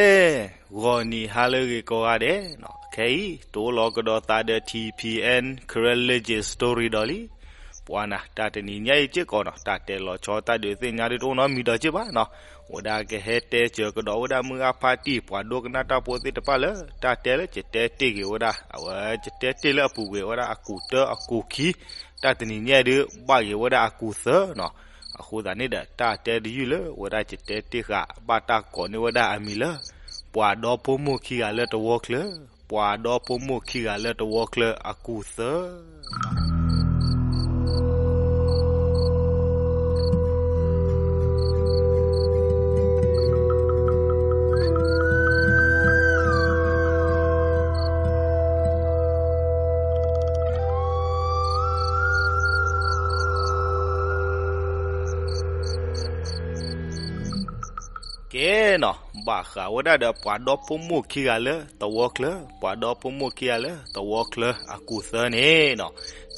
ကဲ, ဂီၤနံၤဟါလၢအဂ့ၤကိးဂၤဒဲးနီၤ, ခဲအံၤ တအိၣ်လီၤကဒီးသးဒီး ထံၣ်ဖံၣ်အဲၣ် Karen Legend Story ဒီးလံ. ပှၤနၤ တၢ်တနံၤညါအံၤစ့ၢ်ကီးနီၤ, တၢ်တဲလီၤဆီတၢ်ဒုးသ့ၣ်ညါဒုးတအိၣ်နီတမံၤဒီးက့ဘၣ်နီၤ. အိၣ်ဒၣ်ကဟဲတဲစၢၤကဒီးဝဲဒၣ်မုၢ်ဂၤဖါတံၢ် ပှၤဒိကနၣ်တၢ်ဖိသ့ၣ်တဖၣ်လၢ တၢ်တဲလၢယတဲတ့ၢ်က့ၤဝဲဒၣ်, အဝဲယတဲတ့ၢ်လၢအပူၤကွံာ်ဝဲဒၣ်အကူာ်တၢအကူာ်ခံ, တၢ်တနံၤညါဒုး ဘၣ်က့ၤဝဲဒၣ်အကူာ်သၢနီၤ. အဃိသတးန့ၣ်ဒီး တၢ်တဲတယုၢ်လၢဝဲဒၣ်ယတဲတ့ၢ်ဃာ် ဘၣ်တၢ်ကိးန့ၢ်ဝဲဒၣ်အမံၤလၢ ပှၤဒီဖိမိၢ်ခံဂၤလၢတဝီချၢ, ပှၤဒီဖိမိၢ်ခံဂၤလၢတဝီချၢအကူာ်သၢ. ကဲနီၤ, ဘၣ်ဃးဝဲဒၣ်ဒီးပှၤဒီဖိမိၢ်ခံဂၤလၢတဝီချၢ, ပှၤဒီဖိမိၢ်ခံဂၤလၢတဝီချၢအကူာ်သၢန့ၣ်နီၤ,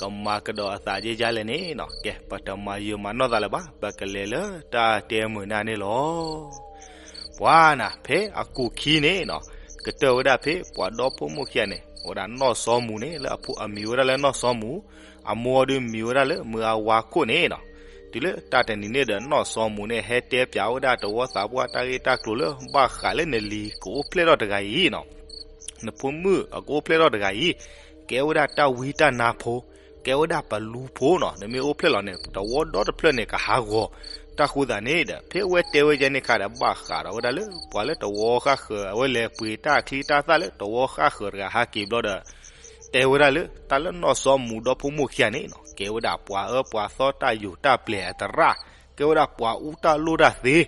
ကမၤကဒီးအသးယဲယါလဲၣ်န့ၣ်နီၤ. ကဲ, ပတမၤယံာ်မၤနီၢ်သးလၢၤဘၣ်, ပကလဲၤလၢတၢ်တဲမုာ်နၢ်န့ၣ်လီၤ. ပှၤနၤ ဖဲအကူာ်ခံန့ၣ်နီၤ, ကတၢၢ်ဝဲဒၣ်ဖဲပှၤဒီဖိမိၢ်ခံဂၤန့ၣ် အိၣ်ဝဲဒၣ်နီၢ်စီမူၤန့ၣ် လၢအဖိအမံၤဝဲဒၣ်လၢနီၢ်စီမူၤ, အမိၢ်ဒုးမံၤဝဲဒၣ်လၢမုၢ်အဝါခိၣ်န့ၣ်နီၤ. တုၤလၢတၢ်တနံၤန့ၣ်ဒီး နီၢ်စီမူၤန့ၣ် ဟဲတဲပၠးဝဲဒၣ်တဝီသးပှၢ်တၢ်ဂ့ၢ်တၢ်ကျိၤလၢဘၣ်ဃးလၢနလံၤကအိၣ်ဖျဲၣ်ထီၣ်တဂၤအံၤနီၤ, နဖိမုၣ်အကအိၣ်ဖျဲၣ်ထီၣ်တဂၤအံၤ, ကဲဝဲဒၣ်တၢ်ဝံတၢ်နါဖိ, ကဲဝဲဒၣ်ပလူဖိနီၤ, နမ့ၢ်အိၣ်ဖျဲၣ်လီၤန့ၣ် တဝီဒီတဖျၢၣ်န့ၣ်ကဟးဂီၤ. တၢ်ဃိသတးန့ၣ်ဒီး ဖဲအဝဲတဲဝဲယဲန့ၣ်ခါဒီး ဘၣ်ဃးဒီးဝဲဒၣ်လၢ ပှၤလၢတဝီဃၣ်ဃၢၤ အဝဲလဲၤပှ့ၤတၢ်ချံတၢ်သၣ်လၢတဝီဃၣ်ဃၢၤတဂၤဟးက့ၤဘျီဒီး တဲဝဲဒၣ်လၢ တၢ်လၢနီၢ်စီမူၤဒီဖိမိၢ်ခံဂၤန့ၣ်နီၤ, ကဲဝဲဒၣ်ပှၤအၢပှၤသီတၢ်ယိာ်တၢ်ပျဲၤအသရၣ်, ကဲဝဲဒၣ်ပှၤအူတၢ်လိၣ်တၢ်သ့.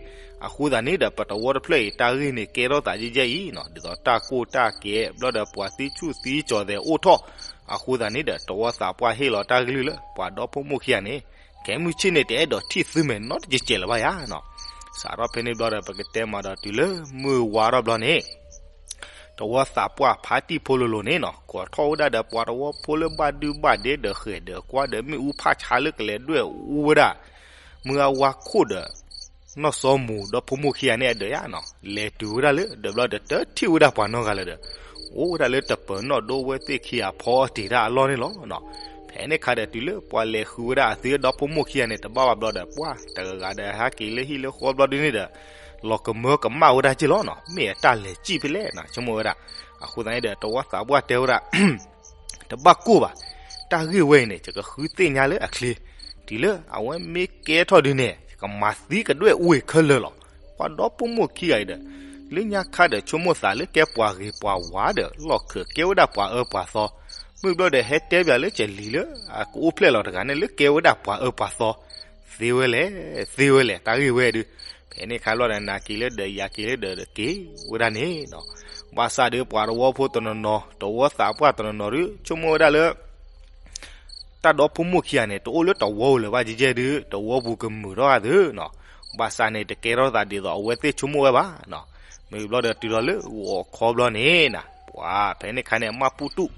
အဃိသတးန့ၣ်ဒီး ပတဝီတဖျၢၣ်အံၤ တၢ်ဂ့ၢ်န့ၣ်ကဲထီၣ်သးယဲယဲအံၤနီၤ, ဒ်သိးတၢ်ကိၢ်တၢ်ကဲဘျီဒီး ပှၤသံဆူၣ်သံကၠီၤသဲးအိၣ်ထီၣ်. အဃိသတးန့ၣ်ဒီး တဝီသးပှၢ်ဟ့ၣ်လီၤတၢ်ကလုၢ်လၢ ပှၤဒီဖိမိၢ်ခံဂၤန့ၣ် ခဲမုၢ်ဆ့ၣ်န့ၣ် တအဲၣ်ဒိးထံၣ်သုမဲာ်နီတကဲးကဲးလၢၤဘၣ်ယါနီၤ. စးထီၣ်ဖဲန့ၣ်ဘျီဒီး ပကတဲမးဒီးတုၤလၢမုၢ်ဝါထီၣ်ဘျီန့ၣ် တဝီသးပှၢ်ဖါတံၢ်ဖိလိၤလိၤန့ၣ်နီၤ, ကိးထီၣ်ဝဲဒၣ်ဒီးပှၤတဝီဖိလၢဘၣ်ဒုဘၣ်ဒဲဒီးဃဲၤဒီးကွၢ်ဒီးမ့ၣ်အူဖးဆါလၢကလဲၤဒွဲၣ်အူဝဲဒၣ် မုၢ်အဝါခိၣ်ဒီး နီၢ်စီမူၤဒီဖိမိၢ်ခံဂၤန့ၣ်အဒၢးယါနီၤ, လဲၤတုၤဝဲဒၣ်လၢ ဒီးဘျီဒီးတထံၣ်ဝဲဒၣ်ပှၤနီတဂၤလၢၤဒီး အိၣ်ဝဲဒၣ်လၢတပၢၤနီၣ်ဒိဝဲသ့ၣ်ခံဂၤဖီအီၣ်တ့ၢ်တၢ်အလီၢ်န့ၣ်လီၤနီၤ. ဖဲန့ၣ်ခါဒီးတုၤလၢပှၤလဲၤဃုဝဲဒၣ်အသုဒီဖိမိၢ်ခံဂၤန့ၣ် တဘၣ်ဘၣ်ဘျီဒီး ပှၤတဂၤဂၤဒီးဟဲက့ၤလၢဟံၣ်လၢဃီဘျီဒုန့ၣ်ဒီး လီၤကမၢကမၣ်ဝဲဒၣ်က့ၢ်လီၤနီၤ, မ့ၢ်အတၢ်လဲၤစံၣ်ဖဲလဲၣ်နီၤ ဆိကမိၣ်ဝဲဒၣ်. အဃိသတးန့ၣ်ဒီး တဝီသးပှၢ်တဲဝဲဒၣ် တဘၣ်ကိၢ်ဘၣ်, တၢ်ဂ့ၢ်ဝဲအံၤန့ၣ် ယကဃုသ့ၣ်ညါလၢအချ့, တုၤလၢအဝဲမ့ၢ်ကဲထီၣ်ဒုန့ၣ် ယကမၤသံကဒွဲၣ်အူအံၤခဲလၢာ်လီၤ. ပှၤဒီဖိမိၢ်ခံဂၤအံၤဒီး လၢညါခါဒီးဆိကမိၣ်သးလၢကဲပှၤဂ့ၤပှၤဝါဒီး လီၢ်ခၢၣ်ကဲဝဲဒၣ်ပှၤအၢပှၤသီ, မုၢ်ဘျီဒီးဟဲတဲပၠးလၢကလံၤလၢ အကအိၣ်ဖျဲၣ်လီၤတဂၤန့ၣ် လၢကဲဝဲဒၣ်ပှၤအၢပှၤသီ, သ့ဝဲလဲၣ်, သ့ဝဲလဲၣ် တၢ်ဂ့ၢ်ဝဲဒု ဖဲန့ၣ်ခါဘျီဒီး နၤက့ၤလၢဒၢးယၤက့ၤလၢဒၢးဒီးက့ၤဝဲဒၣ်န့ၣ်နီၤ. ဘၣ်ဆၣ်ဒီးပှၤတဝီဖိတနီၤနီၤ တဝီသးပှၢ်တနီၤနီၤဒီး ဆိကမိၣ်ဝဲဒၣ်လၢ တၢ်ဒီဖိမိၢ်ခံဂၤန့ၣ် တအိၣ်လၢတဝီပူၤလၢၤဘၣ်ကဲကဲဒု တဝီပူၤကမုာ်ထီၣ်ဂၤသုနီၤ. ဘၣ်ဆၣ်န့ၣ် တကဲထီၣ်သးဒ်သိးအဝဲသ့ၣ်ဆိကမိၣ်ဝဲဘၣ်နီၤ. မ့ၢ်ဘျီဒီးတုၤထီၣ်လၢဂီၤခီဘျီန့ၣ်နီၤ ပှၤဖဲန့ၣ်ခါန့ၣ် မၢ်ပူတူၣ်,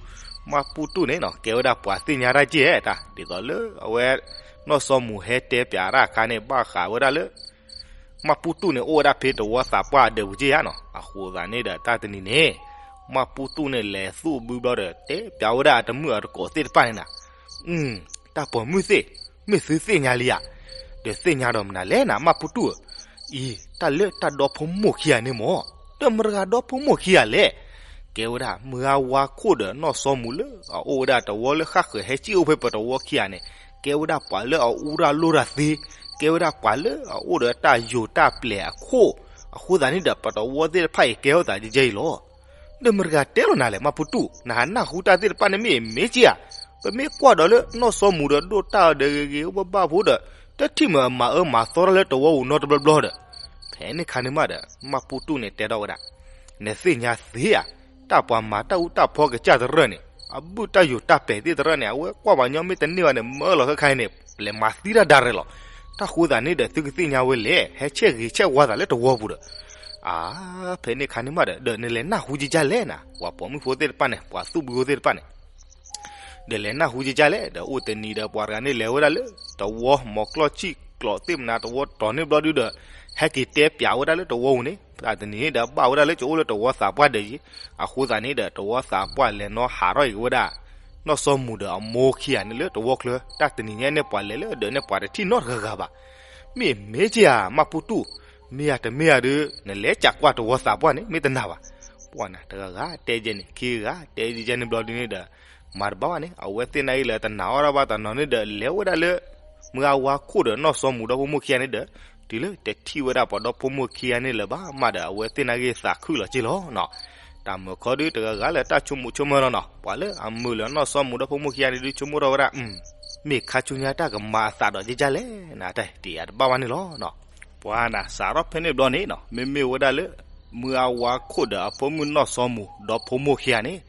မၢ်ပူတူၣ်န့ၣ်နီၤ ကဲဝဲဒၣ်ပှၤသ့ၣ်ညါတၢ်ကဲတၢ် ဒ်သိးလၢအဝဲ နီၢ်စီမူၤဟဲတဲပၠးတၢ်အခါန့ၣ် ဘၣ်ဃးဝဲဒၣ်လၢ မၢ်ပူတူၣ်န့ၣ် အိၣ်ဝဲဒၣ်ဖဲတဝီသးပှၢ်အဒၢးပူၤကဲယါနီၤ. အဃိသတးန့ၣ်ဒီး တၢ်တနံၤန့ၣ် မၢ်ပူတူၣ်န့ၣ် လဲၤသူၣ်ဘုဘျီဒီး တဲပၠးဝဲဒၣ်အတမုာ်အတကိးသ့ၣ်တဖၣ်န့ၣ်နီၤ, အု တၢ်ပိာ်မုၣ်သ့ၣ်, မ့ၢ်သုသ့ၣ်ညါလံဧါ, ဒီးသ့ၣ်ညါဒီးမနုၤလဲၣ်နၤ မၢ်ပူတူၣ်ဧၢ, အံၤ တၢ်လၢတၢ်ဒီဖိမိၢ်ခံဂၤန့ၣ်မ့ၢ် ဒီးမတၤတဂၤဒီဖိမိၢ်ခံဂၤလဲၣ်. ကဲဝဲဒၣ် မုၢ်ဂၤဝါခိၣ်ဒီးနီၢ်စီမူၤလၢအအိၣ်ဝဲဒၣ်တဝီလၢဃၣ်ဃၢၤဟဲစံၣ်အိၣ်ဖဲပတဝီခံဂၤန့ၣ် ကဲဝဲဒၣ်ပှၤလၢအအူတၢ်လိၣ်တၢ်သ့, ကဲဝဲဒၣ်ပှၤလၢအအိၣ်ဒီးတၢ်ယိာ်တၢ်ပျဲၤအခိၣ်, အဃိသတးန့ၣ်ဒီး ပတဝီသ့ၣ်တဖၣ်အံၤကဲထီၣ်သးကဲကဲအံၤလီၤ. ဒီးမတၤတဂၤတဲလီၤနၤလဲၣ် မၢ်ပူတူၣ်, နဟးနၢ်ဟူတၢ်သ့ၣ်တဖၣ်န့ၣ် မ့ၢ်အမ့ၢ်က့ဧါ. ပမ့ၢ်ကွၢ်ဒီးလၢနီၢ်စီမူၤဒီးဒိၣ်တၢ်အီၤဒီးဂ့ၤဂ့ၤအိၣ်ဘၣ်ဘၣ်ဖိဒီး တထံၣ်မ့ၢ်အမၤအၢမၤသီတၢ်လၢတဝီပူၤနီတဘျီဘျီဒီး ဖဲန့ၣ်ခါန့ၣ်မးဒီး မၢ်ပူတူၣ်န့ၣ်တဲထီၣ်ဝဲဒၣ်, နသ့ၣ်ညါသ့ဧါ, တၢ်ပှၤမၤတၢ်အူတၢ်ဖီကစၢ်တရၢၢ်န့ၣ် အဘုၣ်တၢ်ယိာ်တၢ်ပျဲၤသ့ၣ်တရၢၢ်န့ၣ် အဝဲကွၢ်ပှၤညီမ့ၢ်တန့ၢ်ဘၣ်န့ၣ် မၢလီၤခဲခါအံၤန့ၣ် လဲၤမၤသံတၢ်ဒါရဲၣ်လီၤ. တၢ်ဃိသတးန့ၣ်ဒီး သုကသ့ၣ်ညါဝဲလဲၣ်, ဟဲဆဲးဂ့ၤဆဲးဝါသးလၢတဝီပူၤဒီး အါ, ဖဲန့ၣ်ခါန့ၣ်မးဒီး ဒီးနလဲၤနၢ်ဟူကကၢ်လဲၣ်နၤ, ပှၤပိာ်မုၣ်ဖိသ့ၣ်တဖၣ်န့ၣ် ပှၤသူၣ်ဘုဖိသ့ၣ်တဖၣ်န့ၣ် ဒီးလဲၤနၢ်ဟူကကၢ်လဲၣ်, ဒီးအိၣ်တနံၤဒီးပှၤတဂၤန့ၣ်လဲၤဝဲဒၣ်လၢ တဝီမီၤကျီၢ်ဆံၣ်ကျီးသ့ၣ်မနၤတဝီတီၤန့ၣ်ဘျီဒုဒီး ဟဲက့ၤတဲပၠးဝဲဒၣ်လၢတဝီပူၤန့ၣ်, တၢ်တနံၤန့ၣ်ဒီးဘၣ်ဝဲဒၣ်လၢကအိၣ်လၢတဝီသးပှၢ်ဒၢးယံၤ, အဃိသတးန့ၣ်ဒီး တဝီသးပှၢ်လဲၤနီၣ်ဟးထီၣ်က့ၤဝဲဒၣ် နီၢ်စီၤမူဒီးအမိၢ်ခံဂၤန့ၣ်လၢတဝီချၢ, တၢ်တနံၤညါန့ၣ်ပှၤလဲၤလၢဒၢးန့ၣ်ပှၤတထံၣ်နီတဂၤဂၤဘၣ်. မ့ၢ်မ့ၢ်က့ဧါ မၢ်ပူတူၣ်, မ့ၢ်ဧါတမ့ၢ်ဧါဒီး နလဲၤကးကွၢ်တဝီသးပှၢ်န့ၣ် မ့ၢ်တနာ်ဘၣ်. ပှၤနၤတဂၤဂၤတဲကဲန့ၣ် ခံဂၤဂၤတဲကဲန့ၣ်ဘျီဒ်န့ၣ်ဒီး မၤတဘၣ်ဘၣ်န့ၣ် အဝဲသ့ၣ်နာ်က့ၤလၢတနာ်အီၤဒၣ်ဘၣ်တနီၤန့ၣ်ဒီး လဲၤဝဲဒၣ်လၢ မုၢ်အဝါခိၣ်ဒီးနီၢ်စီၤမူဒီဖိမိၢ်ခံဂၤန့ၣ်ဒီး တုၤလၢတထံၣ်ဝဲဒၣ်ပှၤဒီဖိမိၢ်ခံဂၤန့ၣ်လၢၤဘၣ်မးဒီး အဝဲသ့ၣ်နာ်က့ၤသးခုလီၤက့လီၤနီၤ. တၢ်မုာ်ခီဒုးတဂၤဂၤလၢတၢ်ဆိကမိၣ်ဆိကမၢလီၤနီၤ. ပှၤလၢအမုာ်လၢနီၢ်စီၤမူဒီဖိမိၢ်ခံဂၤန့ၣ်ဒုး ဆိကမိၣ်ထီၣ်ဝဲဒၣ် မ့ၢ်ခါဆူညါတၢ်ကမၤအသးဒီးကကလဲၣ်နၤ တၢ်တ့ၢ်အတဘၣ်ဘၣ်န့ၣ်လီၤ. ပှၤနၤစးထီၣ်ဖဲန့ၣ်ဘျီန့ၣ်နီၤ မ့မ့ၢ်ဝဲဒၣ်လၢ မုၢ်အဝါခိၣ်ဒီးအဖိမုၣ်နီၢ်စီၤမူဒီဖိမိၢ်ခံဂၤန့ၣ်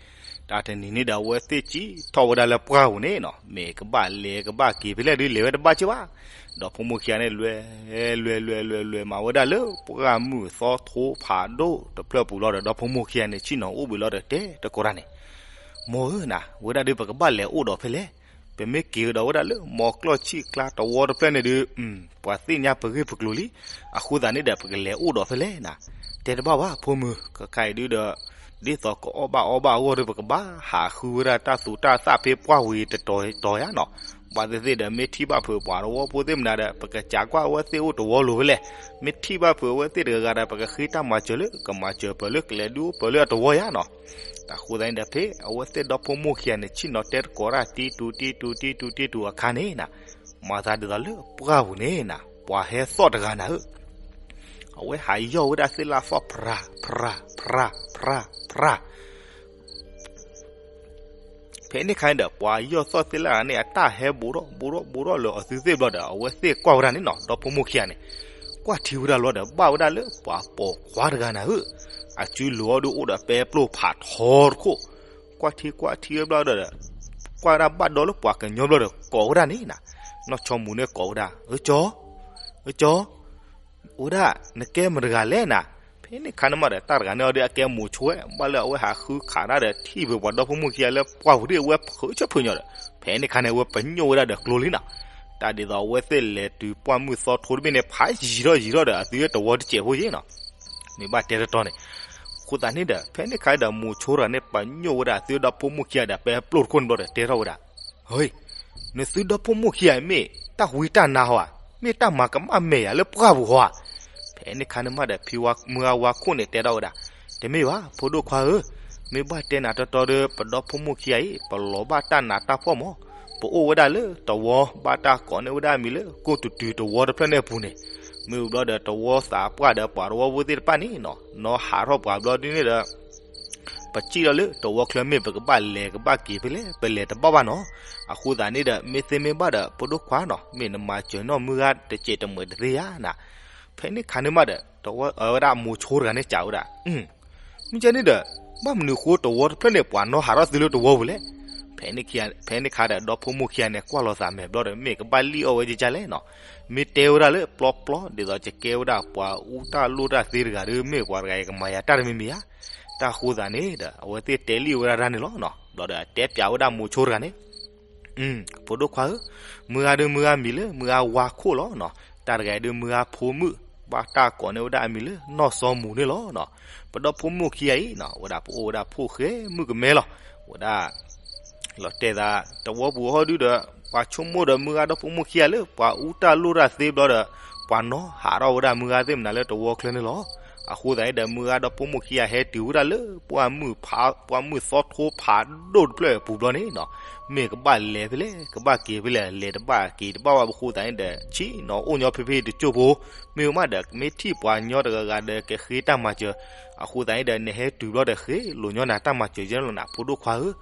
တၢ်တနံၤန့ၣ်ဒီးအဝဲသ့ၣ်စံးထီၣ်ဝဲဒၣ်လၢပှၢ်ပူၤန့ၣ်နီၤ မ့ၢ်ကဘၣ်လဲၤကဘၣ်က့ၤဖဲလဲၣ်ဒုးလဲၤဝဲတဘၣ်က့ဘၣ်. ဒီဖိမိၢ်ခံဂၤန့ၣ် လဲၤ လဲၤ လဲၤ လဲၤ လဲၤမၤဝဲဒၣ်လၢ ပှၢ်မုၢ်သီထိဖးဒိၣ်တဖျၢၣ်ပူၤလီၤဒီး ဒီဖိမိၢ်ခံဂၤန့ၣ် ဆ့ၣ်နီၤအိၣ်ဘှံးလီၤဒီးတဲတကိးတၢ်န့ၣ် မိၢ်ဧၢနၤ ဝဲဒၣ်ဒုးပကဘၣ်လဲၤအိၣ်ဒီးဖဲလဲၣ်. ပမ့ၢ်က့ၤကဒီးဝဲဒၣ်လၢ မီကျီၢ်ဆံၣ်ကျါတဝီတဖျၢၣ်န့ၣ်ဒုး ပှၤသ့ၣ်ညါပဂ့ၢ်ပကျိၤလံ. အဃိသတးန့ၣ်ဒီး ပကလဲၤအိၣ်ဒီးဖဲလဲၣ်နၤ. တဲတဘၣ်ဘၣ် ဖိမုၣ် ခဲခါအံၤဒုးဒီး ဒ်သိးကအီၣ်ဘၣ်အီဘၣ်အဂီၢ်ဒီး ပကဘၣ်ဟးဃုဝဲဒၣ်တၢ်သူတၢ်သၣ်ဖဲပှၢ်ဝံၤတတီၤတီၤယါနီၤ. ဘၣ်သ့ၣ်သ့ၣ်ဒီး မ့ၢ်ထံၣ်ဘၣ်ဖုးပှၤတဝီဖိသ့ၣ်မနၤဒီး ပကစးကွၢ်အဝဲသ့ၣ်အိၣ်တဝီလိၤဖဲလဲၣ်. မ့ၢ်ထံၣ်ဘၣ်ဖုးအဝဲသ့ၣ်တဂၤဂၤဒီး ပကဃ့တၢ်မၤစၢၤလၢ ကမၤစၢၤပၢၤလၢကလဲၤဒုးအိၣ်ပၢၤလၢအတဝီယါနီၤ. တၢ်ဃိသတးန့ၣ်ဒီး ဖဲအဝဲသ့ၣ်ဒီဖိမိၢ်ခံဂၤန့ၣ် ဆ့ၣ်နီၤတဲတကိးတၢ် တံတူ တံတူ တံတူ တံတူ အခါန့ၣ်နၤ မၤသးဒ်သိးလၢပှၢ်ပူၤန့ၣ်နၤ ပှၤဟဲသီၣ်တဂၤနၤဧၢ, အဝဲဟးယီၢ်ဝဲဒၣ်သ့ၣ်လၣ်သီၣ် ဖြၤ ဖြၤ ဖြၤ ဖြၤ ဖြၤ. ဖဲန့ၣ်ခါန့ၣ်ဒီး ပှၤယီၢ်သီၣ်သ့ၣ်လၣ်ဂၤန့ၣ် အတၢ်ဟဲဘူးထီၣ်ဘူးထီၣ်ဘူးထီၣ်လၢအသုသ့ၣ်ဘျီဒီး အဝဲသ့ၣ်ကွၢ်ဝဲဒၣ်န့ၣ်နီၤ ဒီဖိမိၢ်ခံဂၤန့ၣ် ကွၢ်ထံဝဲဒၣ်လီၤဒီး ဘၣ်ဝဲဒၣ်လၢပှၤပိာ်ခွါတဂၤနၤဧၢ, အစုလိၤအီၤဒုးအိၣ်ဒီးပဲပျိၢ်ဖးထီတခိၣ်, ကွၢ်ထံကွၢ်ထံဝဲဘျီဒီး ကွၢ်ဝဲဒၣ်ဘၣ်ဒီးလၢပှၤကညီဘျီဒီး ကိးဝဲဒၣ်န့ၣ်နၤ, နီၢ်ဆီမူန့ၣ်ကိးဝဲဒၣ် အၢကၠီ, အၢကၠီ ဝဲဒၣ် နကဲမတၤတဂၤလဲၣ်နၤ. ဖဲန့ၣ်ခါန့ၣ်မးဒီး တၢ်တဂၤန့ၣ်အီၤဒီးအကဲမိၤဆိဝဲ ဘၣ်လၢအဝဲဟးဃုခးတၢ်ဒီး ထံၣ်ဖုးပှၤဒီဖိမိၢ်ခံဂၤလၢပှၢ်ပူၤဒ်အဝဲဖုးဆၢဖုးညီဒီး ဖဲန့ၣ်ခါန့ၣ် အဝဲပညိၣ်ဝဲဒၣ်ဒီးကျိလံနီၤ. တၢ်ဒ်သိးအဝဲသ့ၣ်လဲၤတုၤပှၢ်မုၢ်သီထိတဘ့ၣ်န့ၣ် ဖးယံၤထီၣ်ယံၤထီၣ်ဒီး အသုတဝီတစဲးဖိယ့ၣ်နီၤ. မ့ၢ်ဘၣ်တဲတတီၤန့ၣ် အဃိသတးန့ၣ်ဒီး ဖဲန့ၣ်ခါဒီး မိၤဆိတဂၤန့ၣ် ပညိၣ်ဝဲဒၣ်အသုဒီဖိမိၢ်ခံဂၤဒီး ပဲပျိၢ်တခိၣ်န့ၣ်ဘျီဒီး တဲထီၣ်ဝဲဒၣ် ဟ့, နသုဒီဖိမိၢ်ခံဂၤမ့ၢ်တၢ်ဝံတၢ်နါဟီဧါ, မ့ၢ်တၢ်မၤကမၣ်မဲာ်ယၤလၢပှၢ်ပူၤဟီဧါ. ဖဲန့ၣ်ခါန့ၣ်မးဒီး ဖံဝါ မုၢ်ဂၤဝါခိၣ်န့ၣ်တဲထီၣ်ဝဲဒၣ်, တမ့ၢ်ဘၣ် ဖိဒိၣ်ခွါဧၢ, မ့ၢ်ဘၣ်တဲနၤတီတီဒီး ပဒီဖိမိၢ်ခံဂၤအံၤ ပလီၤဘၣ်တၢ်နးတၢ်ဖှီၣ်မး, ပအိၣ်ဝဲဒၣ်လၢတဝီ ဘၣ်တၢ်ကိးန့ၢ်ဝဲဒၣ်အမံၤလၢ ကိၢ်တူၤတူၤတဝီတဖျၢၣ်န့ၣ်အပူၤန့ၣ်, မ့ၢ်ဝံၤဘျီဒီး တဝီသးပှၢ်ဒီးပှၤတဝီဖိသ့ၣ်တဖၣ်န့ၣ်နီၤ နီၢ်ဟးထီၣ်ပှၤဘျီဒ်န့ၣ်ဒီး ပစံၣ်ထီၣ်လၢတဝီချၢမ့ၢ်ပကဘၣ်လဲၤကဘၣ်က့ၤဖဲလဲၣ် ပလဲၤတဘၣ်ဘၣ်နီၤ. အဃိသတးန့ၣ်ဒီး မ့ၢ်သ့မ့ၢ်ဘၣ်ဒီး ဖိဒိၣ်ခွါနီၤ မ့ၢ်နမၤစၢၤနီၢ်မုၢ်ဂၤတစဲးတမှဲာ်တသ့ဧါနၤ. ဖဲန့ၣ်ခါန့ၣ်မးဒီး တဝီဝဲဒၣ်မိၤဆိတဂၤန့ၣ်စံးဝဲဒၣ်, မ့ၢ်ကဲန့ၣ်ဒီး ဘၣ်မနုၤဃိတဝီတဖျၢၣ်န့ၣ် ပှၤနီၢ်ဟးထီၣ်သုလၢတဝီပူၤလဲၣ်. ဖဲန့ၣ်ခါဒီး ဒီဖိမိၢ်ခံဂၤန့ၣ် ကွၢ်လီၤသးမဲာ်ဘျီဒီး မ့ၢ်ကဘၣ်လံၣ်အီၣ်ဝဲကကလဲၣ်နီၤ. မ့ၢ်တဲဝဲဒၣ်လၢပျီပျီ ဒ်သိးကကဲဝဲဒၣ် ပှၤအူတၢ်လိၣ်တၢ်သ့တဂၤဒီး မ့ၢ်ပှၤတဂၤအံၤကမၤယၤတၢ်တမံၤမံၤဧါ. တၢ်ဃိသတးန့ၣ်ဒီး အဝဲသ့ၣ်တဲလံဝဲဒၣ်တၢ်န့ၣ်လီၤနီၤ. ဘျီဒီးတဲပၠးဝဲဒၣ်မိၤဆိတဂၤန့ၣ် ဖိဒိၣ်ခွါဧၢ, မုၢ်ဂၤဒုးမုၢ်ဂၤမံၤလၢမုၢ်ဂၤဝါခိၣ်လီၤနီၤ. တၢ်တဂၤအံၤဒုးမုၢ်ဂၤဖိမုၣ် ဘၣ်တၢ်ကိးန့ၢ်ဝဲဒၣ်အမံၤလၢနီၢ်စီၤမူန့ၣ်လီၤနီၤ. ပဒီဖိမိၢ်ခံဂၤအံၤနီၤ ဝဲဒၣ်ပအိၣ်ဝဲဒၣ်ဖိၣ်ဃဲမုၣ်ကမဲလီၤ. ဝဲဒၣ် လီၤတဲာ်သး တဝီပူၤဟီဒုဒီး ပှၤဆိကမိၣ်ဒီးမုၢ်ဂၤဒီဖိမိၢ်ခံဂၤလၢ ပှၤအူတၢ်လိၣ်တၢ်သ့ဘျီဒီး ပှၤနီၢ်ဟးထီၣ်ဝဲဒၣ်မုၢ်ဂၤသ့ၣ်မနုၤလၢတဝီချၢန့ၣ်လီၤ. အဃိသတးန့ၣ်ဒီး မုၢ်ဂၤဒီဖိမိၢ်ခံဂၤဟဲတုၤဝဲဒၣ်လၢ ပှၢ်မုၢ်ဖး ပှၢ်မုၢ်သီထိဖးဒိၣ်တဖျၢၣ်အပူၤဘျီန့ၣ်နီၤ မ့ၢ်ကဘၣ်လဲၤဖဲလဲၣ် ကဘၣ်က့ၤဖဲလဲၣ် လဲၤတဘၣ်က့ၤတဘၣ်ဘၣ်အဃိသတးန့ၣ်ဒီး ဆ့ၣ်နီၤအိၣ်ညီဖဲဖဲတကၠိၢ်ဖိ မ့ၢ်မးဒီး မ့ၢ်ထံၣ်ပှၤညီတဂၤဂၤဒီး ကဃ့တၢ်မၤစၢၤ အဃိသတးန့ၣ်ဒီး နဟဲတုၤဘျီဒီး ဃ့လိာ်ညီနၤတၢ်မၤစၢၤယဲလီၤနၤ ဖိဒိၣ်ခွါဧၢ.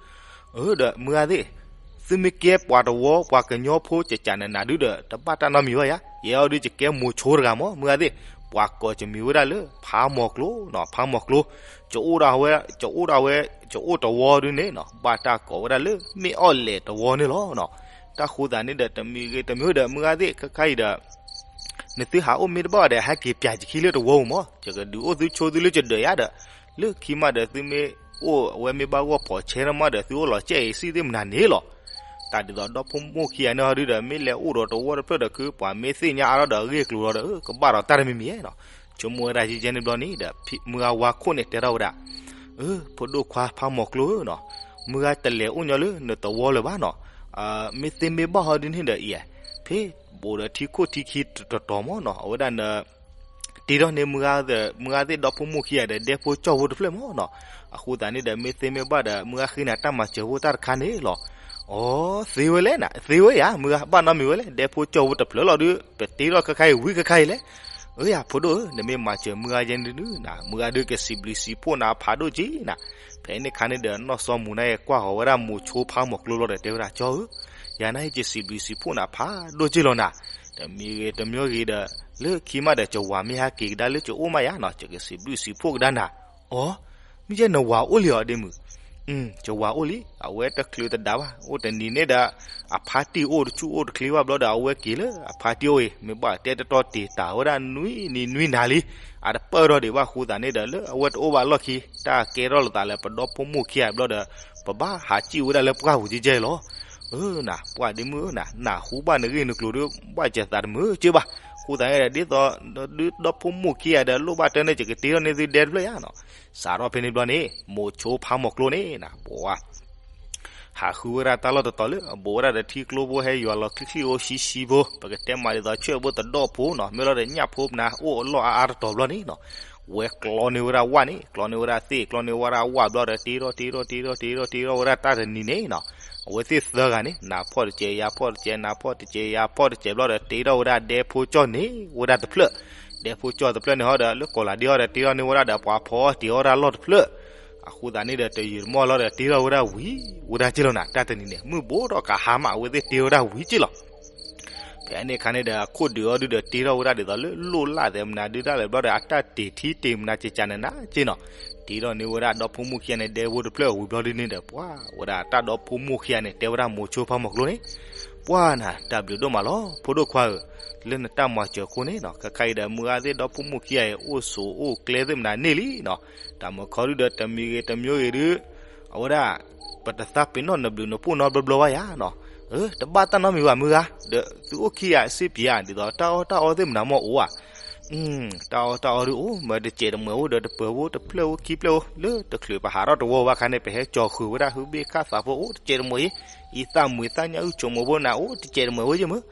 အၢ ဒီးမုၢ်ဂၤသ့ၣ် သုမ့ၢ်ကဲပှၤတဝီ ပှၤကညီဖိကကနနၤဒုဒီး တဘၣ်တၢ်နီတမံၤဘၣ်ယါ. ယဲအီၤဒုး ယကဲမိၤဆိတဂၤမး မုၢ်ဂၤသ့ၣ်. ပှၤကိးယမံၤဝဲဒၣ်လၢ ဖးမီၤကျိနီၤ ဖးမီၤကျိ. ယအိၣ်ဒၣ်ဝဲ ယအိၣ်ဒၣ်ဝဲ ယအိၣ်တဝီဒုန့ၣ်နီၤ ဘၣ်တၢ်ကိးဝဲဒၣ်လၢ မ့ၢ်အီၣ်လဲၣ်တဝီန့ၣ်လီၤနီၤ. တၢ်ဃိသတးန့ၣ်ဒီး တမံၤဂ့ၤတမံၤဒီး မုၢ်ဂၤသ့ၣ် ခဲခါအံၤဒီး နသုဟးအိၣ်မ့ၢ်တဘၣ်ဘၣ်ဒီး ဟဲက့ၤပၠးယခံလၢတဝီပူၤမး ယကဒုးအိၣ်သုဆိသုလၢယဒၢးယါဒီး လၢခံမးဒီး သုမ့ၢ်အိၣ်အဝဲမ့ၢ်ဘၣ်ဂီၢ်ဖီးဆဲထီၣ်မးဒီး သုအိၣ်လီၤစဲအံၤစံၣ်သ့ၣ်မနၤန့ၣ်လီၤ. တၢ်ဒ်သိးဒီဖိမိၢ်ခံဂၤန့ၣ်ဟီဒုဒီး မ့ၢ်လဲၤအိၣ်ဒီးတဝီတဖျၢၣ်ဒီး ခုပှၤမ့ၢ်သ့ၣ်ညါအါထီၣ်ဒီးအဂ့ၢ်အကျိၤလီၤဒီး ကဘၣ်ဒီးတၢ်တမံၤမံၤနီၤ. ဆိကမိၣ်ဝဲဒၣ်ယဲယဲန့ၣ်ဘျီန့ၣ်ဒီး မုၢ်ဂၤဝါခိၣ်န့ၣ်တဲထီၣ်ဝဲဒၣ်, အၢ ဖိဒိၣ်ခွါဖးမီၤကျိဧၢနီၤ, မုၢ်ဂၤတလဲၤအိၣ်ညီလၢနသဝီလၢၤဘၣ်နီၤ, မ့ၢ်သ့မ့ၢ်ဘၣ်ဟီဒ်န့ၣ်ဒီးအံၤ, ဖဲဘိးဒီးထံခိၣ်ထံခံတတီၤမၢ်နီၤ, အဝဲဒၣ်န တ့ထီၣ်န့ၢ်မုၢ်ဂၤသ့ၣ်ဒီဖိမိၢ်ခံဂၤဒီး ဒဲဖိကၠီဖိတဖျၢၣ်မၢ်နီၤ, အဃိသတးန့ၣ်ဒီး မ့ၢ်သ့မ့ၢ်ဘၣ်ဒီး မုၢ်ဂၤဃ့နၤတၢ်မၤစၢၤဖိတၢ်တခါန့ၣ်လီၤ. အိ သ့ဝဲလဲၣ်နၤ, သ့ဝဲယၤ, မုၢ်ဂၤဘၣ်နီတမံၤဝဲလဲၣ်, ဒဲဖိကၠီဖိတဖျၢၣ်လီၤဒီး ပတ့ထီၣ်ခဲခါအံၤဝံၤခဲခါအံၤလဲၣ်. အၢယၤ ဖိဒိၣ်ဧၢ, နမ့ၢ်မၤစၢၤမုၢ်ဂၤယဲန့ၣ်ဒုးနၤ, မုၢ်ဂၤဒုးကစံးဘျုးစံးဖှိၣ်နၤဖးဒိၣ်က့နၤ. ဖဲန့ၣ်ခါန့ၣ်ဒီး နီၢ်စီၤမူၤန့ၣ်ကွၢ်ဃီၤဝဲဒၣ်မိၤဆိဖးမီၤကျိဘျီဒီးတဲဝဲဒၣ်, ကၠီဧၢ, ယၤနာ်က့ကစံးဘျုးစံးဖှိၣ်နၤဖးဒိၣ်က့လီၤနၤ. တမံၤဂ့ၤတမံၤဂ့ၤဒီး လၢခံမးဒီး ကဝၤမ့ၢ်ဟဲက့ၤကဒါလၢကအိၣ်မးယၤနီၤ, ကကစံးဘျုးစံးဖှိၣ်ကဒါနၤ. အိ မ့ၢ်ယဲနဝၤအိၣ်လံဧါ ဒ့မုၣ်. ကဝၤအိၣ်လံ, အဝဲတချုးတဒါဘၣ်, အိၣ်တနံၤန့ၣ်ဒီး အဖါတံၢ်အိၣ်တဆူၣ်အိၣ်တချ့ဘၣ်ဘျီဒီး အဝဲက့ၤလၢအဖါတံၢ်အိၣ်အံၤ, မ့ၢ်ဘၣ်တဲတတီတ့ၤတၢ်ဝဲဒၣ်နွံနံၤနွံနၤလံ, အတပၢၢ်ထီၣ်ဒံးဘၣ်အဃိသတးန့ၣ်ဒီး လၢအဝဲတအိၣ်ဘၣ်လီၢ်ခံ တၢ်ကဲထီၣ်လိာ်သးလၢပဒီဖိမိၢ်ခံဂၤဘျီဒီး ပဘၣ်ဟးစံၣ်ဝဲဒၣ်လၢပှၢ်ပူၤကဲကဲလီၤ. အၢနၤ ပှၢ်ဒ့မုၣ်ဧၢနၤ, နဟူဘၣ်နဂ့ၢ်နကျိၤဒီး ဘၣ်စၢၤသးတမုာ်က့ဘၣ်. အဃိသတးန့ၣ်ဒီး ဒ်သိး ဒ်ဒီဖိမိၢ်ခံဂၤဒီး လိၣ်ဘၣ်တၢ်န့ၣ် ယကတ့ထီၣ်န့ၢ်သုဒဲတဖျၢၣ်ယၤနီၤ. စးထီၣ်ဖဲန့ၣ်ဘျီန့ၣ် မိၤဆိဖးမီၤကျိန့ၣ်နၤ ပှၤ ဟးဃုဝဲဒၣ်တၢ်လီၢ်တတီၤလၢအဘူးဝဲဒၣ်ဒီးထံကျိဖိဟဲယွၤလီၤချံချံအိၣ်ဆံဆံဖိ, ပကတဲမးဒ်သိးဆၢၣ်ဖိတဒီၣ်ဖိနီၤ, မ့ၢ်လီၤဒီးညၣ်ဖိပနၢ်အိၣ်အလီၢ်အါအါတတီၤဘျီန့ၣ်နီၤ, ဝဲကျီန့ၢ်ဝဲဒၣ်ဝၣ်န့ၣ်, ကျီန့ၢ်ဝဲဒၣ်သ့ၣ်, ကျီန့ၢ်ဝဲဒၣ်ဝၣ်ဘျီဒီး တ့ထီၣ်တ့ထီၣ်တ့ထီၣ်တ့ထီၣ်တ့ထီၣ်ဝဲဒၣ်တၢ်တနံၤန့ၣ်နီၤ, အဝဲသ့ၣ်သၢဂၤန့ၣ် နၤဖီၣ်တကဲး ယၤဖီၣ်တကဲး နၤဖီၣ်တကဲး ယၤဖီၣ်တကဲးဘျီဒီး တ့ထီၣ်ဝဲဒၣ်ဒဲဖိကၠီန့ၢ်ဝဲဒၣ်တဖျၢၣ်, ဒဲဖိကၠီတဖျၢၣ်န့ၣ်ဟီဒီး လၢကီၢ်လၤဒ့ဟီဒီး တ့ထီၣ်န့ၢ်ဝဲဒၣ်ဒီးပှၤဖီအီၣ်တ့ၤအီၣ်ဒၣ်လီၢ်တဖျၢၣ်, အဃိသတးန့ၣ်ဒီး တယုာ်တမီၢ်လီၤဒီး တ့ထီၣ်ဝဲဒၣ်ဝံၤဝဲဒၣ်က့လီၤနၤ, တၢ်တနံၤန့ၣ် မုၢ်ဘူးထီၣ်ကဟါမး အဝဲသ့ၣ်တ့ထီၣ်ဝဲဒၣ်ဝံၤက့လီၤ. ဖဲန့ၣ်အခါန့ၣ်ဒီး အခိၣ်ဒုးအီၤဒုဒီး တ့ထီၣ်ဝဲဒၣ်ဒ်သိးလၢလိၣ်လၢ်သဲးမနုၤ ဒုတၢ်လဲၣ်ဘျီဒီး အတၢ်တ့ၢ်ထံတ့ၢ်မနုၤ ကကနနၤက့နီၤ, တ့ထီၣ်န့ၢ်ဝဲဒၣ်ဒီဖိမိၢ်ခံဂၤန့ၣ် ဒဲဖိတဖျၢၣ်ဝံၤဘျီဒုန့ၣ်ဒီး ပှၤဝဲဒၣ်တၢ်ဒီဖိမိၢ်ခံဂၤန့ၣ် တဲဝဲဒၣ်မိၤဆိဖးမီၤကျိန့ၣ်, ပှၤနၤ တၢ်ဘျုးဒိၣ်မးလီၤ ဖိဒိၣ်ခွါဧၢ, လၢနတၢ်မၤစၢၤအဃိန့ၣ်နီၤ, ခဲခါအံၤဒီး မုၢ်ဂၤသ့ၣ်ဒီဖိမိၢ်ခံဂၤအံၤ အိၣ်ဆိးအိၣ်ကျဲသ့ၣ်မနုၤန့ၢ်လံနီၤ, တၢ်မုာ်ခီဒုဒီး တမံၤဂ့ၤတမံၤဂ့ၤဒု အဝဲဒၣ် ပတသးပ့ၤနီၣ်နဘျုးနဖှိၣ်နီတဘျီဘျီဘၣ်ယၤနီၤ, တဘၣ်တၢ်နီတမံၤဘၣ်မုၢ်ဂၤ, ဒီးသုအိၣ်ခံဂၤစ့ပၠးဧါ ဒ်သိးတၢ်အီၣ်တၢ်အီသ့ၣ်မနုၤမ့ၢ်အိၣ်ဧါ, တၢ်အီၣ်တၢ်အီဒုအိၣ် မ့ၢ်တစဲးတမှဲးအိၣ်ဒီး တပၢၤဖိတဖျၢၣ်အိၣ်ခံဖျၢၣ်အိၣ် လၢတချုးပဟးထီၣ်တဝီဘၣ်ခါန့ၣ် ပဟဲကၠီၤဃုာ်ဝဲဒၣ် ဟုဘ့ၣ်ခၣ်သးဖိအိၣ်တစဲးတမှဲးအံၤ, အံသၣ်မုာ်သၣ်ညၣ်အုၣ်ဆိးမိၢ်ဖိနၤ အိၣ်တစဲးတမှဲးဝဲယမုၢ်,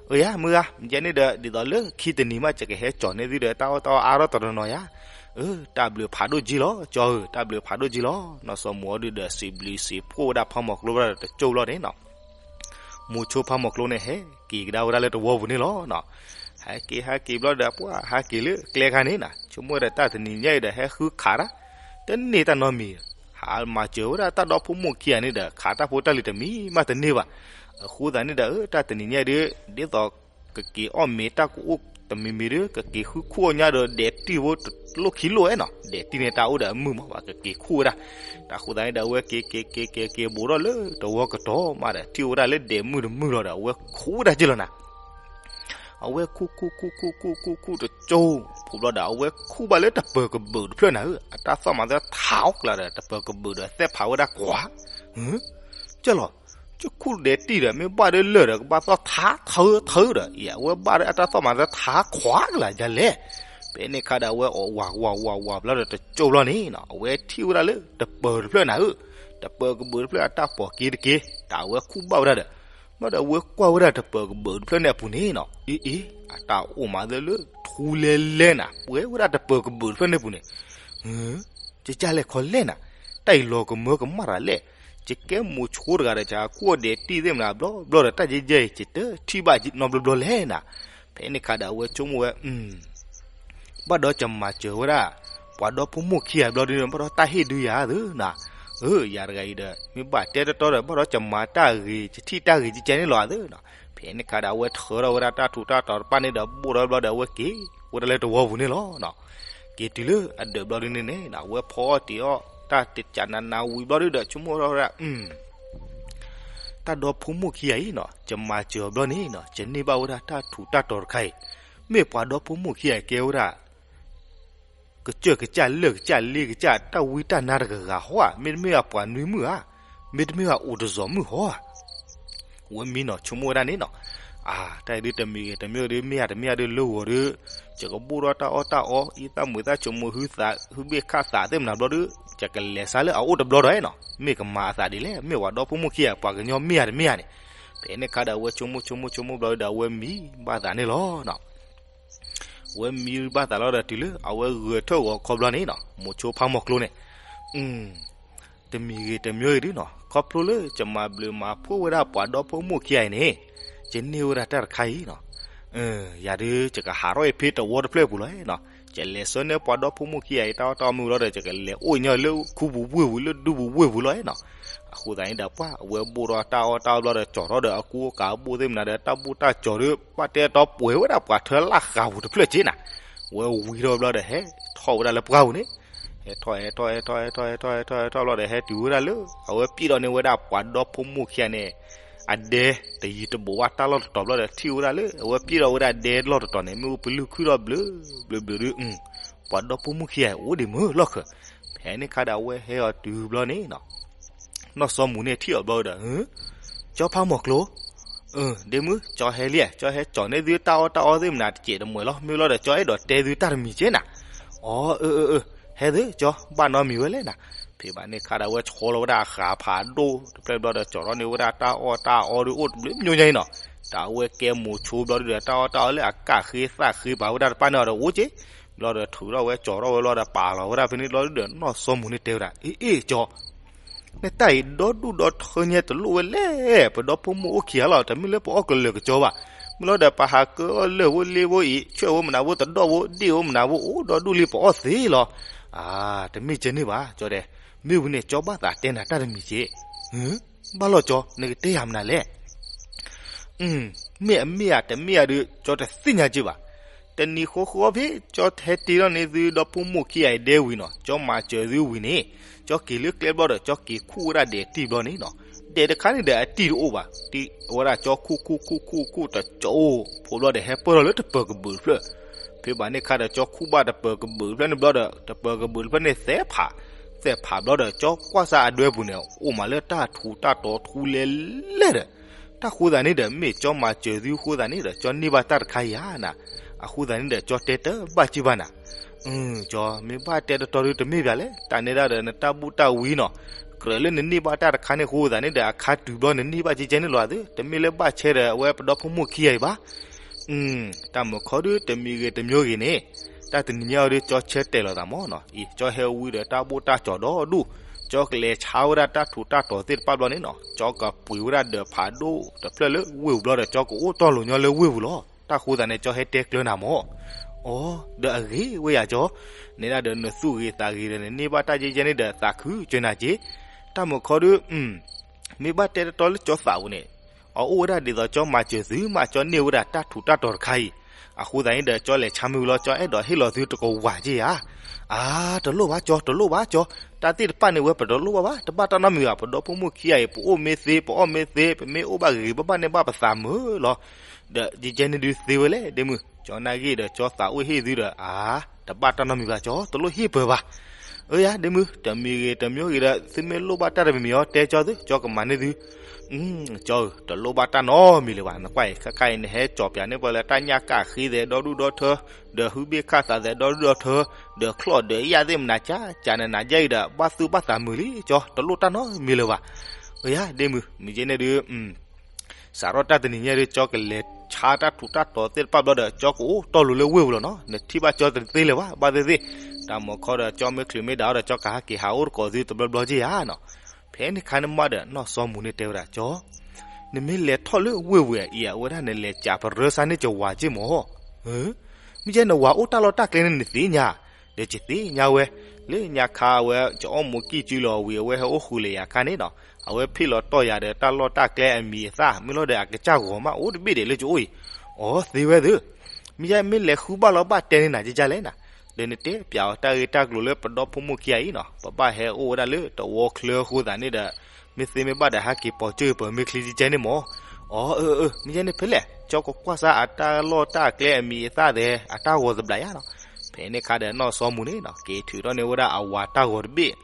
အၢယၤမုၢ်ဂၤ ယဲန့ၣ်ဒီး ဒ်သိးလၢခံတနံၤမး ယကဟဲကၠီၤန့ၢ်သုဒီး တၢ်အီၣ်တၢ်အီအါထီၣ်တနီၤနီၤယၤ, အၢ တၢ်ဘျုးဖးဒိၣ်က့လီၤ ကၠီဧၢ တၢ်ဘျုးဖးဒိၣ်က့လီၤ, နီၢ်စီၤမိၤအီၤဒုဒီး စံးဘျုးစံးဖှိၣ်ဝဲဒၣ်ဖးမီၤကျိဝဲဒၣ်ဒီးတကၠိၢ်ဘျီန့ၣ်နီၤ မိၤဆိဖးမီၤကျိန့ၣ် ဟဲက့ၤကဒါဝဲဒၣ်လၢတဝီပူၤန့ၣ်လီၤနီၤ. ဟဲက့ၤဟဲက့ၤဘျီဒီး ပှၤဟဲက့ၤလၢကျဲခါန့ၣ်နီၤ ဆိကမိၣ်ဝဲဒီးတၢ်တနံၤညါအံၤဒီး ဟဲဃုခးတၢ် တန့ၢ်တၢ်နီတမံၤ, ဟးမၤစၢၤဝဲဒၣ်တၢ်ဒီဖိမိၢ်ခံဂၤန့ၣ်ဒီး ခးတၢ်ဖိတၢ်လံၤတမံၤမးတန့ၢ်ဘၣ်. အဃိသတးန့ၣ်ဒီး တၢ်တနံၤညါအံၤဒီး ဒ်သိး ကက့ၤအီၣ်မ့ၤတၢ်ကအိၣ်တမံၤမံၤဒီး ကက့ၤဃုခူၣ်အီၣ်ညါဒီး ဒဲးတံၢ်ဖိတလိၣ်ခံလိၣ်ဝဲနီၤ, ဒဲးတံၢ်န့ၣ်တၢ်အိၣ်ဒီးအမုၢ်မး ပှၤကက့ၤခူၣ်ဝဲဒၣ်. တၢ်ဃိသတးန့ၣ်ဒီး အဝဲက့ၤက့ၤက့ၤက့ၤက့ၤဘူးထီၣ်လၢတဝီကတီၤမးဒီး ထံၣ်ဝဲဒၣ်လၢဒဲးမုၢ်တမုၢ်လီၤဒီး အဝဲခူၣ်ဝဲဒၣ်က့လီၤနၤ. အဝဲခူၣ်ခူၣ်ခူၣ်ခူၣ်ခူၣ်ခူၣ်ခူၣ်တကၠိၢ် ဖုဘျီဒီး အဝဲခူၣ်ဘၣ်လၢတပၢၤကဘုးတဖျၢၣ်နၤဧၢ, အတၢ်သီၣ်မၤသၢထးအီၣ်ကျါဒီး တပၢၤကဘုးဒီးသဲၣ်ဖးဝဲဒၣ်ကွၢ်, ကၠီလီၤ, ကၠီခူၣ်ဒဲးတံၢ်ဒီး မ့ၢ်ဘၣ်ဒၢလၢာ်ဒီး ကဘၣ်သီၣ်ထးထၢထၢဒီး အံၤ အဝဲဘၣ်ဒီးအတၢ်သီၣ်မၤသၢထးခွးကလၢ်ဒ်လဲၣ်. ဖဲန့ၣ်ခါဒီး အဝဲအီၣ်ဝးဝးဝးဝးဘျီဒီးတကၠိၢ်ဘျီန့ၣ်နီၤ အဝဲထံၣ်ဝဲဒၣ်လၢတပၢၤတဖျၢၣ်နၤဧၢ, တပၢၤကဘုးတဖျၢၣ်အတၢ်ပိာ်က့ၤတက့ၤ တၢ်အဝဲခူၣ်ဘၣ်ဝဲဒၣ်ဒီး ဘျီဒီးအဝဲကွၢ်ဝဲဒၣ်တပၢၤကဘုးတဖျၢၣ်န့ၣ်အပူၤန့ၣ်နီၤ အ့အ့ အတၢ်အိၣ်မးသၢလၢထူလဲလဲနၤ ပှဲၤဝဲဒၣ်တပၢၤကဘုးတဖျၢၣ်န့ၣ်အပူၤန့ၣ်, ကကၢ်လဲၣ်ခီလဲၣ်နၤ, တၢ်အံၤလီၤကမၢကမၣ်တၢ်လဲၣ်, ယကဲမိၤဆိတဂၤဒီး ယခူၣ်အီၣ်ဒဲးတံၢ်သ့ၣ်မနၤဘျီဘျီဒီး တၢ်ယဲၢ်ယဲၢ်အံၤ ယတထံၣ်ဘၣ်နီတဘျီဘျီလဲၣ်နၤ. ဖဲန့ၣ်ခါဒီးအဝဲဆိကမိၣ်ဝဲ ဘၣ်ဒီးယမၤစၢၤဝဲဒၣ် ပှၤဒီဖိမိၢ်ခံဂၤဘျီဒုန့ၣ် ဘၣ်ဒီးတၢ်ဟ့ၣ်ဒုယၤသုနၤ, အၢ ယၤတဂၤအံၤဒီး မ့ၢ်ဘၣ်တဲတတီဒီး ဘၣ်ဒီးယမၤတၢ်ဂ့ၤ ယထံၣ်တၢ်ဂ့ၤကကဲန့ၣ်လီၤသုနီၤ. ဖဲန့ၣ်ခါဒီး အဝဲထၢထီၣ်ဝဲဒၣ်တၢ်ထူးတၢ်တီၤတဖၣ်န့ၣ်ဒီး ဘိၣ်ထီၣ်ဘျီဒီးအဝဲက့ၤဝဲဒၣ်လၢတဝီပူၤန့ၣ်လီၤ. က့ၤတုၤလၢအဒၢးဘျီဒုန့ၣ်န့ၣ် အဝဲဖီအီၣ်တ့ၤအီၣ် တၢ်တကးနးနးဝံၤဘျီဒုဒီး ဆိကမိၣ်ထီၣ်ဝဲဒၣ် တၢ်ဒီဖိမိၢ်ခံဂၤအံၤနီၤ ယမၤစၢၤအီၤဘျီန့ၣ်နီၤ ယန့ၢ်ဘၣ်ဝဲဒၣ်တၢ်ထူးတၢ်တီၤတခါအံၤ, မ့ၢ်ပှၤဒီဖိမိၢ်ခံဂၤအံၤကဲဝဲဒၣ် ကစၢၢ်ကစၢ်လၢၢ်ကစၢ်လ့ကစၢ် တၢ်ဝံတၢ်နါတဂၤဂၤဟီဧါ, မ့တမ့ၢ်ဘၣ်ပှၤနွံမုၣ်ဧါ, မ့တမ့ၢ်ဘၣ်အိၣ်တစီၤမုၣ်ဟီဧါ. ဝဲမံနီၤ ဆိကမိၣ်ဝဲဒၣ်န့ၣ်နီၤ, အၢ တၢ်အံၤဒုးတမံၤဂ့ၤတမံၤဂ့ၤဒုး မ့ၢ်ဧါတမ့ၢ်ဧါဒုး လၢဂီၤဒုး ယကဘိၣ်ထီၣ်တၢ်အီၣ်တၢ်အီ အံသၣ်မူၤသၣ်ဆိးမိၣ်ဟုသး ဟုဘ့ၣ်ခၣ်သးသ့ၣ်မနၤဘျီဒုး ယကလဲၤစါလၢအအိၣ်တဘျီဒီးနီၤ မ့ၢ်ကမၤအသးဒ်လဲၣ် မ့ၢ်ပှၤဒီဖိမိၢ်ခံဂၤ ပှၤကညီမ့ၢ်ဧါတမ့ၢ်ဧါန့ၣ်. ဖဲန့ၣ်ခါဒီး အဝဲဆိကမိၣ်ဆိကမိၣ်ဆိကမိၣ်ဘျီဒုး အဝဲမံဘၣ်သးန့ၣ်လီၤနီၤ. အဝဲမံဘၣ်သးလီၤဒီးတုၤလၢ အဝဲဂဲၤထၢၣ်ဂီၤခီဘျီန့ၣ်နီၤ မိၤဆိဖးမီၤကျိန့ၣ် တမံၤဂ့ၤတမံၤဂ့ၤဒုးနီၤ ခီဖျိလၢယမၤဘျုးမၤဖှိၣ်ဝဲဒၣ်ပှၤဒီဖိမိၢ်ခံဂၤအံၤန့ၣ် ယန့ၢ်ဝဲဒၣ်တၢ်တခါအံၤနီၤ ယၤဒုးယကဟးထီၣ်အံၤဖဲတဝီတဖျၢၣ်ပူၤလီၤနီၤ ယလဲၤဆှၢန့ၢ်ပှၤဒီဖိမိၢ်ခံဂၤအံၤ တၢ်အီၣ်တၢ်အီမ့ၢ်ဝံၤလီၤဒီး ယကလဲၤအိၣ်ညီလၢခူပူၤဝ့ၢ်ပူၤလၢဒူပူၤဝ့ၢ်ပူၤလီၤနီၤ. အဃိသတးန့ၣ်ဒီး ပှၤအဝဲဘိၣ်ထီၣ်တၢ်အီၣ်တၢ်အီဘျီဒီး ကၠီၤထီၣ်ဒီးအကူအကၤဘိၣ်သ့ၣ်မနၤဒီး တၢ်ဘိၣ်တၢ်ကၠီၤဒီး ဘၣ်တဲတီပှဲၤဝဲဒၣ်ပှၤထၢလၢ်ဃာ်ပူၤတဖျၢၣ်က့နီၤ. ဝဲဝံၤထီၣ်ဘျီဒီး ဟဲထီၣ်ဝဲဒၣ်လၢပှၢ်ပူၤန့ၣ် ဟဲထီၣ်ဟဲထီၣ်ဟဲထီၣ်ဟဲထီၣ်ဟဲထီၣ်ဟဲထီၣ်ဟဲထီၣ်ဘျီဒီး ဟဲတုၤဝဲဒၣ်လၢ အဝဲပျဲၢ်ထီၣ်န့ၢ်ဝဲဒၣ်ပှၤဒီဖိမိၢ်ခံဂၤန့ၣ် အဒဲတယံၤတဘူးဘၣ်တၢ်လီၢ်တတီၤဘျီဒီး ထံၣ်ဝဲဒၣ်လၢ အဝဲပျဲၢ်ထီၣ်ဝဲဒၣ်ဒဲလီၢ်တတီၤန့ၣ် မ့ၣ်အူပလုၢ်ခုၣ်ထီၣ်ဘျုးဘျုးဘျုးဒုး ပှၤဒီဖိမိၢ်ခံဂၤအိၣ်ဒံးမုၢ်လီၢ်ခၢၣ်. ဖဲန့ၣ်ခါဒီး အဝဲဟဲအီၤတုၤဘျီန့ၣ်နီၤ နီၢ်စီၤမူၤန့ၣ်ထံၣ်အီၤဘျီဒီး ကၠီဖးမီၤကျိ ဒ့မုၣ် ကၠီဟဲလံ ကၠီဟဲကၠီၤန့ၢ်သုတၢ်အီၣ်တၢ်အီသ့ၣ်မနၤတစဲးတမှဲၤလီၤ မ့ၢ်လီၤဒီး ကၠီအဲၣ်ဒိးတဲသုတၢ်တမံၤက့နၤ. အီ အၢ အၢ အၢ ဟဲသု ကၠီ ဘၣ်နီတမံၤဝဲလဲၣ်နၤ. ဖဲဘၣ်န့ၣ်ခါဒီး အဝဲဆီလီၤဝဲဒၣ်အဃးဖးဒိၣ်တဖျၢၣ်ဘျီဒီး ကၠီၤထီၣ်န့ၢ်ဝဲဒၣ်တၢ်အီၣ်တၢ်အီဒုးအိၣ်တဘျုးမံၤညါအံၤနီၤ. တၢ်အဝဲကဲမိၤဆိဘျီဒုးဒီး တၢ်အီၣ်တၢ်အီလၢအကၣ်ဃ့သၣ်ဃ့ပာ်ဝဲဒၣ်တဖၣ်န့ၣ်အီၤဒီးအိၣ်က့ ဘျီဒီးထုးထီၣ်ဝဲကၠီၤထီၣ်ဝဲဘျီဒီး ပာ်လီၤဝဲဒၣ်ဖဲန့ၣ်ဘျီဒုးဒီး နီၢ်စီၤမူၤန့ၣ်တဲဝဲဒၣ် အ့ အ့ ကၠီ နတၢ်အံၤဒီဒူၣ်ဒီထၢညါတလိၣ်ဝဲလဲၣ်, ပဒီဖိမိၢ်အိၣ်ခံဂၤလီၤ, တမ့ၢ်လၢပအီၣ်ကလၢာ်ကကၠီဘၣ်. မ့ၢ်လီၤဒီးပဟးကၢအီၣ်လၢၢ်ဖိလ့ဖိအံၤ, ဆွဲၣ်ဖိမနုၤဖိတဒီၣ်ဖိ, ဒ့ၣ်ဖိမနုၤဖိအိၣ်ဒီဒူၣ်လံ ပအီၣ်သ့လီၤ. အါ, တမ့ၢ်ကဲန့ၣ်ဘၣ်, ကၠီဒဲး, မ့ၢ်ဝံၤန့ၣ် ကၠီဘၣ်သးတဲနၤတၢ်တမံၤက့. ဘၣ်လီၤကၠီ, နကတဲယၤမနုၤလဲၣ်. မ့ၢ်အမ့ၢ်ဧါတမ့ၢ်ဧါဒီး ကၠီတသ့ၣ်ညါက့ဘၣ်. တနံၤဃီဃီဖဲ ကၠီဟဲတ့ထီၣ်န့ၢ်သုဒီဖိမိၢ်ခံဂၤအံၤဒဲဝံၤနီၤ, ကၠီမၤစၢၤသုဝံၤန့ၣ်, ကၠီက့ၤလၢကျဲဘျီဒီး ကၠီက့ၤခူၣ်ဝဲဒၣ်ဒဲးတံၢ်ဘျီန့ၣ်နီၤ, ဒဲးတခါန့ၣ်ဒီးအတံၢ်တအိၣ်ဘၣ်, တံၢ်ဝဲဒၣ်ကၠီခူၣ်ခူၣ်ခူၣ်ခူၣ်ခူၣ်တကၠီအိၣ်ဖိဘျီဒီး ဟဲပၢၢ်ထီၣ်လၢတပၢၤကဘုးတဖျၢၣ်. ဖဲဘၣ်န့ၣ်ခါဒီး ကၠီခူၣ်ဘၣ်တပၢၤကဘုးတဖျၢၣ်န့ၣ်ဘျီဒီး တပၢၤကဘုးတဖျၢၣ်န့ၣ်သဲးဖး, သဲးဖးဘျီဒီး ကၠီကွၢ်စၢ်အဒွဲပူၤန့ၣ် အိၣ်မးလၢတၢ်ထူးတၢ်တီၤထူလဲလဲဒီး တၢ်ဃိသးန့ၣ်ဒီး မ့ၢ်ကၠီမၤစၢၤသုဃိသးန့ၣ်ဒီး ကၠီန့ၢ်ဘၣ်တၢ်တခါအံၤဧါနၤ. အဃိသးန့ၣ်ဒီး ကၠီတဲတဘၣ်က့ဘၣ်နၤ. ကၠီမ့ၢ်ဘၣ်တဲတတီၤဒုးတမ့ၢ်ဘၣ်လဲၣ်, တၢ်န့ၣ်ဒၣ်ဒီးနတၢ်ဘူၣ်တၢ်ဝံနီၤ, ကြၢးလၢနန့ၢ်ဘၣ်တၢ်တခါန့ၣ်ဃိသးန့ၣ်ဒီး အခါတုၤဘျီနန့ၢ်ဘၣ်ကဲကဲန့ၣ်လီၤသု, တမ့ၢ်လၢဘၣ်ဆဲဒီးအဝဲပဒီဖိမိၢ်ခံဂၤအံၤဘၣ်. တၢ်မုာ်ခီဒုးတမံၤဂ့ၤတမံၤဂ့ၤန့ၣ်, တၢ်တနံၤညါအံၤဒီး ကၠီဆၢတဲာ်လီၤသးမးနီၤ, အံၤ ကၠီဟဲဝံဒီးတၢ်ဘူၣ်တၢ်ကၠီၤဒီဒူၣ်, ကၠီကလဲၤဆါဝဲဒၣ်တၢ်ထူးတၢ်တီၤသ့ၣ်တဖၣ်ဘျီန့ၣ်နီၤ, ကၠီကပှ့ၤဝဲဒၣ်ဒီးဖးဒိၣ်တဖျၢၣ်လၢဝ့ၢ်ပူၤဘျီဒီး ကၠီကအိၣ်တီၢ်လိာ်ညီလၢဝ့ၢ်ပူၤလီၤ. တၢ်ဃိသးန့ၣ် ကၠီဟဲတဲကျၢၤနၤမး. အိ, ဒီးအဂ့ၤဝဲယၤကၠီ, နဲဒၣ်ဒီးနသူၣ်ဂ့ၤသးဂ့ၤဒီး နန့ၢ်ဘၣ်တၢ်ကဲကဲန့ၣ်ဒီး သးခုစၢၤနၤက့. တၢ်မုာ်ခီဒုး မ့ၢ်ဘၣ်တဲတတီၤလၢကၠီသးပူၤန့ၣ်, အအိၣ်ဝဲဒၣ်ဒ်သိးကၠီမၤစၢၤသုမး ကၠီန့ၢ်ဝဲဒၣ်တၢ်ထူးတၢ်တီၤတခါအံၤ, အဃိသတးန့ၣ်ဒီး ကၠီလဲၤဆါမ့ၢ်ဝံၤလီၤ ကၠီအဲၣ်ဒိးဟ့ၣ်လီၤသုတကဝၤက့ဧါ. အါ, တလိၣ်ဘၣ်ကၠီ, တလိၣ်ဘၣ်ကၠီ, တၢ်သ့ၣ်တဖၣ်န့ၣ်ဝဲပတလိၣ်ဘၣ်ဘၣ်, တဘၣ်တၢ်နီတမံၤဘၣ်, ပဒီဖိမိၢ်ခံဂၤအံၤ ပအိၣ်မ့ၢ်သ့ ပအီၣ်မ့ၢ်သ့ ပမ့ၢ်အိၣ်ဘၣ်ဂ့ၤဂ့ၤဘၣ်ဘၣ်န့ၣ်ဘၣ်ပသးမုာ်လီၤ. ဒီးကဲကဲန့ၣ်ဒုးသ့ဝဲလဲၣ် ဒ့မုၣ်, ကၠီနာ်ဂ့ၢ်ဒီး ကၠီသးအိၣ်ဟ့ၣ်သုဒီး အါ, တဘၣ်တၢ်နီတမံၤဘၣ်ကၠီ, တလိၣ်ဟ့ၣ်ပၢၤဘၣ်. အၢယၤ ဒ့မုၣ်, တမံၤဂ့ၤတမံၤဂ့ၤဒီး သုမ့ၢ်လိၣ်ဘၣ်တၢ်တမံၤမံၤအီၤ တဲကၠီသု ကၠီကမၤန့ၢ်သု. ကၠီဧၢ, တလိၣ်ဘၣ်တၢ်နီတမံၤလၢၤဘၣ်, နကွၢ်အံၤ ခဲခါအံၤ နဟဲကၠီၤပၠးန့ၢ်ပှၤလၢတၢ်ညၣ်ကၣ်ဃ့သဲးဒီဒူၣ်ဒီထၢ, ဒီးဟုဘ့ၣ်ခၣ်သးသဲးဒီဒူၣ်ဒီထၢ, ဒီးချီၣ်ဒီးယာ်သ့ၣ်မနၤကၠးကၠးနနၤယဲအံၤဒီး ဘၣ်သူၣ်ဘၣ်သးမုာ်လံကၠီ, တလိၣ်တၢ်နီတမံၤလၢၤဘၣ်. အၢယၤ ဒ့မုၣ်, မ့ၢ်ကဲန့ၣ်ဒုး စးထီၣ်တၢ်တနံၤညါဒုး ကၠီကလဲၤဆါတၢ်ထူးတၢ်တီၤသ့ၣ်တဖၣ်ဘျီဒီး ကၠီကအိၣ်တီၢ်လိၤလၢဝ့ၢ်ပူၤလီၤနီၤ, နထံၣ်ဘၣ်ကၠီတသ့လၢၤဘၣ်, ဘၣ်သ့ၣ်သ့ၣ်. တၢ်မုာ်ခီဒီး ကၠီမ့ၢ်ချုးမ့ၢ်ဒၣ်အီၤဒီး ကၠီကဟးက့ၤဟးအိၣ်တကိးသုတဘျီဘျီက့ဧါနီၤ. ဖဲန့ၣ်ခါန့ၣ်မးဒီး နီၢ်စီၤမူၤန့ၣ်တဲဝဲဒၣ် ကၠီ, နမ့ၢ်လဲၤထီၣ်လၢဝ့ၢ်ပူၤအံၤ အဝဲဒၣ်နလဲၤကးပရၢစါန့ၢ်ကဝၤက့မး. မ့ၢ်ကဲ နဝၤအိၣ်တၢ်လီၢ်တၢ်ကျဲန့ၣ်နသ့ၣ်ညါ, ဒီးယသ့ၣ်ညါဝဲ, လၢညါခါအဝဲ ယအီၣ်မူးကံၢ်စုလီၤဝံၤ အဝဲဟဲအိၣ်ဃုာ်လၢယၤခါန့ၣ်နီၤ, အဝဲဖ့ၣ်လီၤတီၢ်ယၤဒီးတၢ်လီၢ်တၢ်ကျဲအမံၤအသၣ် မ့ၢ်လီၤဒီးအကစၢ်ဂီၤမးအိၣ်တဘ့ၣ်ဒဲးလၢကအိၣ်အံၤ. အိ သ့ဝဲသု, မ့ၢ်ယဲမ့ၢ်လဲၤဃုဘၣ်လီၤဘၣ်တဲန့ၢ်နၤကကလဲၣ်နၤ, ဒီးနတဲပျးအီၤတၢ်ဂ့ၢ်တၢ်ကျိၤလၢပဒီဖိမိၢ်ခံဂၤအံၤနီၤ, ပဘၣ်ဟဲအိၣ်ဝဲဒၣ်လၢတဝီချၢအဃိသတးန့ၣ်ဒီး မ့ၢ်သ့မ့ၢ်ဘၣ်ဒီးဟဲက့ၤပိာ်ကၢၢ်ပၢၤမ့ၢ်ချံကကဲန့ၣ်မး. အိ အၢ အၢ မ့ၢ်ယဲန့ၣ်ဖဲလဲၣ်, ကၠီကကွၢ်စၢ်အတၢ်လီၢ်တၢ်ကျဲအမံၤအသၣ်သဲး အတၢ်ဂီၤသဘျးယါနီၤ. ဖဲန့ၣ်ခါဒီးနီၢ်စီၤမူၤန့ၣ်နီၤ က့ၤထုးထီၣ်န့ၢ်ဝဲဒၣ်အဝၤတၢ်ဂီၤတဘ့ၣ်,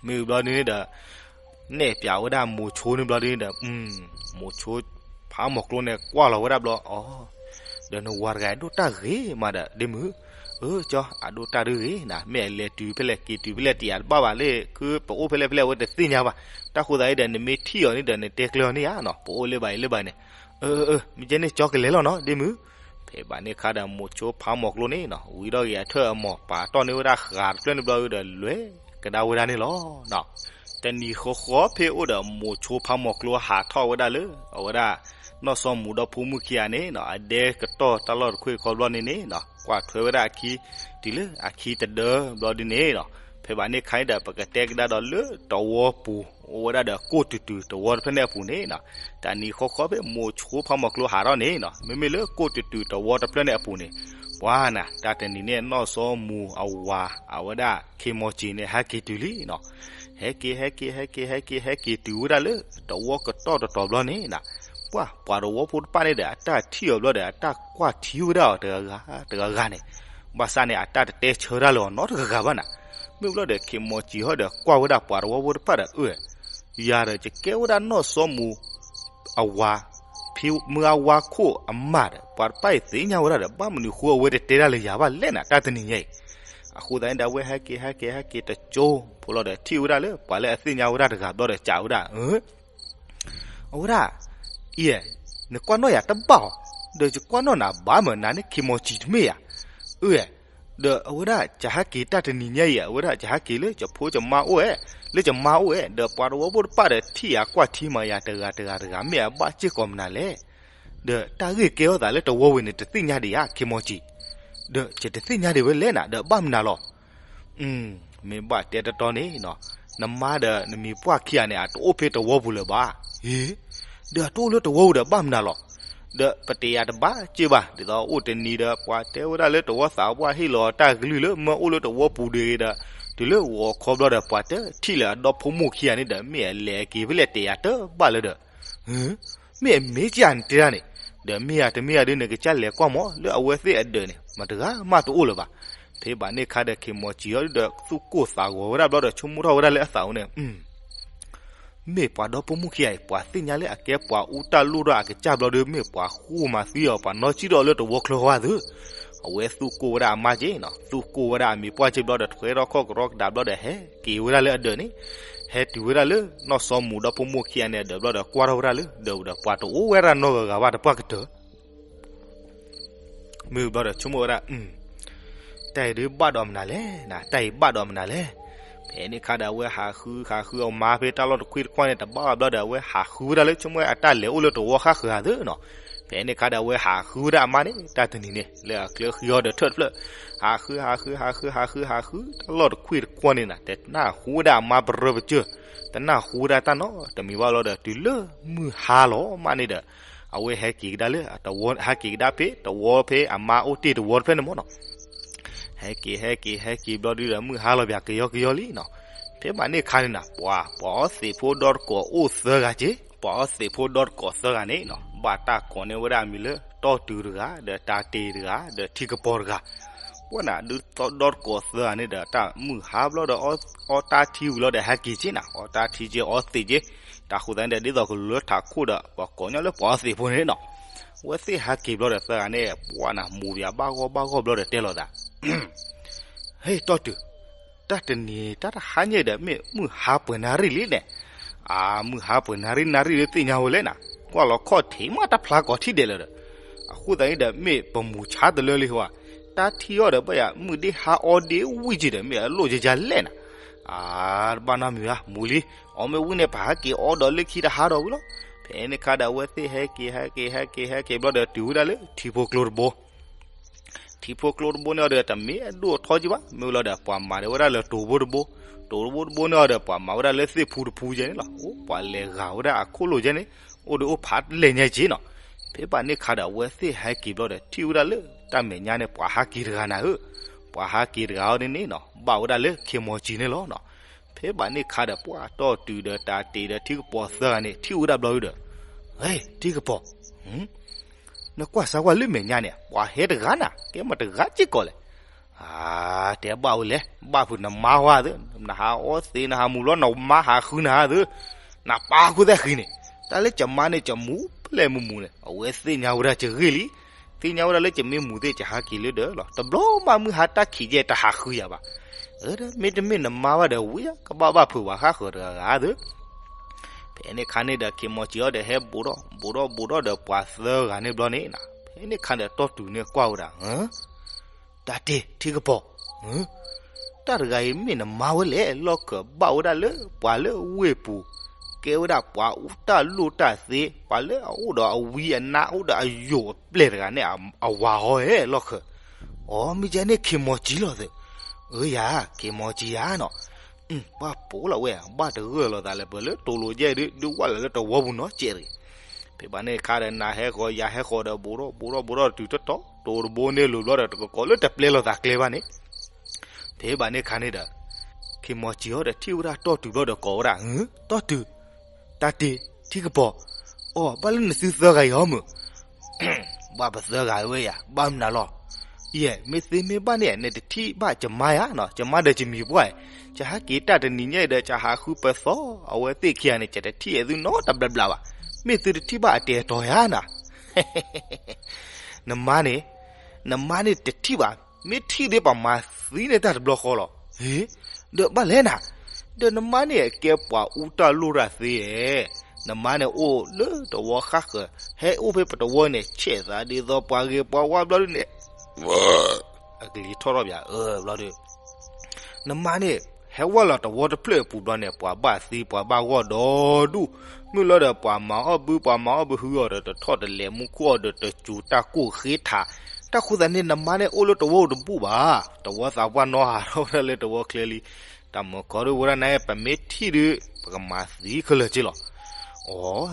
မ့ၢ်ဘျီဒ်န့ၣ်ဒီး နဲၣ်ပျးဝဲဒၣ်မိၤဆိန့ၣ်ဘျီဒ်န့ၣ်ဒီး မိၤဆိဖး ဖးမီၤကျိန့ၣ်ကွၢ်လီၤဝဲဒၣ်ဘျီ အီၤ, ဒီးနဝၤတဂၤအဒိၣ်တၢ်ဂ့ၤမးဒီး ဒ့မုၣ်, အၢ ကၠီ အဒိၣ်တၢ်ဒုးဂ့ၤနၤ မ့ၢ်အလဲၤတုၤဖဲလဲၣ်က့ၤတုၤဖဲလဲၣ်တယာ်တဘၣ်ဘၣ်လၢ ခုပအိၣ်ဖဲလဲၣ်ဖဲလဲၣ်အဝဲတသ့ၣ်ညါဘၣ်, တၢ်ဃိသးအံၤဒီး နမ့ၢ်ထံၣ်အီၤန့ၣ်ဒီး နတဲကျၢၤအီၤန့ၣ်ဧါနီၤ ပအိၣ်လၢဘၣ်အံၤလၢဘၣ်န့ၣ်, အၢ အၢ မ့ၢ်ကဲန့ၣ်ကၠီကလဲၤလီၤနီၤ ဒ့မုၣ်, ဖဲဘၣ်န့ၣ်ခါဒီး မိၤဆိဖးမီၤကျိန့ၣ်နီၤ ဝံၤဒီးဂ့ၤအထၢၣ်အမီၤ ပာ်တီၢ်န့ၢ်ဝဲဒၣ်ဃာ်တဖျၢၣ်န့ၣ်ဘျီဒီး လဲၤကဒါဝဲဒၣ်န့ၣ်လီၤ. တနံၤဃီဃီဖဲအိၣ်ဒီး မိၤဆိဖးမီၤကျိဟးထီၣ်ဝဲဒၣ်လၢ အဝဲဒၣ် နီၢ်စီၤမူၤဒီဖိမုၣ်ခံဂၤန့ၣ်နီၤ အဒဲကတီၢ်တၢ်လီၢ်တခွ့ၣ်တခီဘျီန့ၣ်န့ၣ်နီၤ ကွၢ်ထွဲဝဲဒၣ်အခံ တုၤလၢအခံတဒၢဘျီဒ်န့ၣ်နီၤ, ဖဲဘၣ်န့ၣ်ခါအံၤဒီး ပကတဲကဒါဒီးလၢတဝီပူၤ အိၣ်ဝဲဒၣ်ဒီးကိၣ်တုၤတုၤတဝီတဖျၢၣ်န့ၣ်အပူၤန့ၣ်နီၤ, တနံၤဃီဃီဖဲမိၤဆိဖးမီၤကျိဟးထီၣ်န့ၣ်နီၤ မ့မ့ၢ်လၢကိၣ်တုၤတုၤတဝီတဖျၢၣ်န့ၣ်အပူၤန့ၣ်, ပှၤနၤ တၢ်တနံၤန့ၣ် နီၢ်စီၤမူၤအဝၤ အဝဲဒၣ်ခ့မီၤစံၤန့ၣ် ဟဲက့ၤတုၤလံနီၤ, ဟဲက့ၤ ဟဲက့ၤ ဟဲက့ၤ ဟဲက့ၤ ဟဲက့ၤတုၤဝဲဒၣ်လၢ တဝီကတီၢ်တတီၤဘျီန့ၣ်နီၤ, ပှၤ ပှၤတဝီဖိတဖၣ်န့ၣ်ဒီး အတၢ်ထံၣ်အီၤဘျီဒီး အတၢ်ကွၢ်ထံဝဲဒၣ်အီၤတဂၤဂၤ တဂၤဂၤန့ၣ်, ဘၣ်ဆၣ်န့ၣ် အတၢ်တတဲဆၢတၢ်လၢၤအီၤနီတဂၤဂၤဘၣ်နၤ, မ့ၢ်ဘျီဒီး ခ့မီၤစံၤဟီဒီးကွၢ်ဝဲဒၣ်ပှၤတဝီဖိတဖၣ်ဒီး အၢ ယၤဒီး ယကဲဝဲဒၣ်နီၢ်စီၤမူၤ အဝၤ ဖံမုၢ်အဝါခိၣ်အမါဒီး ပှၤတဖၣ်အံၤသ့ၣ်ညါဝဲဒၣ်ဒီး ဘၣ်မနုၤဃိအဝဲတတဲတၢ်လၢယၤဘၣ်လဲၣ်နၤ တၢ်တနံၤညါအံၤ, အဃိသတးန့ၣ်ဒီး အဝဲဟဲက့ၤ ဟဲက့ၤ ဟဲက့ၤတကၠိဖိလီၤဒီး ထံၣ်ဝဲဒၣ်လၢ ပှၤလၢအသ့ၣ်ညါဝဲဒၣ်တဂၤဘျီဒီး စံးဝဲဒၣ် အဝဲဒၣ် အံၤ နကွၢ်နီၣ်ယၤတဘၣ်အီၤ, ဒီးယကွၢ်နီၣ်နၤဘၣ်မး နၤန့ၣ်ခ့မီၤစံၤတမ့ၢ်ဧါ, အၢ ဒီးအဝဲဒၣ် ယဟဲက့ၤတၢ်တနံၤညါအံၤ အဝဲဒၣ် ယဟဲက့ၤလၢယဖိယမါအိၣ်ဧဲ, လၢယမါအိၣ်ဧဲ, ဒီးပှၤတဝီဖိတဖၣ်ဒီး ထံၣ်ယၤကွၢ်ထံမၤယၤတဂၤတဂၤတဂၤ မ့ၢ်အဘၣ်စ့ၢ်ကီးမနုၤလဲၣ်, ဒီးတၢ်ဂ့ၢ်ကဲထီၣ်သးလၢတဝီဝဲန့ၣ် တသ့ၣ်ညါဒံးဧါ ခ့မီၤစံၤ, ဒီးယတသ့ၣ်ညါဒံးဝဲလဲၣ်နၤ ဒီးဘၣ်မနုၤလီၤ မ့ၢ်ဘၣ်တဲတတီန့ၣ်နီၤ, နမါဒီးနမံၤပှၢ်ခံဂၤန့ၣ် အတအိၣ်ဖဲတဝီပူၤလၢၤဘၣ်. အ့ ဒီးအတအိၣ်လၢတဝီပူၤဒီးဘၣ်မနုၤလီၤ. ဒီးပတယာ်တဘၣ်စ့ၢ်ဘၣ်, ဒ်သိးအိၣ်တနံၤဒီး ပှၤတဲဝဲဒၣ်လၢတဝီသးပှၢ်ဟ့ၣ်လီၤတၢ်ကလုၢ်လၢမၢအိၣ်လၢတဝီပူၤတဂ့ၤဒီး, တုၤလၢဂီၤခီဘျီဒီး ပှၤတထံၣ်လၢအဒီဖိမိၢ်ခံဂၤန့ၣ်ဒီး မ့ၢ်အလဲၤအက့ၤဖဲလဲၣ်တယာ်တဘၣ်လၢၤဒီး မ့ၢ်အမ့ၢ်ကၢ်နတဲတၢ်န့ၣ်, ဒီးမ့ၢ်ဧါတမ့ၢ်ဧါဒီး နကစၢ်လဲၤကွၢ်မး လၢအဝဲသ့ၣ်အဒၢးန့ၣ် မတဂၤမးတအိၣ်လၢၤဘၣ်. ဖဲဘၣ်န့ၣ်ခါဒီး ခ့မီၤစံၤဟီဒီး သူၣ်ကိၢ်သးဂီၤဝဲဒၣ်ဘျီဒီး ဆိကမိၣ်ထီၣ်ဝဲဒၣ်လၢအသးအိၣ်န့ၣ် မ့ၢ်ပှၤဒီဖိမိၢ်ခံဂၤအံၤ ပှၤသ့ၣ်ညါလၢအကဲပှၤအူတၢ်လိၣ်ဒီးအကစၢ်ဘျီဒီး မ့ၢ်ပှၤဃိမၤသံအီၤ ပှၤနီၢ်ကံၣ်ဒီးလၢတဝီချၢဃီဧါသ့. အဝဲသူၣ်ကိၢ်ဝဲဒၣ်အမါက့နီၤ, သူၣ်ကိၢ်ဝဲဒၣ်အမံၤပှၢ်က့ဘျီဒီး ထွဲထီၣ်ခီၣ်ကရီကဒါဘျီဒီး ဟဲက့ၤဝဲဒၣ်လၢအဒၢးန့ၣ်, ဟဲတုၤဝဲဒၣ်လၢ နီၢ်စီၤမူၤဒီဖိမိၢ်ခံဂၤန့ၣ်အဒၢးဘျီဒီး ကွၢ်ထီၣ်ဝဲဒၣ်လၢဒၢးပူၤဒီး ပှၤတအိၣ်ဝဲဒၣ်နီတဂၤဂၤဘၣ် တပှၢ်ကတၢၢ် မ့ၢ်ဘျီဒီးဆိကမိၣ်ဝဲဒၣ်, တၢ်အံၤဒုးဘၣ်ဒီးမနုၤလဲၣ်, တၢ်အံၤဘၣ်ဒီးမနုၤလဲၣ်. ဖဲန့ၣ်ခါဒီး အဝဲဟးဃုဟးဃုအမါဖဲတၢ်လီၢ်တခွံၣ်တခွါန့ၣ် တဘၣ်ဘၣ်ဘျီဒီး အဝဲဟးဃုဝဲဒၣ်လၢဆိကမိၣ်ဝဲအတၢ်လဲၤအိၣ်လၢတဝီဃၣ်ဃၢၤဧါသ့နီၤ. ဖဲန့ၣ်ခါဒီး အဝဲဟးဃုဝဲဒၣ်အမါန့ၣ် တၢ်တနံၤန့ၣ် လၢအချၢဃံဟီဒီးထၢၣ်တဖျၢၣ်, ဟးဃုဟးဃုဟးဃုဟးဃုဟးဃု တၢ်လီၢ်တခွံၣ်တခွါန့ၣ်နၤ တနၢ်ဟူဝဲဒၣ်အမါပရၢပစၢၢ်, တနၢ်ဟူဝဲဒၣ်တၢ်နီတမံၤဘၣ်ဘျီဒီး တုၤလၢမုၢ်ဟါလီၤမးန့ၣ်ဒီး အဝဲဟဲက့ၤကဒါလၢအတဝီ, ဟဲက့ၤကဒါဖဲတဝီဖဲအမါအိၣ်တ့ၢ်တဝီတဖျၢၣ်န့ၣ်မ့ၢ်နီၤ. ဟဲက့ၤ ဟဲက့ၤ ဟဲက့ၤဘျီဒုဒီး မုၢ်ဟါလီၤပၠးကယီကယီလံနီၤ. ဖဲဘၣ်န့ၣ်ခါန့ၣ်နၤ ပှၤ ပှၤအီသံးဖိဒီတကိးအိၣ်သၢဂၤက့, ပှၤအီသံးဖိဒီတကိးသၢဂၤန့ၣ်နီၤ ဘၣ်တၢ်ကိးန့ၢ်ဝဲဒၣ်အမံၤလၢ တီၢ်တုၤတဂၤ ဒီးတၤတ့ၤတဂၤ ဒီးထံကပီၤတဂၤ ပှၤနၤ ဒုးဒီတကိးသၢဂၤန့ၣ်ဒီး တၢ်မုၢ်ဟါဘျီဒီး အီတၢ်ထံဝံၤလီၤဒီး ဟဲက့ၤက့နၤ, အီတၢ်ထံက့ အီသံးက့, တၢ်ဃိသတးန့ၣ်ဒီး ဒ်သိးကလူၤလၢထးခိၣ်ဒီး ပှၤကိးညီလၢပှၤအီသံးဖိန့ၣ်နီၤ. အဝဲသ့ၣ်ဟဲက့ၤဘျီဒီးသၢဂၤန့ၣ် ပှၤနၤ မိၤပၠးဘၣ်ဂီၢ်ဘၣ်ဂီၢ်ဘျီဒီးတဲလိာ်သး ဟဲ တီၢ်တုၤ, တၢ်တနံၤတၢ်တဟါညါဒီး မ့ၢ်မုၢ်ဟါပှဲၤနၣ်ရံၣ်လံန့ၣ်, အမုၢ်ဟါပှဲၤနၣ်ရံၣ်နၣ်ရံၣ်လၢသ့ၣ်ညါဝဲလဲၣ်နၤ, ကွၢ်လီၤခီၣ်ထံးမးတၢ်ဖျါကိးထံၣ်ဒဲးလၢၤဒီး, အဃိသတးန့ၣ်ဒီး မ့ၢ်ပမူၤဆါတလၢလံဟိဧါ, တၢ်ထံၣ်အီၤဒီး ဘၣ်ယၤမုၢ်ဒ့ဟါအီဒ့ဝံၣ်က့ဒီး မ့ၢ်အလိၣ်ယယၤလဲၣ်နၤ, အါ တဘၣ်နီတမံၤဘၣ် မူၤလံ, အီမ့ၢ်ဝံၣ်န့ၣ် ပဟဲက့ၤအီဒီးလၢခံတဟါဒီးဝံၤလီၤ. ဖဲန့ၣ်ခါဒီး အဝဲသ့ၣ်ဟဲက့ၤ ဟဲက့ၤ ဟဲက့ၤ ဟဲက့ၤဘျီဒီး တုၤဝဲဒၣ်လၢထံဖိကျိတဘိ ထံဖိကျိတဘိန့ၣ်အီၤဒီး တမ့ၢ်အဒိၣ်အထီက့ဘၣ်, မ့ၢ်ဝဲလီၤဒီး ပှၤမၤဒၣ်ဝဲဒၣ်လၢတိၤဘိတဘိ, တိၤတဘိတဘိန့ၣ်အီၤဒီး ပှၤမၤဝဲဒၣ်လၢသ့ၣ်ဖူတဖူကဲန့ၣ်လီၤ. အိၣ်ပှၤလဲၤဂာ်ဝဲဒၣ်အခိၣ်လိာ်ကဲန့ၣ်, အိၣ်ဒီးအိၣ်ဖးလဲၢ်ညါက့နီၤ. ဖဲဘၣ်န့ၣ်ခါဒီး အဝဲသ့ၣ်ဟဲက့ၤဘျီဒီး ထံၣ်ဝဲဒၣ်လၢတၢ်မဲာ်ညါန့ၣ် ပှၤဟးက့ၤတဂၤနၤဧၢ, ပှၤဟးက့ၤတဂၤအီၤန့ၣ်န့ၣ်နီၤ ဘၣ်ဝဲဒၣ်လၢခ့မီၤစံၤန့ၣ်လီၤနီၤ. ဖဲဘၣ်န့ၣ်ခါဒီး ပှၤတီၢ်တုၤဒီးတၤတ့ၤဒီးထံကပီၤသၢဂၤန့ၣ် ထံၣ်ဝဲဒၣ်ဘျီဒီး, ဟဲ ထံကပီၤ နကွၢ်စၢ်ကွၢ်လၢမဲာ်ညါန့ၣ် ပှၤဟဲတဂၤနၤ ကဲမးတဂၤစ့ၢ်ကီးလဲၣ်. အါ တဲဘၣ်ဝဲလဲၣ်, ဘၣ်ဖုးနမါဝဲသု, နဟးအီသံး နဟးမူၤဘျီ နမါဟးဃုနၤသု, နပၢ်ခိၣ်သဲၣ်ဃံန့ၣ်, တၢ်လၢကမါန့ၣ် ကမူၤ ပျဲၢ်မုၢ်မုၢ်န့ၣ် အဝဲသ့ၣ်ညါဝဲဒၣ်ကဂ့ၢ်လံ. သ့ၣ်ညါဝဲဒၣ်လၢကမ့ၢ်မူၤသ့ၣ်ကဟးက့ၤလၢဒၢးလီၤ. တဘျီမးမုၢ်ဟါတၢ်ခံးယဲၢ်တဟးဃုယၤဘၣ်. အၢ မ့တမ့ၢ်နမါဘၣ်ဒီးဝံၤ ကဘၣ်ဘၣ်ဖုးဝဲဃၣ်ဃၢၤတဂၤဂၤသ့. ဖဲန့ၣ်ခါန့ၣ်ဒီး ခ့မီၤစံၤအီၤဒီးဟဲဘူးထီၣ်ဘူးထီၣ်ဘူးထီၣ်ဒီးပှၤသၢဂၤန့ၣ်ဘျီန့ၣ်, ဖဲန့ၣ်ခါဒီးတီၢ်တုၤန့ၣ်ကွၢ်ဝဲဒၣ် တၢ်တ့ထံကပီၤ, တၢ်တဂၤအံၤမ့ၢ်နမါဝဲလဲၣ်. လီၢ်ခၢးဘၣ်ဝဲဒၣ်လၢပှၤလၢဝ့ၢ်ပူၤ, ကဲဝဲဒၣ်ပှၤအူတၢ်လိၣ်တၢ်သ့, ပှၤလၢအအိၣ်ဒီးအဝံအနါ အိၣ်ဒီးအယိာ်အပျဲၢ်တဂၤန့ၣ် အဝၤဟီဧဲလီၢ်ခၢး. အိ မ့ၢ်ကဲန့ၣ်ခ့မီၤစံၤလီၤသ့. အၢ ယၤ ခ့မီၤစံၤယၤနီၤ. ဘၣ်ပိာ်လီၤဝဲ ဘၣ်တဂၢၢ်လိာ်သးလၢပှၤလၢတိၤလိၤယဲၢ်ဒုး ဒုးဝၣ်လီၤလၢတဝီပူၤနီတစဲးတဂ့ၤ. ဖဲဘၣ်န့ၣ်ခါဒီး နၤဟဲဃီၤယၤဟဲဃီၤဒီး ဘူးထီၣ်ဘူးထီၣ်ဘူးထီၣ်တုၤတတီၤ တိၤတဘိန့ၣ်လိၤဘျီဒီး တကကိးလၢတပျဲလိာ်သးကျဲဘၣ်န့ၣ်. ဖဲဘၣ်န့ၣ်ခါန့ၣ်ဒီး ခ့မီၤစံၤအီၤဒီးထံၣ်ဝဲဒၣ်တီၢ်တုၤဘျီဒီးကိးဝဲဒၣ် တီၢ်တုၤ, တၢ်တ့ထံကပီၤ, အိ ဘၣ်လၢနသုသၢဂၤအံၤဟီမုၢ် ဘၣ်ပသၢဂၤဝဲယၤ ဘၣ်မနုၤလီၤ. ယဲ မ့ၢ်သ့မ့ၢ်ဘၣ်န့ၣ် နတထံၣ်ဘၣ်ကမါယၤနီၤ, ကမါဒီးကမံၤပှၢ်, ကဟဲက့ၤတၢ်တနံၤညါအံၤဒီး ကဟးဃုပၢၤသီ အဝဲသ့ၣ်ခံဂၤန့ၣ် ကတထံၣ်အဲၣ်သုနီတဘျီဘျီဘၣ်. မ့ၢ်သုတထံၣ်ဘၣ်အတဲာ်တီၤယၤနၤ နမါန့ၣ်, နမါန့ၣ်တထံၣ်ဘၣ်, မ့ၢ်ထံၣ်ဒ်ပှၤမၤသံန့ၢ်တၢ်တဘျီဃီလီၤ. ဟ့, ဒီးဘၣ်လဲၣ်နၤ, ဒီးနမါန့ၣ်ကဲပှၤအူတၢ်လိၣ်တၢ်သ့ဧါ. နမါန့ၣ်အိၣ်လၢတဝီဃၣ်ဃၢၤ, ဟဲအိၣ်ဖဲပတဝီန့ၣ် ဆဲးသးဒ်သိးပှၤဂ့ၤပှၤဝါဘျီဒုန့ၣ် အကလံၤထီၣ်ထီၣ်ဘၣ် အၢ ဘျီဒု နမါန့ၣ် ဟဲဝဲလီၤတဝီတဖျၢၣ်အပူၤဘျီန့ၣ် ပှၤဘၣ်သံပှၤဘၣ်ဂီၢ်ဒီဒူၣ်, မုၢ်လီၤဒီးပှၤမၤအီၣ်ဘုပှၤမၤအီၣ်ဘုဟုအီၤဒီး တထီၣ်တလဲၤမူခိၣ်အီၤဒီး တစူၤတၢ်ကိၢ်ဃ့ထး, တၢ်ဃိသတးန့ၣ် နမါန့ၣ်အိၣ်လၢတဝီအိၣ်တဘူၣ်ဘၣ်, တဝီသးပှၢ်နီၢ်ဟးထီၣ်ဝဲဒၣ်လၢတဝီချၢလံ, တၢ်မုၢ်ကီၢ်ဒုဝဲဒၣ်န့ၣ် ပမ့ၢ်ထံၣ်ဒုး ပကမၤသံခဲလၢာ်က့လီၤ. အိ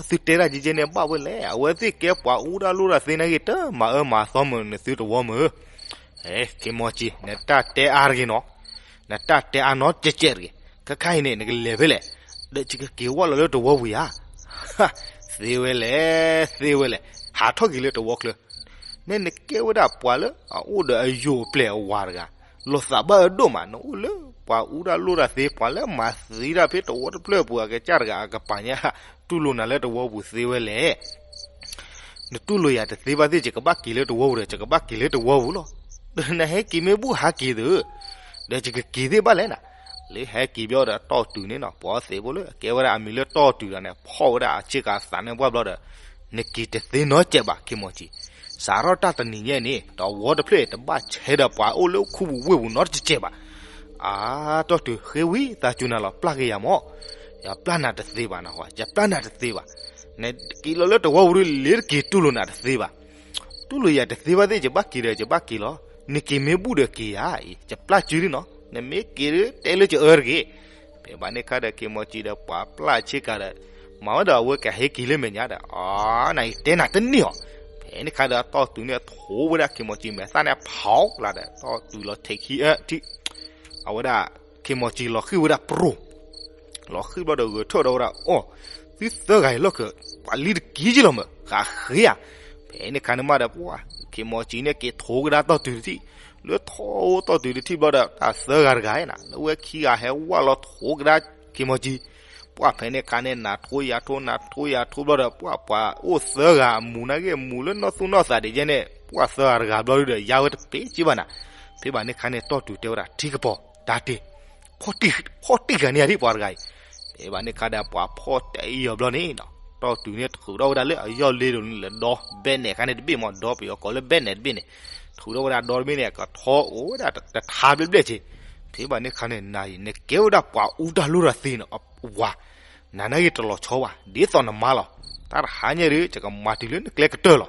သုတဲဒၣ်ကဲကဲန့ၣ် ဘၣ်ဝဲလဲၣ်, အဝဲသ့ၣ်ကဲပှၤအူတၢ်လိၣ်တၢ်သ့နာ်က့ တမၤအၢမၤသီမုၢ်နသုတဝီမုၢ် ဟဲ ခ့မီၤစံၤ နတၢ်တဲအါတဂ့ၤနီၤ, နတၢ်တဲအါနီတကဲးတဂ့ၤ, ခဲခါအံၤန့ၣ် နကလဲၤဖဲလဲၣ်, ဒီးယကက့ၤဝဲလီၤလၢတဝီပူၤဧါ, သ့ဝဲလဲၣ်, သ့ဝဲလဲၣ်, ဟးထီၣ်က့ၤလၢတဝီချၢ, နဲနကဲဝဲဒၣ်ပှၤလၢအအိၣ်ဒီးအယိာ်အပျဲၢ်အဝၤတဂၤ, လီၤသးဘၣ်အဒိၣ်မး, နအိၣ်လၢပှၤအူတၢ်လိၣ်တၢ်သ့ ပှၤလၢမၤသံတၢ်ဖဲတဝီတဖျၢၣ်ပူၤအကစၢ်တဂၤအကပၤညါ, တူၢ်လိာ်နၤလၢတဝီပူၤသ့ဝဲလဲၣ် နတူၢ်လိာ်ယၤတသ့ဘၣ်သ့ၣ် ယကဘၣ်က့ၤလၢတဝီပူၤဒီး ယကဘၣ်က့ၤလၢတဝီပူၤလီၤ. ဒီးနဟဲက့ၤမ့ၢ်ဘူၣ်ဟးက့ၤသ့, ဒီးယကက့ၤသ့ၣ်ဘၣ်လဲၣ်နၤ, လၢဟဲက့ၤဘျီဒီးတီၢ်တုၤန့ၣ်နီၤ, ပှၤသ့ၣ်ဖိလၢအကဲဝဲဒၣ်အမံၤလၢတီၢ်တုၤဒီးန့ၣ် ဖီၣ်ဝဲဒၣ်အဆ့ကၤသးန့ၣ်ပှၢ်ဘျီဒီး, နက့ၤတသ့နီတစဲးဘၣ် ခ့မီၤစံၤ, စးထီၣ်တၢ်တနံၤညါန့ၣ် တဝီတဖျၢၣ် တဘၣ်ဆဲးဒီးပှၤအိၣ်လၢခူပူၤဝ့ၢ်ပူၤနီတစဲးဘၣ်. အါ တီၢ်တုၤ ဃ့ဝံသးစူၤနၤလီၤ ပျၢ်က့ၤယၤမၢ်, ယပျၢ်နၤတသ့ဘၣ်နဟီ, ယပျၢ်နၤတသ့ဘၣ်, နက့ၤလီၤလၢတဝီပူၤဒီး လ့ၤတက့ၤတူၢ်လိာ်နၤတသ့ဘၣ်. တူၢ်လိာ်ယၤတသ့ဘၣ်သ့ၣ် ယဘၣ်က့ၤဒီးယဘၣ်က့ၤလီၤ, နက့ၤမ့ၢ်ဘူၣ်ဒီးက့ၤယၤအံၤ ယပျၢ်စုဒ်နီၤ, နမ့ၢ်က့ၤဒီးတဲလၢယအၢတဂ့ၤ. ဖဲဘၣ်န့ၣ်ခါဒီး ခ့မီၤစံၤဒီးပှၤပျၢ်ဆ့ကၤဒီး မၤဝဲဒီးအဝဲကဟဲက့ၤလၢမဲာ်ညါဒီး အါ နအံၤတဲနၤတန့ၢ်အီၤ. ဖဲန့ၣ်ခါဒီးတီၢ်တုၤန့ၣ်ထိးဝဲဒၣ်ခ့မီၤစံၤမဲာ်သၣ်န့ၣ် ဖီၣ်လၢ်ဒီး တီၢ်တုၤလီၤထဲးခံအထံး, အဝဲဒၣ် ခ့မီၤစံၤလီၤဃံၣ်ဝဲဒၣ်ပြိၤ လီၤဃံၣ်ဘျီဒီးဂဲၤထၢၣ်ဒီးဝဲဒၣ် အိ သုသၢဂၤအံၤလီၢ်ခၢၣ် ပှၤလံတကံက့လီၤမၢ် ဃးဃ့ဧါ. ဖဲန့ၣ်ခါန့ၣ်မးဒီး ပှၤ ခ့မီၤစံၤန့ၣ်က့ၤထိးကဒါတီၢ်တုၤတထံၣ်, လၢထိးတီၢ်တုၤတထံၣ်ဘျီဒီး တၢ်သၢဂၤတဂၤနၤ လၢဝဲခံဂၤဟဲဝဲလီၤထိးကဒါ ခ့မီၤစံၤ, ပှၤဖဲန့ၣ်ခါန့ၣ် နၤထိယၤထိ နၤထိယၤထိဘျီဒီး ပှၤပှၤအိၣ်သၢဂၤအမူၤနာ်က့ မူၤလၢနီၢ်သူၣ်နီၢ်သးဒ်ယဲန့ၣ် ပှၤသၢဂၤတဂၤဘျီဒီး ယါဝဲတပ့ၤက့ဘၣ်နၤ. ဖဲဘၣ်န့ၣ်ခါန့ၣ် တီၢ်တုၤတဲဝဲဒၣ် ထံကပီၤ တၢ်တ့ ဖီၣ်တံၢ်ဂၤန့ၣ်ဒ်ပှၤတဂၤအံၤ. ဖဲဘၣ်န့ၣ်ခါဒီး ပှၤဖီၣ်တံၢ်အီၤဘျီန့ၣ် တီၢ်တုၤန့ၣ် ထုးထီၣ်ဝဲဒၣ်လၢအယီၢ်လ့လိၤန့ၣ်လၢဒီ ဘဲနဲးခါန့ၣ်တဘ့ၣ်မး ဒီပယီၤကိးလၢဘဲနဲးတဘ့ၣ်န့ၣ်, ထုးထီၣ်ဝဲဒၣ်ဒီတဘ့ၣ်န့ၣ် ကထီအိၣ်ဝဲဒၣ်တထါဘျဲၣ်ဘျဲၣ်က့. ဖဲဘၣ်န့ၣ်ခါန့ၣ် နၤအံၤ နကဲဝဲဒၣ်ပှၤအူတၢ်လိၣ်တၢ်သ့န့ၣ် ဝၤ နၤနာ်က့တလီၤဆီဘၣ် ဒ်သိးနမါလီၤ. တၢ်တဟါညါဒီး ယကမၤတုၤလၢနကျဲကတၢၢ်လီၤ.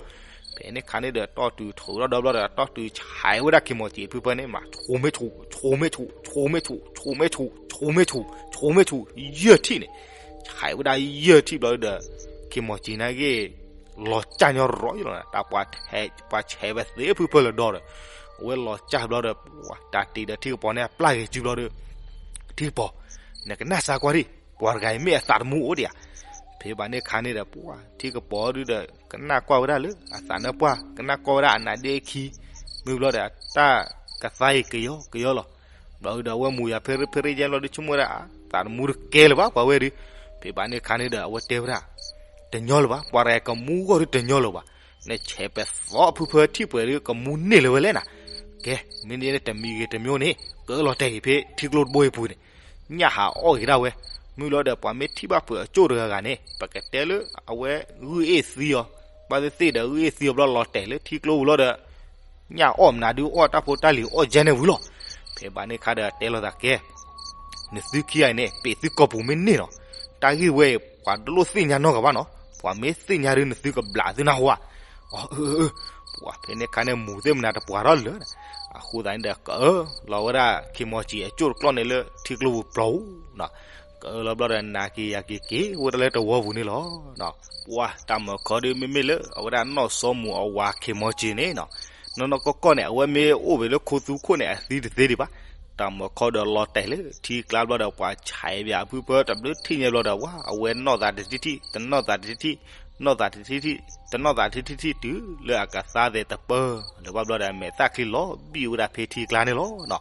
ဖဲန့ၣ်ခါန့ၣ်ဒီး တီၢ်တုၤထုးထီၣ်ဒီဘျီဒီး တီၢ်တုၤဆဲးဝဲဒၣ်ခ့မီၤစံၤဖုဖၢန့ၣ် မၤဆိမ့ၢ်ဆူ, ဆိမ့ၢ်ဆူ, ဆိမ့ၢ်ဆူ, ဆိမ့ၢ်ဆူ, ဆိမ့ၢ်ဆူ, ယဲၢ်ထံၣ်န့ၣ်, ဆဲးဝဲဒၣ်ယဲၢ်ထံၣ်ဘျီဒီး ခ့မီၤစံၤနာ်က့ လီၤစၢ်ညီရီၤလီၤ, တၢ်ပှၤဆဲးဝဲသ့ဖုဖၢလၢာ်ဒီဒီး အဝဲလီၤစၢ်ဘျီဒီး တၢ်တ့ဒီးထံကပီၤန့ၣ် အပျၢ်ဂ့ၤစုဘျီဒီး ထံကပီၤ နကနၣ်စၢ်ကွၢ်ဒံး ပှၤတဂၤအံၤမ့ၢ်အသးတမူအိၣ်ဒံးဧါ. ဖဲဘၣ်န့ၣ်ခါန့ၣ်ဒီး ပှၤထံကပီၤဒုဒီး ကနၣ်ကွၢ်ဝဲဒၣ်လၢအသးနၢ်ပှၢ် ကနၣ်ကွၢ်ဝဲဒၣ်အနါဒ့ခံ မ့ၢ်ဘျီဒီး တၢ်ကသါအံၤကယီကယီလီၤ. ဘျီဒုဒီး အဝဲမူၤယၤဖဲရ့ဖဲရ့ယဲၢ်လီၤဒု ဆိကမိၣ်ဝဲဒၣ် သးတမူတကဲလၢၤဘၣ်ပှၤဝဲဒု. ဖဲဘၣ်န့ၣ်ခါန့ၣ်ဒီး အဝဲတဲဝဲဒၣ် တ တညီလၢၤဘၣ်, ပှၤတဂၤကမူဂီၢ်ဒုတညီလၢၤဘၣ်, နဆဲးပဲာ်သီဖုဖၢထံၣ်ပှဲၤဒုကမူန့ၢ်လၢၤဝဲလဲၣ်နၤ. ကဲ, မ့ၢ်န့ၣ်တမံၤဂ့ၤတမံၤန့ၣ် ကလီၤတဲာ်က့ၤဖဲထံကျိတဘိအံၤပူၤန့ၣ်, ညၣ်ဟးအီၣ်က့ၤဒၣ်ဝဲ, မုၢ်လီၤဒီးပှၤမ့ၢ်ထံၣ်ဘၣ်ပှဲၤအကၠိၣ်တဂၤဂၤန့ၣ် ပကတဲလၢအဝဲဂုၢ်အ့ၣ်သံအီၤ, ဘၣ်သ့ၣ်သ့ၣ်ဒီးဂုၢ်အ့ၣ်သံအီၤဘျီလီၤတဲာ်လၢထံကျိပူၤလီၤဒီး ညၣ်အီၣ်မနုၤဒုအီၣ်တၢ်ဖိတၢ်လံၤအီၣ်ကဲန့ၣ်ဝံၤလီၤ. ဖဲဘၣ်န့ၣ်ခါဒီးတဲလိာ်သးကဲ, နသုခံဂၤအံၤန့ၣ် ပှ့ၤသုကိာ်ပူၤမ့ၢ်န့ၢ်လီၤ. တၢ်ဂ့ၢ်ဝဲအံၤပှၤတလိၣ်သ့ၣ်ညါနီတဂၤဘၣ်နီၤ, ပှၤမ့ၢ်သ့ၣ်ညါဒုနသုကဘျးသုနၢ်ဟူဧါ. အၢ အၢ အၢ, ပှၤဖဲန့ၣ်ခါန့ၣ်မူၤသ့ၣ်မနုၤတပှၤထီၣ်လၢၤ. အဃိသတးန့ၣ်ဒီး ကအၢၣ်လီၤဝဲဒၣ်ခ့မီၤစံၤအကၠိၣ်တကျီၢ်န့ၣ်လၢထံကျိပူၤပျီဧိၤနီၤ, ကအၢၣ်လီၤဘျီဒီးနၤက့ၤယၤက့ၤက့ၤဝဲဒၣ်လၢတဝီပူၤန့ၣ်လီၤ. ပှၤတၢ်မၤခီဒုမ့မ့ၢ်လၢအဝဲဒၣ်နီၢ်စီမူၤအဝၤခ့မီၤစံၤန့ၣ်နီၤ, နီၢ်နီၢ်ကီၢ်ကီၢ်န့ၣ် အဝဲမ့ၢ်အိၣ်ဝဲလၢခိသူခိၣ်န့ၣ် အသံတသ့ဒံးဘၣ်. တၢ်မၤခီဒီးလီၤတဲာ်လၢထံကျါဘျီဒီး ပှၤဆဲးဘၣ်အဖုဖၢတဘျုးထံၣ်ညါဘျီဒီး ဝါ အဝဲနီၢ်သးတထံၣ်ထံၣ် တနီၢ်သးတထံၣ်ထံၣ် နီၢ်သးတထံၣ်ထံၣ် တနီၢ်သးတထံၣ်ထံၣ်တုၤလၢအကသါသဲးတပၢၢ်လၢၤဘၣ်ဘျီဒီး မဲာ်သၣ်ချံလီၤဘံၣ်ဝဲဒၣ်ဖဲထံကျါန့ၣ်လီၤ.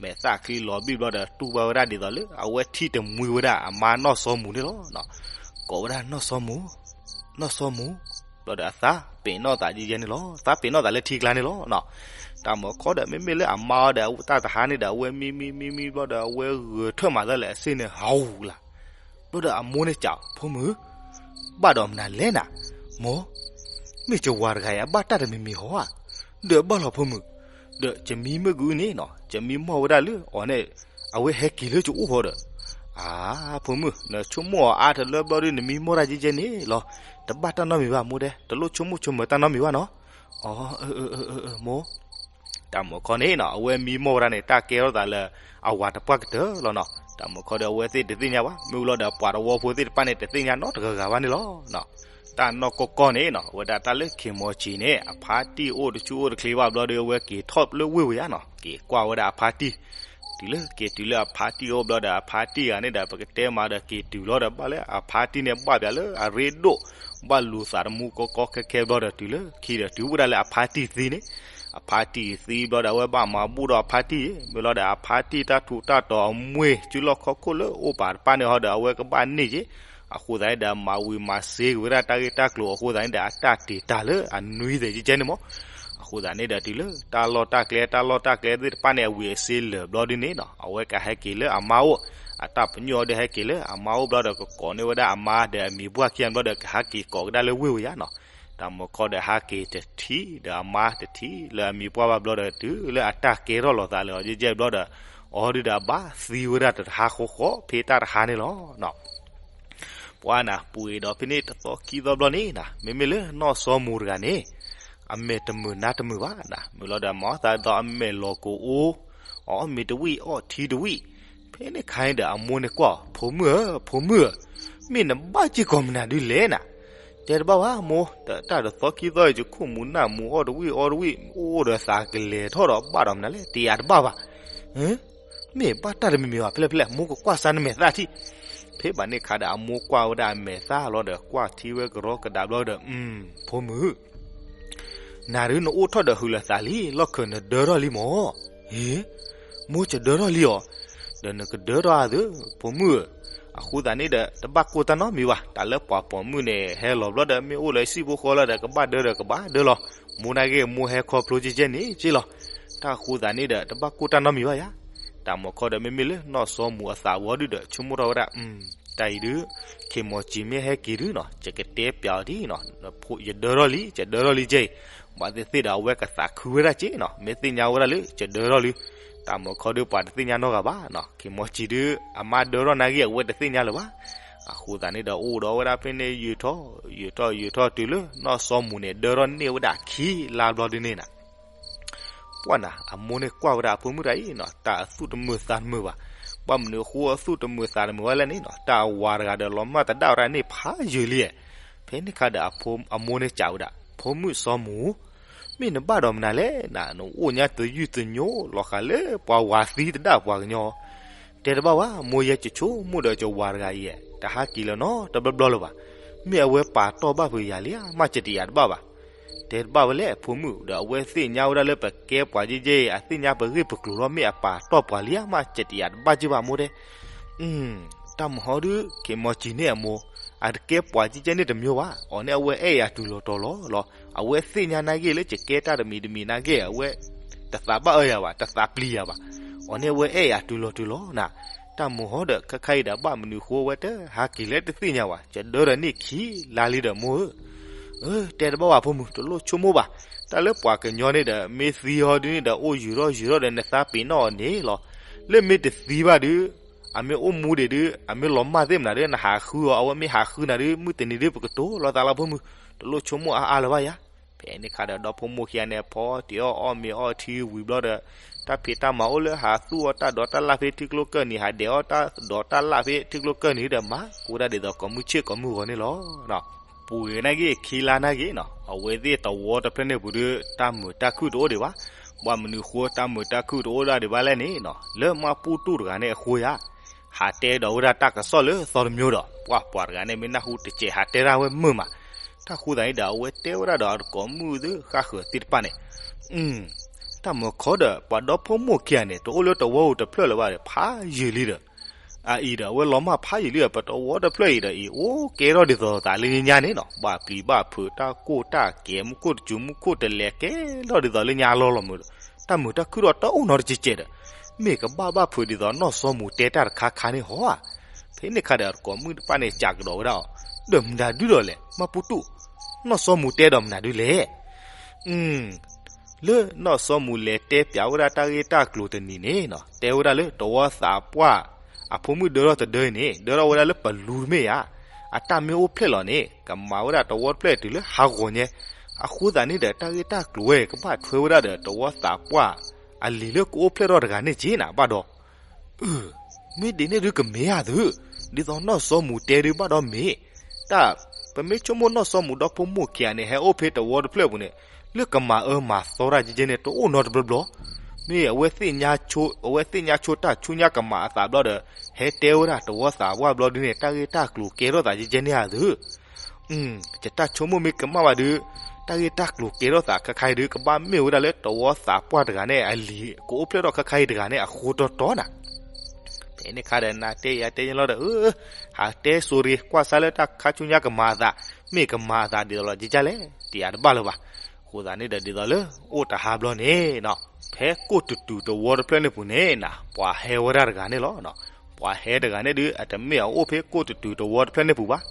မဲာ်သၣ်ချံလီၤဘံၣ်ဘျီဒီးတူၢ်ဘၣ်ဝဲဒၣ်ဒ်သိးလၢ အဝဲထံၣ်တမှံဝဲဒၣ်အမါနီၢ်စီမူၤန့ၣ်လီၤ. ကိးဝဲဒၣ်နီၢ်စီမူၤ, နီၢ်စီမူၤ, ဘျီဒီးအသးပ့ၤနီၣ်သးယဲယဲန့ၣ်လီၤ. သးပ့ၤနီၣ်သးလၢထံကျါန့ၣ်လီၤ. တၢ်မၤခီဒီးမ့မ့ၢ်လၢအမါအီၤဒီးတၢ်တဟါန့ၣ်ဒီး အဝဲမံမံမံမံဘျီဒီး အဝဲဂဲၤထၢၣ်မၤသးလၢအစ့န့ၣ် ဟးဝူၤလၢ် ဘျီဒီးအမိၢ်န့ၣ်စံး ဖိမုၣ်, ဘၣ်ဒီးမနုၤလဲၣ်နၤ, မိၢ်, မ့ၢ်ကဝၤတဂၤအံၤအဘၣ်တၢ်တမံၤမံၤဟီဧါ, ဒီးဘၣ်လီၤဖိမုၣ်, ဒီးကမံမ့ၢ်ကအုန့ၣ်နီၤ ကမံမီၢ်ဝဲဒၣ်လၢအီၤန့ၣ် အဝဲဟဲက့ၤလၢကအိၣ်ဖီဒီး, အါ, ဖိမုၣ် နဆိကမိၣ်အီၤအါတလၢဘျီဒုနမံမီၢ်တၢ်ကဲကဲန့ၣ်လီၤ, တဘၣ်တၢ်နီတမံၤဘၣ်မိၢ်ဒဲး တလိၣ်ဆိကမိၣ်ဆိကမၢတၢ်နီတမံၤဘၣ်နီၤ, အၢ, မိၢ် တၢ်မၤခီန့ၣ်နီၤ အဝဲမံမီၢ်ဝဲဒၣ်န့ၣ် တၢ်ကဲထီၣ်သးလၢအဝၤတပှၢ်ကတၢၢ်လီၤနီၤ. တၢ်မၤခီဒီးအဝဲသ့ၣ်တသ့ၣ်ညါဘၣ် မ့ၢ်ဝံၤလီၤဒီးပှၤတဝီဖိသ့ၣ်တဖၣ်န့ၣ် တသ့ၣ်ညါနီတဂၤဂၤဘၣ်န့ၣ်လီၤ. တၢ်နီၢ်ကီၢ်ကီၢ်န့ၣ်နီၤ အဝဲဒၣ်တၢ်လၢခ့မီၤစံၤန့ၣ် အဖါတံၢ်အိၣ်တဆူၣ်အိၣ်တချ့ဘၣ်ဘျီဒီး အဝဲက့ၤထီၣ်လၢဝ့ၢ်ဝဲယါနီၤ က့ၤကွၢ်ဝဲဒၣ်အဖါတံၢ် တုၤလၢက့ၤတုၤလၢအဖါတံၢ်အိၣ်ဘျီဒီး အဖါတံၢ်ဂၤန့ၣ်ဒီး ပကတဲမးဒီးက့ၤတုၤလီၤဒီး ဘၣ်လၢအဖါတံၢ်န့ၣ် ဘၣ်ပၠးလၢအရ့ဒိၣ် ဘၣ်လူၤသးတမူကီကီခဲခဲဘျီဒီး တုၤလၢခံဒီးတုၤဝဲဒၣ်လၢအဖါတံၢ်သံန့ၣ်, အဖါတံၢ်သံဘျီဒီး အဝဲဘၣ်မၤဘူၣ်ဒီးအဖါတံၢ် မ့ၢ်လီၤဒီးအဖါတံၢ်တၢ်ထူးတၢ်တီၤအမှ့ၢ် စုလီၢ်ခီၣ်ခိၣ်လၢအိၣ်ပာ်တဖၣ်န့ၣ်ဟီဒီး အဝဲကဘၣ်န့ၢ်က့ၤ, အဃိသတးဒီး မၤဝံၤမၤစ့ကွံာ်ဝဲဒၣ်တၢ်ဂ့ၢ်တၢ်ကျိၤအဃိသတးန့ၣ်ဒီး အတၢ်တ့ၢ်တၢ်လၢအနွံသဲးကဲကဲန့ၣ်မး အဃိသတးန့ၣ်ဒီး တုၤလၢတၢ်လီၢ်တၢ်ကျဲ တၢ်လီၢ်တၢ်ကျဲသ့ၣ်တဖၣ်န့ၣ် အဝံၤအစ့လၢာ်ဘျီဒ်န့ၣ်နီၤ အဝဲကဟဲက့ၤလၢအမါအိၣ်, အတၢ်ပညိၣ်အီၤဒီးဟဲက့ၤလၢအမါအိၣ်ဘျီဒီး ကကိးန့ၢ်ဝဲဒၣ်အမါဒီးအမံၤပှၢ်ခံဂၤဘျီဒီး ကဟဲက့ၤကိးကဒါလၢဝ့ၢ်ဝဲယါနီၤ. တၢ်မၤခီဒီးဟဲက့ၤတထံၣ်ဒီးအမါတထံၣ် လၢအမံၤပှၢ်ဘၣ်ဘျီဒီး တုၤလၢအတၢ်ကဲထီၣ်လီၤသးလၢအီၤယဲၢ်ယဲၢ်ဘျီဒီး အီၤဒုဒီးအဘၣ်သံဝဲဒၣ်တဟါဃီဃီ ဖဲတၢ်တဟါန့ၣ်လီၤ. ပှၤနၤ ပှ့ၤဒီးဖဲန့ၣ်တသီခံသီဘျီန့ၣ်နၤ မ့မ့ၢ်လၢနီၢ်စီၤမူၤတဂၤန့ၣ် အမဲာ်တမုာ်နါတမုာ်ဘၣ်နၤ မ့ၢ်လီၤဒီးမၤအီၣ်သးဒ်သိးအမဲာ်လီၤကိၤအိၣ်, အီၣ်မ့ၤတဝံၣ်အီၣ်ထံတဝံၣ်, ဖဲန့ၣ်ခါန့ၣ်ဒီးအမိၢ်န့ၣ်ကွၢ်အီၤ ဖိမုၣ်ဧၢ ဖိမုၣ်ဧၢ, မ့ၢ်နဘၣ်စ့ၢ်ကီးမနုၤဒ်လဲၣ်နၤ, တဲတဘၣ်ဘၣ်မိၢ်, တၢ်တသီခံသီအံၤ ယခိၣ်မူၤနၢ်မူၤအီၣ်တဝံၣ်အီတဝံၣ် အိၣ်ဒီးသးကလဲၤထီၣ်ဒီးဘၣ်ဒီးမနုၤလဲၣ် တယာ်တဘၣ်ဘၣ် မ့ၢ်ဘၣ်တၢ်တမံၤမံၤဘၣ် ဖဲလဲၣ်ဖဲလဲၣ် မိၢ်ကကွၢ်စၢ်နမဲာ်သၣ်ထံၣ်, ဖဲဘၣ်န့ၣ်ခါဒီးအမိၢ်ကွၢ်ဝဲဒၣ်အမဲာ်သၣ်လီၤဒီး ကွၢ်ထံဝဲကရီကဒါဘျီဒီး အၢ ဖိမုၣ် နၤဒုနအိၣ်ထီၣ်ဒီးဟုးလၢသးလံ လီၢ်ခၢၣ်နဒၢထီၣ်လံမး, ဟ့, မိၢ်ကဒၢထီၣ်လံအီၤ, ဒီးနကဒၢထီၣ်အသး ဖိမုၣ်ဧၢ, အဃိသတးန့ၣ်ဒီး တဘၣ်ကိၢ်တၢ်နီတမံၤဘၣ် တၢ်လၢပှၤပိာ်မုၣ်န့ၣ် ဟဲလီၤဘျီဒီး မ့ၢ်အိၣ်လၢဟံၣ်ဖိဃီလီၤဒီး ကဘၣ်ဒၢဒီးကဘၣ်ဒၢလီၤ, မိၢ်နာ်က့မိၢ်ဟဲခီဖျိကဲကဲန့ၣ်က့လီၤ, တၢ်အဃိသတးန့ၣ်ဒီး တဘၣ်ကိၢ်တၢ်နီတမံၤဘၣ်ယါ, တၢ်မၤခီဒီးမ့မ့ၢ်လၢနီၢ်စီၤမူၤအသးဝံၤဒုဒီး ဆိကမိၣ်ထီၣ်ဝဲဒၣ် တၢ်အံၤဒု ခ့မီၤစံၤမ့ၢ်ဟဲက့ၤဒုနီၤ ယကတဲပျးအီၤဒ်နီၤ, ယဒၢထီၣ်လံ ယဒၢထီၣ်လံကဲအံၤ, ဘၣ်သ့ၣ်သ့ၣ်ဒီးအဝဲကသးခုဝဲဒၣ်က့နီၤ မ့ၢ်သ့ၣ်ညါဝဲဒၣ်လၢ ယဒၢထီၣ်လံ, တၢ်မၤခီဒုပှၤတသ့ၣ်ညါနီတဂၤဘၣ်နီၤ ခ့မီၤစံၤဒု အမါဒၢထီၣ်နာ်က့အဝဲတသ့ၣ်ညါလၢၤဘၣ်, အဃိသတးန့ၣ်ဒီးအိၣ်ဒီးဝဲဒၣ်ဖဲန့ၣ်ယုာ်ထီၣ် ယုာ်ထီၣ်ယုာ်ထီၣ်တုၤလၢနီၢ်စီၤမူၤန့ၣ် ဒၢထီၣ်န့ၢ်ဝဲဒၣ်ခံလါဘျီဒုန့ၣ်နၤ ပှၢ်နၤ အမိၢ်န့ၣ်ကွၢ်ဝဲဒၣ်အဖိမုၣ်တဂၤအံၤနီၤ တၢ်အသူၣ်တမုာ်သးတမုာ်ဘၣ်, ဘၣ်မနုၤအဃိအသူၣ်တမုာ်သးတမုာ်ဝဲလဲၣ်န့ၣ်နီၤ တၢ်အဝၤတဂၤဒီးလီၤမၢ်သဒၣ်ဝဲဒၣ်န့ၣ်ဖးယံာ်လံ, ဖဲန့ၣ်ခါဒီးအမိၢ်န့ၣ်စံးဝဲဒၣ် ဖိမုၣ်စီၤမူၤ, မ့ၢ်နဘၣ်ဒီးမနုၤလဲၣ်နၤ နအိၣ်ညါတယုၢ်တညိလီၤဃာ်လၢပှၤဝၤသံသဒၣ်ပှၤကညီ တဲတဘၣ်ဝဲ မိၢ်ယဲယဆိကမိၣ်ဒီးယဝၤတဂၤအံၤ တဟးက့ၤလၢၤနီတဘျီဘျီလၢၤဘၣ်, မ့ၢ်အဝဲပာ်တီၢ်ဘၣ်ပယၤလံဧါ မ့ၢ်ယတယာ်တဘၣ်ဘၣ်, တဲတဘၣ်ဝဲလဲၣ်အဖိမုၣ် ဒီးအဝဲသ့ၣ်ညါဝဲဒၣ်လၢပကဲပှၤယဲယဲအံၤ အသ့ၣ်ညါပဂ့ၢ်ပကျိၤလီၤ မ့ၢ်အပာ်တီၢ်ပှၤလံဧါ မ့ၢ်ယတယာ်တဘၣ်က့ဘၣ်မိၢ်တဲ, တၢ်မဟီဒု ခ့မီၤစံၤန့ၣ်အမိၢ် အတကဲပှၤကဲကဲန့ၣ်တမံၤဘၣ်, အီၤန့ၣ်အဝဲအဲၣ်ယၤတုၤလီၤတီၤလီၤလီၤ. အဝဲသ့ၣ်ညါနာ်က့လၢယကဲတၢ်တမံၤတမံၤနာ်က့ အဝဲတသးဘၣ်အၢယၤဘၣ်, တသးပျံၤယၤဘၣ်. အီၤန့ၣ်အဝဲအဲၣ်ယၤတုၤလီၤတုၤလီၤနၤ. တၢ်မုာ်ဟီဒီး ခဲခါအံၤဒီးဘၣ်မနုၤဃိအဝဲတဟးက့ၤလဲၣ်တသ့ၣ်ညါဘၣ်, ယဒၢဒီးန့ၢ်ခံလါလံဒီးမိၢ်ဧၢ တဲတဘၣ်ဘၣ်ဖိမုၣ်, တလိၣ်ဆိကမိၣ်ဘၣ်. တၢ်လၢပှၤကညီန့ၣ်ဒီး မ့ၢ်သံဟီဒုန့ၣ်ဒီး အိၣ်ယုာ်ထီၣ်ယုာ်ထီၣ်ဒီး နသးပ့ၤနီၣ်အီၤန့ၣ်လီၤ. လၢမ့ၢ်တသံဘၣ်ဒုး, အမ့ၢ်အိၣ်မူဒံးဒုး, အမ့ၢ်လီၤမၢ်သ့ၣ်မနုၤဒီး နဟးဃုအီၤ, အဝဲမ့ၢ်ဟးဃုနၤဒုး မုၢ်တနံၤဒုး ပကတိၤလီၤသးလီၤဖိမုၣ်, တလိၣ်ဆိကမိၣ်အါအါလၢၤဘၣ်ယၤ. ဖဲန့ၣ်ခါဒီး ဒီဖိမိၢ်ခံဂၤန့ၣ် ဖီတံၢ်အီၣ်အီၣ်မ့ၤအီထံဝံၤဘျီဒီး တၢ်ဖံးတၢ်မၤအိၣ်လၢဟးသူၣ်အီၣ်တၢ်ဒိးတၢ်လၣ်ဖဲထံကျိကၢၢ်နံၤ, ဟးဒဲးအီၣ်တၢ်ဒိးတၢ်လၣ်ဖဲထံကျိကၢၢ်နံၤဒီး မၤဝဲဒၣ်ဒ်သိးကိးမုၢ်ဆ့ၣ်ကိးမုၢ်ဂီၤန့ၣ်လီၤ. ပူၤဂ့ၤနာ်က့ ခံလါနာ်က့နီၤ, အဝဲသ့ၣ်တဝီတဖျၢၣ်န့ၣ်ပူၤဒီး တၢ်မုာ်တၢ်ခုၣ်တအိၣ်ဒံးဘၣ်. ဘၣ်မနုၤဃိတၢ်မုာ်တၢ်ခုၣ်တအိၣ်ဒံးဘၣ်လဲၣ်န့ၣ်နီၤ, လၢမါပူၤတူၢ်တဂၤန့ၣ်အဃိယါ, ဟးတဲဒီးဝဲဒၣ်တၢ်ကစီၣ်လၢသီတမံၤဒီး ပှၤပှၤတဂၤန့ၣ်မ့ၢ်နၢ်ဟူတစဲး ဟးတဲဒၣ်ဝဲမုာ်မး. တၢ်ဃိသးန့ၣ်ဒီး အဝဲတဲဝဲဒၣ်ဒီးအတကိးမုၣ်သ့ၣ်ဃၣ်ဃၢၤသ့ၣ်တဖၣ်န့ၣ် တၢ်မုာ်ခီဒီး ပှၤဒီဖိမိၢ်ခံဂၤန့ၣ် တအိၣ်လၢတဝီဧိၤတဖျၢၣ်လၢၤဘၣ်ဒီး ဖးယံာ်လံဒီး အအံၤဒီး အဝဲလီၤမၢ်ဖးယံာ်လံဒီး ပတဝီတဖျၢၣ်အံၤဒီးအံၤ အိၣ်ကဲထီၣ်ဒ်သိးသးလၢညါညါန့ၣ်နီၤ, ဘၣ်ပျံၤဘၣ်ဖုး တၢ်ကိၢ်တၢ်ကဲ မူခိၣ်တစူၤမူခိၣ်တလဲၤ ကဲထီၣ်ဒ်သိးလၢညါအလီၢ်လီၤမုာ်ဒီး တၢ်မုာ်တၢ်ခုၣ်ဒီးတအိၣ်နီတကဲးကဲးဒီး မ့ၢ်ကဘၣ်ဘၣ်ဖုးဒ်သိးနီၢ်စီမူၤတဲတၢ်တခါခါန့ၣ်ဟီဧါ. ဖဲန့ၣ်ခါဒီး အတကိးမုၣ်တဖၣ်န့ၣ်စံးကဒီးဝဲဒၣ်အီၤ, ဒီးမနုၤဒုဒီးလဲၣ် မါပူၤတူၢ်, နီၢ်စီမူၤတဲဒီးမနုၤဒုလဲၣ် လၢနီၢ်စီမူၤလဲၤတဲပၠးဝဲဒၣ်တၢ်ဂ့ၢ်တၢ်ကျိၤတနံၤန့ၣ်နီၤ, တဲဝဲဒၣ်လၢတဝီသးပှၢ် အဖိမုၣ်ဒၢထီၣ်တဒၢအံၤန့ၣ် ဒၢထီၣ်ဝဲဒၣ်လၢပလူတမ့ၢ်ဧါ, အတၢ်မ့ၢ်အိၣ်ဖျဲၣ်လီၤန့ၣ် ကမၤဝဲဒၣ်တဝီတဖျၢၣ်တုၤလၢဟးဂီၤညါ, အဃိသတးန့ၣ်ဒီး တၢ်ဂ့ၢ်တၢ်ကျိၤဝဲကဘၣ်ထွဲဝဲဒၣ်ဒီးတဝီသးပှၢ် အလံၤလၢကအိၣ်ဖျဲၣ်ထီၣ်တဂၤန့ၣ်က့နၤဘၣ်ဒီး အၢ မ့ၢ်ဒ်န့ၣ်ဒုကမ့ၢ်ဧါသု, ဒ်သိးနီၢ်စီမူၤတဲဒုဘၣ်ဒီးမ့ၢ်, တၢ် ပမ့ၢ်ဆိကမိၣ်နီၢ်စီမူၤဒီဖိမိၢ်ခံဂၤန့ၣ် ဟဲအိၣ်ဖဲတဝီတဖျၢၣ်အပူၤန့ၣ် လၢကမၤအၢမၤသီတၢ်ကဲကဲန့ၣ် တအိၣ်နီတဘျီဘျီ, မ့ၢ်အဝဲ အဝဲသ့ၣ်ညါဆိတၢ်ဆူညါကမၤအသးဘျီဒီး ဟဲတဲဝဲဒၣ်တဝီသးပှၢ်ဘျီဒုန့ၣ် တၢ်ဂ့ၢ်တၢ်ကျိၤကဲထီၣ်သးကဲကဲန့ၣ်ဧါသု ယတၢ်ဆိကမိၣ်မ့ၢ်ကမၣ်ဘၣ်ဒီး တၢ်ဂ့ၢ်တၢ်ကျိၤကဲထီၣ်သးခဲခါအံၤဒီး ကဘၣ်မ့ၢ်ဝဲဒၣ်လၢတဝီသးပှၢ်တဂၤန့ၣ် အလံၤကအိၣ်ဖျဲၣ်ထီၣ်ခဲခါအံၤတဂၤန့ၣ် အဃိတီတီနၤ. ဖဲန့ၣ်ခါဒီး နၤတဲယၤတဲန့ၣ်လီၤဒီး အၢ ဟးတဲ sorry ကွၢ်စါလၢတၢ်ခါဆူညါကမၤအသး, မ့ၢ်ကမၤအသးဒ်သိးလီၤကဲကဲလဲၣ် တယၤတဘၣ်လၢၤဘၣ်. အဃိသတးန့ၣ်ဒီး ဒ်သိးလၢအိၣ်တဟါဘျီန့ၣ်နီၤ ဖဲကိၣ်တူာ်တူာ်တဝီတဖျၢၣ်န့ၣ်ပူၤန့ၣ်နၤ ပှၤဟဲဝဲဒၣ်တဂၤန့ၣ်လီၤ. ပှၤဟဲတဂၤန့ၣ်ဒီး အတမ့ၢ်အအိၣ်ဖဲကိၣ်တူာ်တူာ်တဝီတဖျၢၣ်န့ၣ်ပူၤဘၣ်.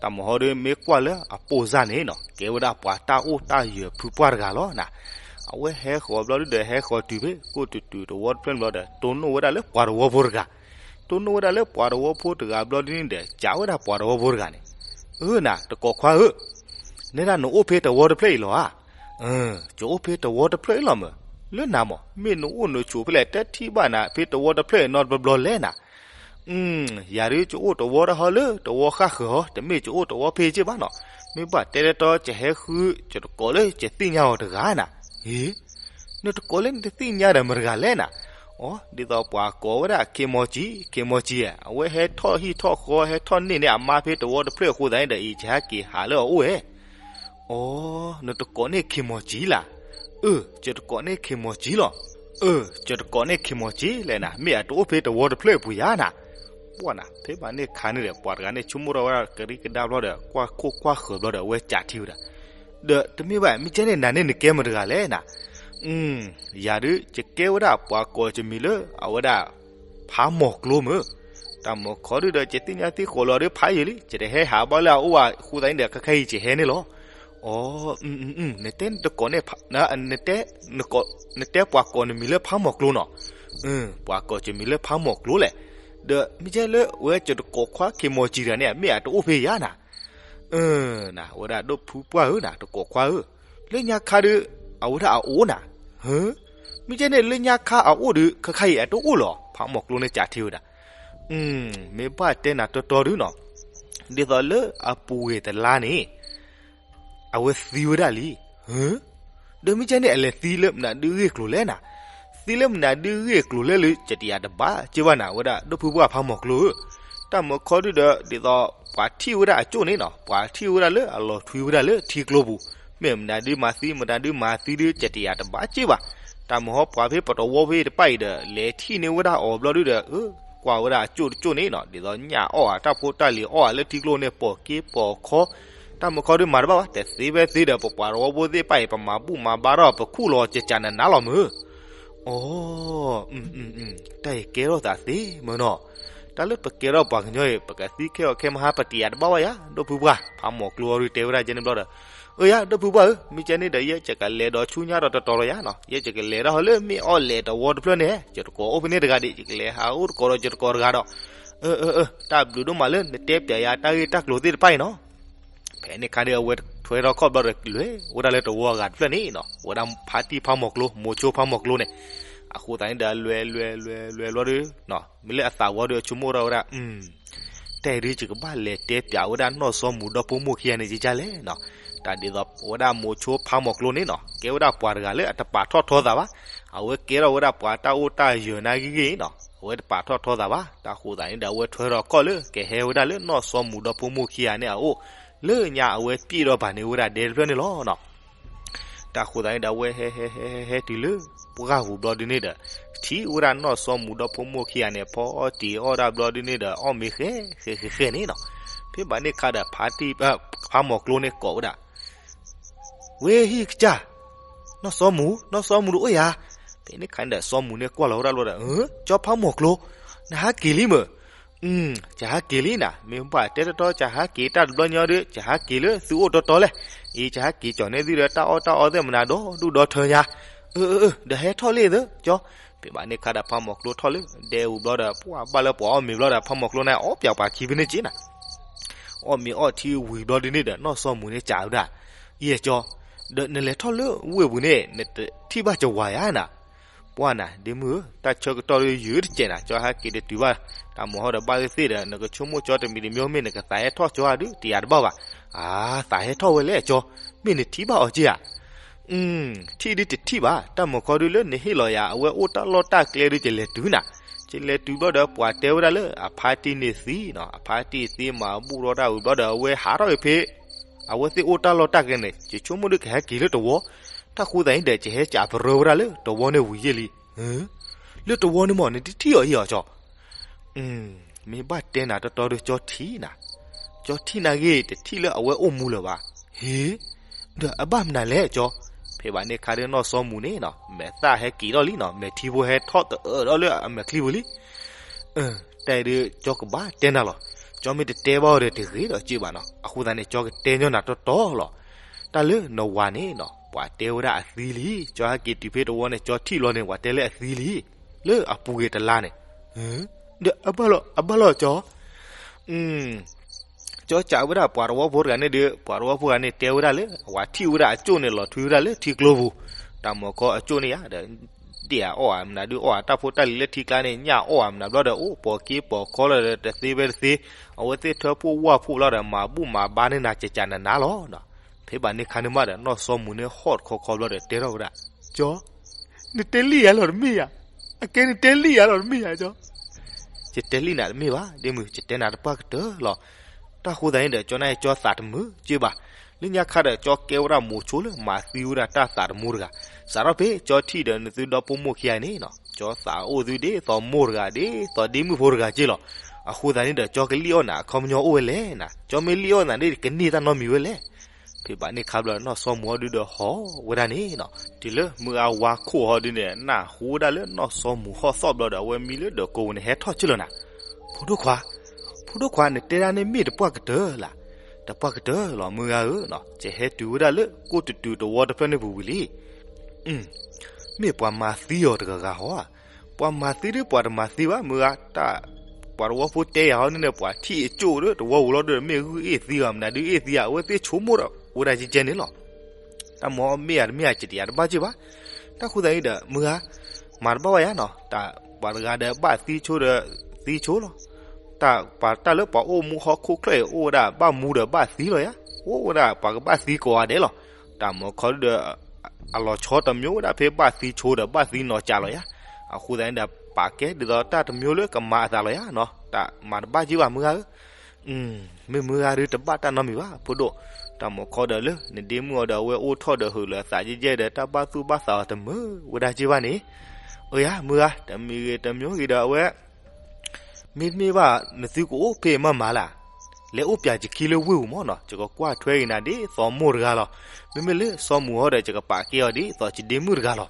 တၢ်မဟီဒီး မ့ၢ်ကွၢ်လၢအပိၢ်စၢ်န့ၣ်နီၤ ကဲဝဲဒၣ်ပှၤတၢ်အိၣ်တၢ်ယၢၤဖုပှၢ်တဂၤလီၤနၤ. အဝဲဟဲဃီၤဘျီဒုဒီး ဟဲဃီၤတုၤဖဲကိၣ်တူာ်တူာ်တဝီတဖျၢၣ်န့ၣ်ဘျီဒီး တိၢ်နီၣ်ဝဲဒၣ်လၢပှၤတဝီဖိတဂၤ, တိၢ်နီၣ်ဝဲဒၣ်လၢပှၤတဝီဖိတဂၤဘျီဒုန့ၣ်ဒီး စံးဝဲဒၣ်ပှၤတဝီဖိတဂၤန့ၣ်, အၢနၤ တကိးခွါဧၢ, နဲဒၣ်နအိၣ်ဖဲတဝီတဖျၢၣ်အံၤလီၤဧါ. အၢ ယအိၣ်ဖဲတဝီတဖျၢၣ်အံၤလီၤမၢ်. လၢနၤမၢ် မ့ၢ်နအိၣ်နဆိးဖဲလဲၣ် တထံၣ်ဘၣ်နၤဖဲတဝီတဖျၢၣ်အံၤနီတဘျီဘျီလဲၣ်နၤ. ယၤဒုး ယအိၣ်တဝီတၢ်ဟီလၢတဝီဃၣ်ဃၢၤဟီ တမ့ၢ်ယအိၣ်တဝီဖဲအံၤက့ဘၣ်နီၤ. မ့ၢ်ဘၣ်တဲတတီ ယဟဲဃု ယတကိးလၢယသ့ၣ်ညါအီၤတဂၤနၤ. အ့ နတကိးလၢနတသ့ၣ်ညါဒီးမတဂၤလဲၣ်နၤ. အိ ဒ်သိးပှၤကိးဝဲဒၣ်ခ့မီၤကၠံ, ခ့မီၤကၠံဧၢ, အဝဲဟဲထီၣ်ဟံၣ်ထီၣ်ဃီ ဟဲထီၣ်န့ၢ်န့ၢ်အမါဖဲတဝီတဖျၢၣ်အဃိသတးန့ၣ်ဒီး အံၤယဟဲက့ၤဟးလၢအအိၣ်ဧါ. အိ နတကိးန့ၢ်ခ့မီၤကၠံလၢ်. အၢ ယတကိးန့ၢ်ခ့မီၤကၠံလီၤ. အၢ ယတကိးန့ၢ်ခ့မီၤကၠံလဲၣ်နၤ, မ့ၢ်အတအိၣ်ဖဲတဝီတဖျၢၣ်အပူၤယါနၤ. ပှၢ်နၤ ဖဲဘၣ်န့ၣ်ခါန့ၣ်ဒီး ပှၤတဂၤန့ၣ်ဆိကမိၣ်ထီၣ်ဝဲဒၣ်ကရံကဒါဘျီဒီး ကွၢ်ခိၣ်ကွၢ်ဃၢၤဘျီဒီး အဝဲကးထံၣ်ဝဲဒၣ်, ဒီးတမ့ၢ်ဘၣ် မ့ၢ်ကဲန့ၣ် နၤန့ၣ်နကဲမတဂၤလဲၣ်နၤ. ယၤဒုး ယကဲဝဲဒၣ်ပှၤကိးယမံၤလၢ အဝဲဒၣ် ဖးမီၤကျိမ့ၢ်. တၢ်မၢခီဒုဒီး ယသ့ၣ်ညါသံဃိးလီၤဒီးဖးယံာ်လံ ယတဟဲဟးဘၣ်လၢအအိၣ်ဘၣ်အဃိသတးန့ၣ်ဒီး ခဲခါအံၤယဟဲန့ၣ်လီၤ. အိ နတဲနတကိးန့ၢ် နတဲ နတဲပှၤကိးနမံၤလၢဖးမီၤကျိနီၤ. ပှၤကိးယမံၤလၢဖးမီၤကျိလဲၣ်. ဒီးမ့ၢ်ကဲလၢဝဲယတကိးခွါခ့မီၤကၠံတဂၤန့ၣ် မ့ၢ်အတအိၣ်ဖဲယါနၤ. အၢ နၤ ဝဲဒၣ်ဒိၣ်ဖုပှၢ်ဧၢနၤ တကိးခွါဧၢ, လၢညါခါဒီး အဝဲဒၣ်အအိၣ်နၤ. ဟၢ မ့ၢ်ကဲန့ၣ် လၢညါခါအအိၣ်ဒီး ခဲခါအံၤအတအိၣ်လီၤ. ဖးမီၤကျိန့ၣ်ကးထံၣ်ဝဲဒၣ်, မ့ၢ်ဘၣ်တဲနၤတီတီဒုနီၤ, ဒ်သိးလၢအပူၤဝဲတလါန့ၣ် အဝဲသံဝဲဒၣ်လံ. ဟၢ ဒီးမ့ၢ်ကဲန့ၣ် အလဲၤသံလၢမနုၤဒုဂ့ၢ်ကျိၤလဲၣ်နၤ. သံလၢမနုၤဒုဂ့ၢ်ကျိၤလဲၣ်လၢ ယတယၤတဘၣ်က့ဘၣ်နၤ ဝဲဒၣ်ဒိၣ်ဖုပှၢ်ဖးမီၤကျိဧၢ. တၢ်မၢခီဒုဒီး ဒ်သိးပှၤထံၣ်ဝဲဒၣ်အကၠိၣ်န့ၣ်နီၤ ပှၤထံၣ်ဝဲဒၣ်လၢအလီၤထွံဝဲဒၣ်လၢထံကျိပူၤ, မ့ၢ်မနုၤဒုမၤသံ မနုၤဒုမၤသံဒု ယတယၤတဘၣ်က့ဘၣ်. တၢ်မၢဟီပှၤဖဲပတဝီဖဲတဖၣ်အံၤဒီး လဲၤထံၣ်န့ၢ်ဝဲဒၣ်အီၤဘျီဒုဒီး အၢ ကွၢ်ဝဲဒၣ်အကၠိၣ်တကၠိၣ်န့ၣ်နီၤ, ဒ်သိးညၣ်အီၣ်ဧါ တၢ်ဖိတၢ်လံၤအီၣ်ဧါလၢထံကျိန့ၣ် ပိာ်က့ပိာ်ခီ, တၢ်မုာ်ခီဒုးမၤတဘၣ်ဘၣ်, တသ့ဖဲသ့ဒီး ပပှၤတဝီဖိသ့ၣ်တဖၣ်အံၤ ပမၤဘူၣ်မၤဘါထီၣ် ပခူၣ်လီၤကကးနးနးလီၤမုၢ်. အိ, တၢ်အံၤကဲထီၣ်သးသ့မုၢ်နီၤ, တၢ်လၢပကဲထီၣ်ပှၤကညီအံၤ ပကသံခဲအီၤခဲမဟါ ပတယၤတဘၣ်ဘၣ်ယၤ ဒိၣ်ဖုပှၢ်, ဖးမိၤကျိအီၤဒုးတဲဝဲဒၣ်ကဲန့ၣ်ဘျီဒီး, အၢယၤ ဒိၣ်ဖုပှၢ်ဧၢ, မ့ၢ်ကဲန့ၣ်ဒီး ယဲယကလဲၤဒီးဆူညါဒီးတတီၤလီၤယၤနီၤ, ယဲယကလဲၤဒၣ်ဟီလၢမ့ၢ်အီၣ်လဲၤတဝီတဖျၢၣ်န့ၣ် ယတကိးအိၣ်ဖဲန့ၣ်တဂၤဒံး ယကလဲၤဟးအိၣ်တကိးဒီးယတကိးတဂၤဒီး, အၢ အၢ အၢ တၢ်ဘျုးဒိၣ်မးလၢနတဲပၠးယၤတၢ်ဂ့ၢ်တၢ်ကျိၤသ့ၣ်တဖၣ်အံၤနီၤ. ဖဲန့ၣ်ခါဒီး အဝဲထွဲထီၣ်ခီၣ်ဘျီဒီး လဲၤဝဲဒၣ်လၢတဝီအဂၤတဖျၢၣ်န့ၣ်နီၤ, ဝဲဒၣ်ဖါတံၢ်ဖးမိၤကျိ မိၤဆိဖးမိၤကျိန့ၣ်, အဃိသတးန့ၣ်ဒီး လဲၤလဲၤလဲၤလဲၤဘျီဒီး မ့ၢ်လၢအသးဝီဒီး အဆိကမိၣ်ထီၣ်ဝဲဒၣ်, တၢ်အံၤဒုး ယကဘၣ်လဲၤတဲပၠးဝဲဒၣ်နီၢ်စီမူၤဒီဖိမိၢ်ခံဂၤန့ၣ် ယကလဲၣ်နီၤ. တၢ်ဒ်သိးဝဲဒၣ်မိၤဆိဖးမိၤကျိန့ၣ်နီၤ, ကဲဝဲဒၣ်ပှၤတဂၤလၢအတပာ်ထီၣ်ထီသးဘၣ်, အဝဲကဲထီၣ်ဝဲဒၣ်ပှၤတၢ်အိၣ်တၢ်ယၢၤနၤဂ့ၤဂ့ၤနီၤ, အဝဲတပာ်ထီၣ်ထီသးဘၣ်. တၢ်ဃိသတးန့ၣ်ဒီး အဝဲထွဲထီၣ်ခီၣ်လၢ ကဟဲဝဲဒၣ်လၢနီၢ်စီမူၤဒီဖိမိၢ်ခံဂၤန့ၣ်အအိၣ်, လၢညါအဝဲပျံၢ်ဒီးဘၣ်န့ၢ်ဝဲဒၣ်ဒဲတဖျၢၣ်န့ၣ်လီၤနီၤ. တၢ်ဃိသတးန့ၣ်ဒီး အဝဲဟဲဟဲဟဲဟဲဟဲတုၤလၢ ပှၢ်ပူၤဘျီဒုန့ၣ်ဒီး ထံၣ်ဝဲဒၣ်နီၢ်စီမူၤဒီဖိမိၢ်ခံဂၤန့ၣ် ဖီအီၣ်တံၤအီၣ်ဒၣ်ဘျီဒုန့ၣ်ဒီး အီၣ်မ့ၤဃဲဃဲဃဲဃဲန့ၣ်နီၤ. ဖဲဘၣ်န့ၣ်ခါဒီး ဖါမိၤကျိန့ၣ်ကိးဝဲဒၣ် ဝ့ဟံၣ်ကစၢ်, နီၢ်စီမူၤ, နီၢ်စီမူၤတအိၣ်ဧါ. ဖဲန့ၣ်ခါန့ၣ်ဒီး စီမူၤန့ၣ်ကွၢ်လီၤဝဲဒၣ်လီၤဒီး ကၠီဖးမိၤကျိ, နဟးက့ၤလံမ့ၢ်. ကဟးက့ၤလံနၤ, မ့ၢ်ဘၣ်တဲတီတီ ကဟးက့ၤတၢ်တဘျီညီဒီး ကဟးက့ၤလၢသုအိၣ်တီတီလဲၣ်. အံၤ ကဟးက့ၤကၠီၤန့ၢ်သုဒီး တၢ်အီၣ်တၢ်အီသ့ၣ်မနၤဒီဒူၣ်ဒီထၢညါ. အၢ အၢ အၢ ဒီးဟဲထီၣ်လံသၢကၠီ. ဖဲဘၣ်န့ၣ်ခါဒီး ဖးမိၤကျိထီၣ်လၢဒဲပူၤဘျီဒီး ပှၢ်ဘၣ်လၢပှၤအီၣ်မ့ၤဘျီဒီး ဖးမိၤကျိန့ၣ် အီၣ်ပၠးပှၤခံဖဲန့ၣ်က့နၤ အီၣ်မ့ၤအီၣ်ထံဝံၤဘျီဒုန့ၣ်ဒီး နီၢ်စီမူၤန့ၣ်စံးဝဲဒၣ်, ယဲကၠီ, ဒီးနလဲၤထီၣ်လၢဝ့ၢ်ပူၤန့ၣ် နတထံၣ်ဘၣ်ကဝၤဧါနၤ. ပှၢ်နၤ ဒ့မုၣ်ဧၢ, တၢ်ဆၢကတီၢ်ဒီးယုၢ်တစဲးနၤ, ကၠီဟဲက့ၤတတုၤဘၣ်. တၢ်မၤဟီဒီးဘၣ်သ့ၣ်သ့ၣ်ဒီး နကဆိကမိၣ်ကၠီတမံၤတမံၤ မ့ၢ်နကသးဟဲထီၣ်ကၠီဧါဒုး တယၤတဘၣ်ဘၣ်. အါ, သးဟဲထီၣ်ဝဲလဲၣ်ကၠီ, မ့ၢ်နထံၣ်ဘၣ်အီၤက့ဧါ. ထံၣ်ဒုးတထံၣ်ဘၣ်, တၢ်မၤခီဒုးလၢနဟ့ၣ်လီၤယၤ အဝဲအိၣ်တၢ်လီၢ်တၢ်ကျဲဒုး ယလဲၤတုၤနၤ. ယလဲၤတုၤဘျီဒီး ပှၤတဲဝဲဒၣ်လၢအဖါတံၢ်န့ၣ်သံနီၤ, အဖါတံၢ်သံမၤဘူၣ်ထီၣ်တၢ်ဝံၤဘျီဒီး အဝဲဟးထီၣ်က့ၤဖဲ အဝဲသ့ၣ်အိၣ်တၢ်လီၢ်တၢ်ကျဲန့ၣ် ယဆိကမိၣ်ဒုးကဟဲက့ၤလၢတဝီ, တၢ်ဃိသတးန့ၣ်ဒီး ယဟဲကးပရၢဝဲဒၣ်လၢတဝီန့ၣ်ဝံၤယဲၢ်လံ. လၢတဝီန့ၣ်မ့ၢ် နတထံၣ်အီၤအံၤအီၤကၠီ. မ့ၢ်ဘၣ်တဲနၤတီတီဒီး ကၠီထံၣ်နၤ, ကၠီထံၣ်နၤဂ့ၤ တထံၣ်လၢအဝဲအိၣ်မူလၢၤဘၣ်. ဟ့, ဒီးအဘၣ်မနုၤလဲၣ်ကၠီ. ဖဲဘၣ်န့ၣ်ခါဒီးနီၢ်စီမူၤန့ၣ်နီၤ မဲာ်သၣ်ဟဲက့ၤထီၣ်လံနီၤ, မဲာ်ထံဖိဟဲထီၣ်တအၢၣ်ဒီးလၢအမဲာ်ချံပူၤလံ. တၢ်အံၤဒီး ကၠီကဘၣ်တဲနၤလီၤ. ကၠီမ့ၢ်တတဲဘၣ်အီၤဒီးတဂ့ၤဒီးက့ဘၣ်နီၤ. အဃိသတးန့ၣ် ကၠီကတဲညီနၤတီတီလီၤ. တၢ်လၢနဝၤန့ၣ်နီၤ ပှၤတဲဝဲဒၣ်အသံလံ. ကၠီဟဲက့ၤတုၤဖဲတဝီန့ၣ် ကၠီထံၣ်ဘျီန့ၣ် ပှၤတဲလၢအသံလံ. လၢအပူၤကွံာ်တလါန့ၣ်, ဒီးအဘၣ်လီၤ အဘၣ်လီၤကၠီ. ကၠီစံးဝဲဒၣ်ပှၤတဝီဖိတဂၤန့ၣ်ဒီး ပှၤတဝီဖိတဂၤန့ၣ်တဲဝဲဒၣ်လၢ အဝၤထံၣ်ဝဲဒၣ်အကၠိၣ်န့ၣ် လီၤထွံဝဲဒၣ်လၢထံကျိပူၤ. တၢ်မၤခီအကၠိၣ်န့ၣ်ယါဒီး ဒ့ၣ်အအီၣ်ဧါမနုၤဒုး အီၣ်ဧါတၢ်ဖိတၢ်လံၤလၢထံကျါန့ၣ် ညၣ်အီၣ်ဧါမနုၤဘျီဒီး အိၣ်ပိာ်က့ပိာ်ခီလီၤဒီး တသ့ဖဲတသ့. အဝဲသ့ၣ်ထၢဖှိၣ်ဝၢ်ဖှိၣ်ဘျီဒီး မၤဘူၣ်မၤဘါန့ၢ်နၤကကနးနးလီၤ. ဖဲဘၣ်န့ၣ်ခါန့ၣ်မးဒီး နီၢ်စီမူၤန့ၣ်ဟီၣ်တခီခီဘျီဒီး တဲထီၣ်ဝဲဒၣ်, ကၠီ, နတဲလံယၤလီၤတမ့ၢ်ဧါ. အကဲနတဲလံယၤလီၤတမ့ၢ်ဧါကၠီ. ယတဲလံနၤတမ့ၢ်ဘၣ် ဒ့မုၣ်, ယတဲနၤတပှၢ်ကတၢၢ်လီၤ. တၢ်ဃိသတးန့ၣ်ဒီး ကၠီနၢ်ဟဲကၠီသးတမုာ်က့ဘၣ်. လၢညါခါဒီး ကၠီကဲဝဲဒၣ်မိၤဆိလၢမၤသံဝဲဒၣ်တၢ်သးတမူတဂၤ. စးထီၣ်ဖဲကၠီထံၣ်ဒီးနသုဒီဖိမိၢ်ခံဂၤန့ၣ်နီၤ ကၠီသးအိၣ်သုဒ်သိးမိၢ်တဂၤ ဒ်သိးဒ့မုၣ်ဖိတဂၤက့လီၤ. အဃိသတးန့ၣ်ဒီး ကၠီကလံၣ်အီၣ်နၤအခီပညီအိၣ်ဝဲလဲၣ်နၤ. ကၠီမ့ၢ်လံၣ်အီၣ်နၤန့ၣ် ကန့ၢ်တၢ်နီတမံၤဝဲလဲၣ်. ဖဲဘၣ်န့ၣ်ခါဘျီ နီၢ်စီမူၤဟီဒုဒီးဟီၣ်ဝဲဒၣ်န့ၣ်နီၤ. တုၤလၢမုၢ်ဂၤဝါခိၣ်ဟီဒုန့ၣ် နၢ်ဟူဝဲဒၣ်လၢနီၢ်စီမူၤဟီၣ်သီၣ်ဘျီဒီး အဝဲမံလၢဒၢးကိးပူၤန့ၣ် ဟဲထီၣ်က့လီၤနၤ. ဖိဒိၣ်ခွါ, ဖိဒိၣ်ခွါ နတဲဒၣ်န့ၣ်မ့ၢ်တပှၢ်ကတၢၢ်လၢ်. တပှၢ်ကတၢၢ်လီၤ မုၢ်ဂၤဧၢနီၤ. ယဟဲတုၤဝဲဒၣ်လၢကိၣ်တတုၤတဝီတဖျၢၣ်န့ၣ်ပူၤဝံၤလံ. မ့ၢ်ပှၤမၤသံအီၤတဂၤဂၤဟီဧါ. ပှၤမၤသံဒီးပှၤတမၤသံဘၣ် မုၢ်ဂၤ, တၢ်ပှၤတဝီဖိတဲယၤဟီန့ၣ်န့ၣ် ပှၤထံၣ်အကၠိၣ်ဒီးတဝီပူၤလီၤဒီး မ့ၢ်ဂုၢ်အ့ၣ်သံဂၤ မနုၤဒုးအ့ၣ်သံဧါ အဝဲသ့ၣ်ဆိကမိၣ်ဒီးဝဲဒၣ်ကဲကဲန့ၣ်လီၤ. တၢ်မၤအီၤမ့ၢ်ဧါတမ့ၢ်ဧါ ယတယၤတဘၣ်က့ဘၣ်. တၢ်ဃိသတးန့ၣ်ဒီး မုၢ်ဂၤ, မၤတဘၣ်ဘၣ်ယၤနီၤ, တၢ်ပှၤတဂၤဒီးဘၣ်သံဆိဒီး သံဆိလီၤ. တၢ်ပှၤတၢ်လၢပှၤအိၣ်မူဟီၣ်ခိၣ်ချၢၣ်အံၤ အိၣ်ဝဲဒၣ်ဘၣ်မူဒီးဘၣ်သံလီၤယၤ, အိၣ်ဝဲဒၣ်ပှၤကဘၣ်သံကိးဂၤဒဲးလီၤ. တၢ်မၤခီဒုဒီး အလီၤဆီတမျိုးဝဲဒၣ်ဖဲဘၣ်သံဆိဒီးဘၣ်သံနီၤကးလီၤယၤ. အဃိသတးန့ၣ်ဒီး ပာ်ကဲဒ်သိးတၢ်တမျိုးလၢကမၤအသးလီၤယၤနီၤ, တၢ်မၤတဘၣ်က့ဘၣ်မုၢ်ဂၤဧၢ. မ့ၢ်မုၢ်ဂၤဒုတဘၣ်တၢ်နီတမံၤဘၣ် ဖိဒိၣ်, တၢ်မၤခီဒီးလၢနဒ့မုၣ်အီၤဒီး အဝဲအိၣ်ထီၣ်ဒီးဟုးလၢအသးကဲကဲဒီး တၢ်ဘၣ်သူၣ်ဘၣ်သးအီၤတမုာ်ဝဲဒၣ်က့ဘၣ်န့ၣ်, အၢယၤ မုၢ်ဂၤ တမံၤဂ့ၤတမျိုးဂ့ၤဒီး အဝဲ မ့တမ့ၢ်ဘၣ် နသုကအိၣ်ဖဲအံၤမးမးလၢ်, လဲၤအိၣ်ပၠးယခံလၢဝ့ၢ်ပူၤမးနီၤ, ယကကွၢ်ထွဲက့ၤနၤဒ်သိးမိၢ်တဂၤလီၤ. မ့မ့ၢ်လၢစီၤမူၤဟီဒီး ယကပာ်ကဲအီၤဒ်သိးယဒ့မုၣ်တဂၤလီၤ.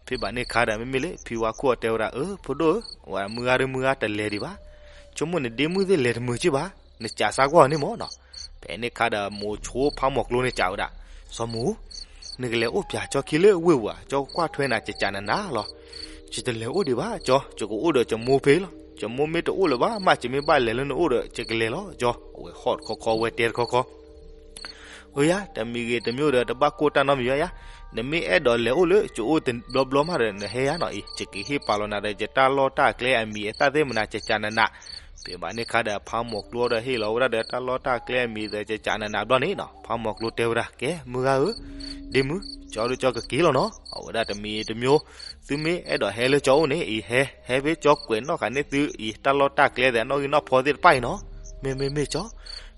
ဖဲဘၣ်န့ၣ်အခါဒီး မ့မ့ၢ်လၢဖံဝါခိၣ်အတဲဝဲဒၣ်, အၢ ဖိဒိၣ်ဧၢ, အဝဲမုၢ်ဂၤဒီးမုၢ်ဂၤတလဲၤဒံးဘၣ်, ဆိကမိၣ်နဒ့မုၣ်သ့ၣ်လဲၤတမုာ်က့ဘၣ်, နကးစါကွၢ်အီၤန့ၣ်မးနီၤ. ဖဲန့ၣ်အခါဒီး မိၤဆိဖးမီၤကျိန့ၣ်စံးဝဲဒၣ်, စီၤမူၤ, နကလဲၤအိၣ်ပၠးကၠီခံလၢဝ့ၢ်ပူၤဧါ, ကၠီကွၢ်ထွဲနၤကကးနးနးလီၤ. ယတလဲၤအိၣ်ဒံးဘၣ်ကၠီ, ယကအိၣ်ဒီးယမိၢ်ဖဲလီၤ. ယမိၢ်မ့ၢ်တအိၣ်လၢၤဘၣ်မး ယမ့ၢ်ဘၣ်လဲၤလၢနအိၣ်ဒီး ယကလဲၤလီၤကၠီ. အဝဲဟီၣ်တခီခီ အဝဲတဲတခီခီ အၢယါ, တမံၤဂ့ၤတမံၤဒီး တဘၣ်ကိၢ်တၢ်နီတမံၤဘၣ်ယါ, နမ့ၢ်အဲၣ်ဒိးလဲၤအိၣ်လၢယအိၣ်တဘျီဘျီမးဒီး နဟဲယါနီၤအံၤ, ယကဟ့ၣ်ပာ်လီၤနၤဒီး ယတၢ်လီၢ်တၢ်ကျဲအမံၤအသၣ်သ့ၣ်မနၤ ကကးနးနး. ဖဲဘၣ်န့ၣ်အခါဒီး ဖးမီၤကျိဒီးဟ့ၣ်လီၤဝဲဒၣ်ဒီး တၢ်လီၢ်တၢ်ကျဲအမံၤဒီး ကကးနးနးဘျီန့ၣ်နီၤ, ဖးမီၤကျိတဲဝဲဒၣ်, ကဲ မုၢ်ဂၤဧၢ, ဒ့မုၣ်, ကၠီဒီးကၠီကက့ၤလီၤနီၤ, အဝဲဒၣ်တမံၤတမံၤ, သုမ့ၢ်အဲၣ်ဒိးဟဲလၢကၠီအိၣ်န့ၣ်အံၤ ဟဲ ဟဲဖဲကၠီကွဲးနီၣ်ဃာ်န့ၢ်သုအံၤ တၢ်လီၢ်တၢ်ကျဲဒီး အနီၣ်ဂံၢ်နီၣ်ဖီသ့ၣ်တဖၣ်အံၤနီၤ. မ့မ့ၢ်မ့ၢ်ကၠီ.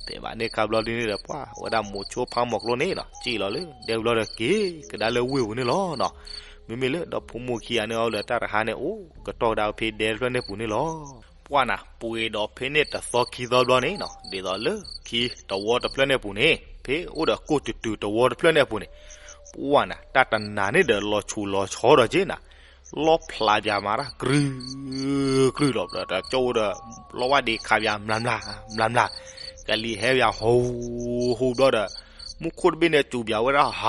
ဖဲဘၣ်န့ၣ်အခါဘျီဒ်န့ၣ်ဒီး ပှၤဝဲဒၣ်မိၤဆိဖးမီၤကျိန့ၣ်နီၤ စံၣ်လီၤလၢ ဒဲဘျီဒီးက့ၤကဒါလၢဝ့ၢ်ပူၤန့ၣ်လီၤနီၤ. မ့မ့ၢ်လၢဒီဖိမိၢ်ခံဂၤန့ၣ်အီၤဒီး တၢ်တဟါန့ၣ် အိၣ်ကတီၢ်ကဒါဖဲဒဲတဖျၢၣ်န့ၣ်ပူၤန့ၣ်လီၤ. ပှၤနၤ ပှ့ၤဒီးဖဲန့ၣ်တသီခံသီဘျီန့ၣ်နီၤ, ဒ်သိးလၢခံတဝီတဖျၢၣ်န့ၣ်ပူၤန့ၣ် ဖဲအိၣ်ဒီးကိၣ်တူာ်တူာ်တဝီတဖျၢၣ်န့ၣ်အပူၤန့ၣ်, ပှၤနၤ တၢ်တနၤန့ၣ်ဒီးလီၤဆူၣ်လီၤဆီဒီးက့နၤ လီဖျးပၠးမၤတၢ် ကြုၢ်ကြုၢ်လီၤဘျီဒီး ကၠီအိၣ်ဒီး လီဝၣ်ဒ့ခးပၠး မျးမျး မျးမျး, ကလံၤဟဲပၠး ဟူဟူဘျီဒီး မူခိၣ်တဘ့ၣ်န့ၣ် စူၤပၠးဝဲဒၣ် ဟီ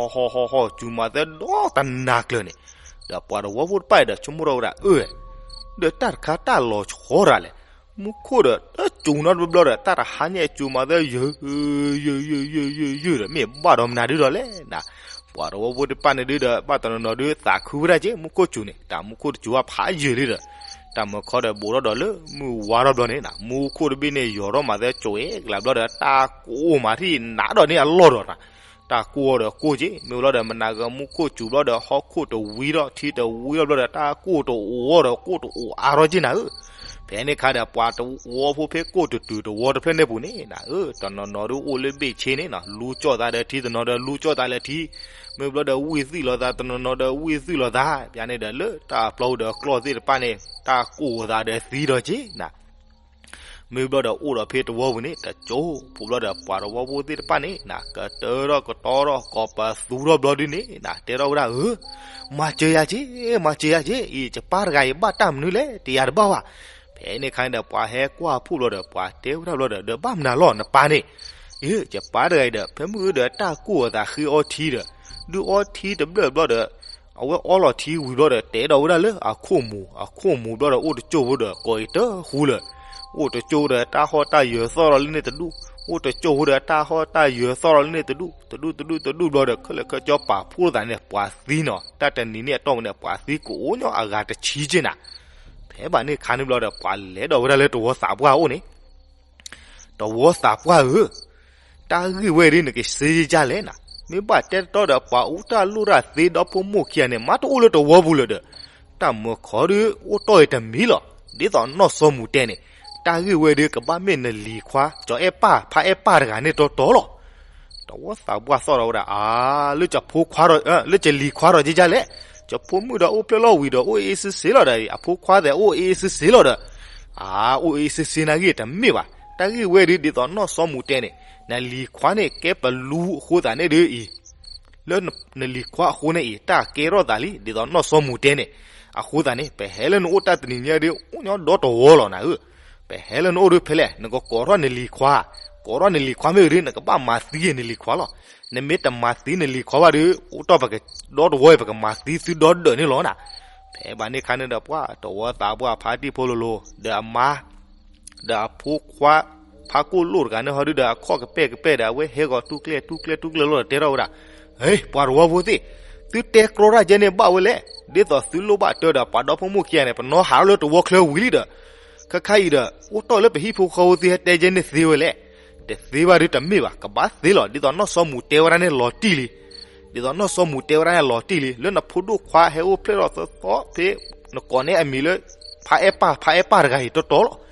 ဟီဟီဟီ စူၤမၤသဲဒီတနၤကျၢၤန့ၣ်, ဒီးပှၤတဝီဖိတဖၣ်အံၤဒီး ဆိကမိၣ်ထီၣ်ဝဲဒၣ် အၢ ဒီးတၢ်တခါတၢ်လီၤဆီတၢ်လဲၣ်, မူခိၣ်ဒီး တစူၤနီတဘျီဘျီဒီး တၢ်တဟါညါအံၤ စူၤမၤသဲ ယၢၤ ယၢၤ ယၢၤ ယၢၤ ယၢၤ ယၢၤ ယၢၤဒီး မ့ၢ်ဘၣ်ဒီးမနုၤဒုဒီးလဲၣ်နၤ. ပှၤတဝီဖိတဖၣ်န့ၣ်ဒုဒီး ဘၣ်တနီၤနီၤဒု သးခုဝဲဒၣ်က့ မူခိၣ်စူၤန့ၣ် တၢ်မူခိၣ်တစူၤဘၣ်ဖးယၢၤလံဒီး တၢ်မၢခီဒီးဘူးထီၣ်ဒီးလၢမုၢ်ဝါထီၣ်ဘျီန့ၣ်နၤ မူခိၣ်တဘ့ၣ်န့ၣ် ယီၤထီၣ်မၤသဲ ကၠိၤအဲကလးဘျီဒီး တၢ်ကိၢ်မၤထံၣ်နးဒီးန့ၣ်အလီၢ်ဒီးနၤ, တၢ်ကိၢ်အီၤဒီးကိၢ်က့ မ့ၢ်ဘျီဒီး မနၤဂၤမူခိၣ်စူၤဘျီဒီး ဟီၣ်ခိၣ်တဝံထီၣ် ထံတဝံထီၣ်ဘျီဒီး တၢ်ကိၢ်တအိၣ်အီၤဒီး ကိၢ်တအိၣ်အါထီၣ်က့နၤဧၢ. ဖဲန့ၣ်အခါဒီး ပှၤတဝီဖိဖဲကိၣ်တူာ်တူာ်တဝီတဖျၢၣ်န့ၣ်ပူၤန့ၣ်နၤဧၢ, တနီၤနီၤဒုအိၣ်လၢဘ့ၣ်ဆ့န့ၣ်နၤ လူကၠီၣ်သးဒီးထံ တနီၤဒီးလူကၠီၣ်သးလၢထံ, မ့ၢ်ဘျီဒီးဝံၢ်သွံၣ်လီၤသး တနီၤနီၤဒီးဝံၢ်သွံၣ်လီၤသး, ပျၢန့ၣ်ဒီးလၢတၢ်ပျီပူၤဒီးကျီၢ်သ့ၣ်တဖၣ်န့ၣ် တၢ်ကိၢ်သးဒီးသံဒီးက့နၤ မ့ၢ်ဘျီဒီးအိၣ်ဒီးဖဲတဝီပူၤန့ၣ် တကၠိဖိဘျီဒီး ပှၤတဝီဖိသ့ၣ်တဖၣ်န့ၣ်နၤ ကတၢထီၣ်ကတီထီၣ် ကိးပသူထီၣ်ဘျီဒ်န့ၣ်နၤ တဲထီၣ်ဝဲဒၣ်ဧၢ, မၤစၢၤယၤက့, မၤစၢၤယၤက့, အံၤ ယပၢ်တဂၤအံၤဘၣ်တၢ်မနုၤလဲၣ် တယၤတဘၣ်ဘၣ်. ဖဲန့ၣ်အခါန့ၣ်ဒီး ပှၤဟဲကွၢ်ဖှိၣ်ဘျီဒီး ပှၤတဲဝဲဒၣ်ဘျီဒီး ဒီးဘၣ်မနုၤလီၤနပၢ်န့ၣ်, အံၤ ယပၢ်တဂၤအံၤဒီး ဖဲမုၢ်အၢဒီးတၢ်ကိၢ်အသးဃ့အီထံဒီး ဒုးအီထံတဘျၢၣ်ဘျီဒီး အဝဲအီလီၤထံဝံၤဘျီဒီး တဲဒီးဝဲဒၣ်လၢအခိၣ်မူၤ, အခိၣ်မူၤဘျီဒီး အိၣ်တကၠိၢ်ဖိဒီး ကိးအံၤတဃူလၢာ်, အိၣ်တကၠိၢ်ဒီး တၢ်ဟီၣ်တၢ်ယၢၤသီၣ်လီၤလၢန့ၣ်တဒူၣ်, အိၣ်တကၠိၢ်ဖိဒီး တၢ်ဟီၣ်တၢ်ယၢၤသီၣ်လီၤလၢန့ၣ်တဒူၣ်, တဒူၣ်တဒူၣ်တဒူၣ်ဘျီဒီး ခဲလၢာ်ခဲဆ့ပာ်ဖှိၣ်သးန့ၣ် ပှၤသံနီၤ, တၢ်တနံၤန့ၣ်အတီၢ်ပူၤန့ၣ် ပှၤသံကိးညီအဂၤတဆံက့နၤ. ဖဲဘၣ်န့ၣ်အခါန့ၣ်ဘျီဒီး ပှၤလဲၤဒီးဝဲဒၣ်လၢတဝီသးပှၢ်အအိၣ်န့ၣ် တဝီသးပှၢ်ဧၢ, တၢ်ဂ့ၢ်ဝဲဒၣ်နကစ့ယကလဲၣ်နၤ, မ့ၢ်ဘၣ်တဲတတီဒီး ပှၤအူတၢ်လိၣ်တၢ်သ့ဒီဖိမိၢ်ခံဂၤန့ၣ် မ့ၢ်တအိၣ်လၢတဝီပူၤလၢၤဒီး တၢ်မၢခီဒုးအိၣ်တီၢ်အံၤတမံၤလီၤ. ဒ်သိးနီၢ်စီမူၤတဲန့ၣ် တၢ်ဂ့ၢ်ဝဲဒၣ်ကဘၣ်မ့ၢ်နလံၤခွါ ကၠီအဲၣ်ပၢ် ဖးအဲၣ်ပၢ်တဂၤန့ၣ်တီတီလီၤ. တဝီသးပှၢ်သီၣ်ဒီးဝဲဒၣ် အါ လၢကၠီဖိခွါဒီး လၢကၠီလံၤခွါဒီးယကလဲၣ်, ကၠီဖိမုၣ်ဒီးအိၣ်ဖျဲၣ်လီၤဝံၤဒီး အိၣ်အ့ၣ်စ့စ့လီၤဒီး အဖိခွါသဲးအိၣ်အ့ၣ်စ့စ့လီၤဒီး အါ အိၣ်အ့ၣ်စ့စ့နာ်ဂ့ၢ်တမ့ၢ်ဘၣ်. တၢ်ဂ့ၢ်ဝဲဒၣ်ဒ်သိးနီၢ်စီမူၤတဲန့ၣ် နလံၤခွါန့ၣ် ကဲပလူအဃိသတးန့ၣ်ဒ်အံၤ လၢနလံၤခွါအဃိန့ၣ်အံၤ တၢ်ကဲထီၣ်သးလံ ဒ်သိးနီၢ်စီမူၤတဲန့ၣ်. အဃိသတးန့ၣ် ပဟဲလၢနအိၣ်တၢ်တနံၤညါဒ် အိၣ်ညီဒီတဝီလီၤနၤဧၢ. ပဟဲလၢနအိၣ်ဒ်ဖဲလဲၣ် နကကိးထီၣ်နလံၤခွါ, ကိးထီၣ်နလံၤခွါမ့ၢ်ဂ့ၤဒ် နကဘၣ်မၤသံက့ၤနလံၤခွါလီၤ. နမ့ၢ်တမၤသံနလံၤခွါဘၣ်ဒီး အိၣ်တီၢ်ပက ဒီတဝီအံၤ ပကမၤသံသုဒီဒၢးန့ၣ်လီၤနၤ. ဖဲဘၣ်န့ၣ်အခါန့ၣ်ဒီး ပှၤတဝီသးပှၢ်ဖါတံၢ်ဖိလိၤလိၤ ဒီးအမါ ဒီးအဖိခွါ ဖးကိၣ်လိၣ်တဂၤန့ၣ်ဟီဒုဒီး အခီၣ်ကပဲၢ်ကပဲၢ်ဒီး အဝဲဟဲဂီၤတူၢ်ကျဲၢ်တူၢ်ကျဲၢ်တူၢ်ကျဲၢ်လီၤဒီး တဲထီၣ်ဝဲဒၣ်, ဟ့ ပှၤတဝီဖိသ့ၣ်, သုတဲကြီတၢ်ကဲန့ၣ်ဘၣ်ဝဲလဲၣ်. ဒ်သိးသုလိၣ်ဘၣ်တၢ်ဒီး ပှၤဒီဖိမိၢ်ခံဂၤန့ၣ် ပနီၢ်ဟးထီၣ်လၢတဝီချၢဝံၤလံဒီး ခဲခါအံၤဒီး အိၣ်တီၢ်လၢပဟံၣ်ဖိဃီဖိသ့ၣ် ဟဲတဲကဲန့ၣ်သ့ဝဲလဲၣ်. တသ့ဘၣ်ဒုတမ့ၢ်ဘၣ်, ကဘၣ်သ့လီၤ. ဒ်သိးနီၢ်စီမူၤတဲဝဲဒၣ်န့ၣ်လီၤတံၢ်လံ. ဒ်သိးနီၢ်စီမူၤတဲဝဲဒၣ်န့ၣ်လီၤတံၢ်လံ. လၢနဖိဒိၣ်ခွါဟဲအိၣ်ဖျဲၣ်ထီၣ်သီသီဖဲ နကိးန့ၢ်အမံၤလၢ ဖးအဲၣ်ပၢ် ဖးအဲၣ်ပၢ်တဂၤအံၤတီတီလီၤ.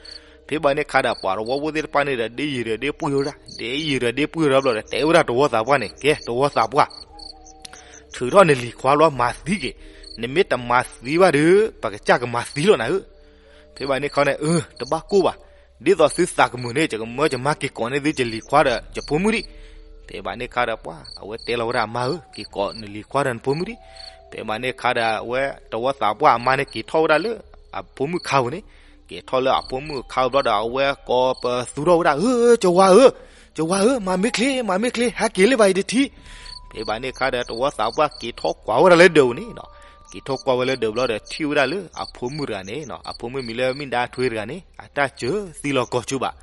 ဖဲဘၣ်န့ၣ်အခါဒီး ပှၤတဝီဖိသ့ၣ်တဖၣ်န့ၣ်ဒီး ဒ်ယံာ်ဒီးဒ်ပှံၢ်ဝဲဒၣ်, ဒ်ယံာ်ဒီးဒ်ပှံၢ်ဝဲဒၣ်ဘျီဒီး တဲဝဲဒၣ်တဝီသးပှၢ်န့ၣ်, ကဲ တဝီသးပှၢ်, ထုးထီၣ်နလံၤခွါဘျီ မၤသံက့ၤ, နမ့ၢ်တမၤသံဘၣ်ဒီး ပကစၢ်ကမၤသံလီၤနၤဧၢ. ဖဲဘၣ်န့ၣ်ခါန့ၣ် အၢ တဘၣ်ကိၢ်ဘၣ်, ဒ်သိးသုသးကမုာ်န့ၣ် ယကမၢယမါက့ၤကိးန့ၢ်သုယလံၤခွါဒီးယဖိမုၣ်ဒံး. ဖဲဘၣ်န့ၣ်ခါဒီးပှၤ အဝဲတဲလီၤဝဲဒၣ်အမါဧၢ, က့ၤကိးနလံၤခွါဒီးနဖိမုၣ်ဒံး. ဖဲဘၣ်န့ၣ်ခါဒီး အဝဲတဝီသးပှၢ်အမါန့ၣ် က့ၤထီၣ်ဝဲဒၣ်လၢအဖိမုၣ်ခါပူၤန့ၣ်, က့ၤထီၣ်လၢအဖိမုၣ်ခါပူၤဘျီဒီး အဝဲကိးပသူထီၣ်ဝဲဒၣ်, အၢ ကဝၤဧၢ, ကဝၤဧၢ, မၤမ့ၢ်ချ့ မၤမ့ၢ်ချ့, ဟဲက့ၤလၢၤဘၣ်အံၤတထံး. ဖဲဘၣ်န့ၣ်ခါဒီး တဝီသးပှၢ်က့ၤထီၣ်ကွၢ်ဝဲဒၣ်လၢဒၢးပူၤန့ၣ်နီၤ, က့ၤထီၣ်ကွၢ်ဝဲလၢဒၢးဘျီဒီး ထံၣ်ဝဲဒၣ်လၢအဖိမုၣ်တဂၤန့ၣ်နီၤ, အဖိမုၣ်မံၤလၢမ့ၢ်ဒါထွ့တဂၤန့ၣ် အတၢ်စၢၤသံလီၤကီၢ်ဆူဘၣ်.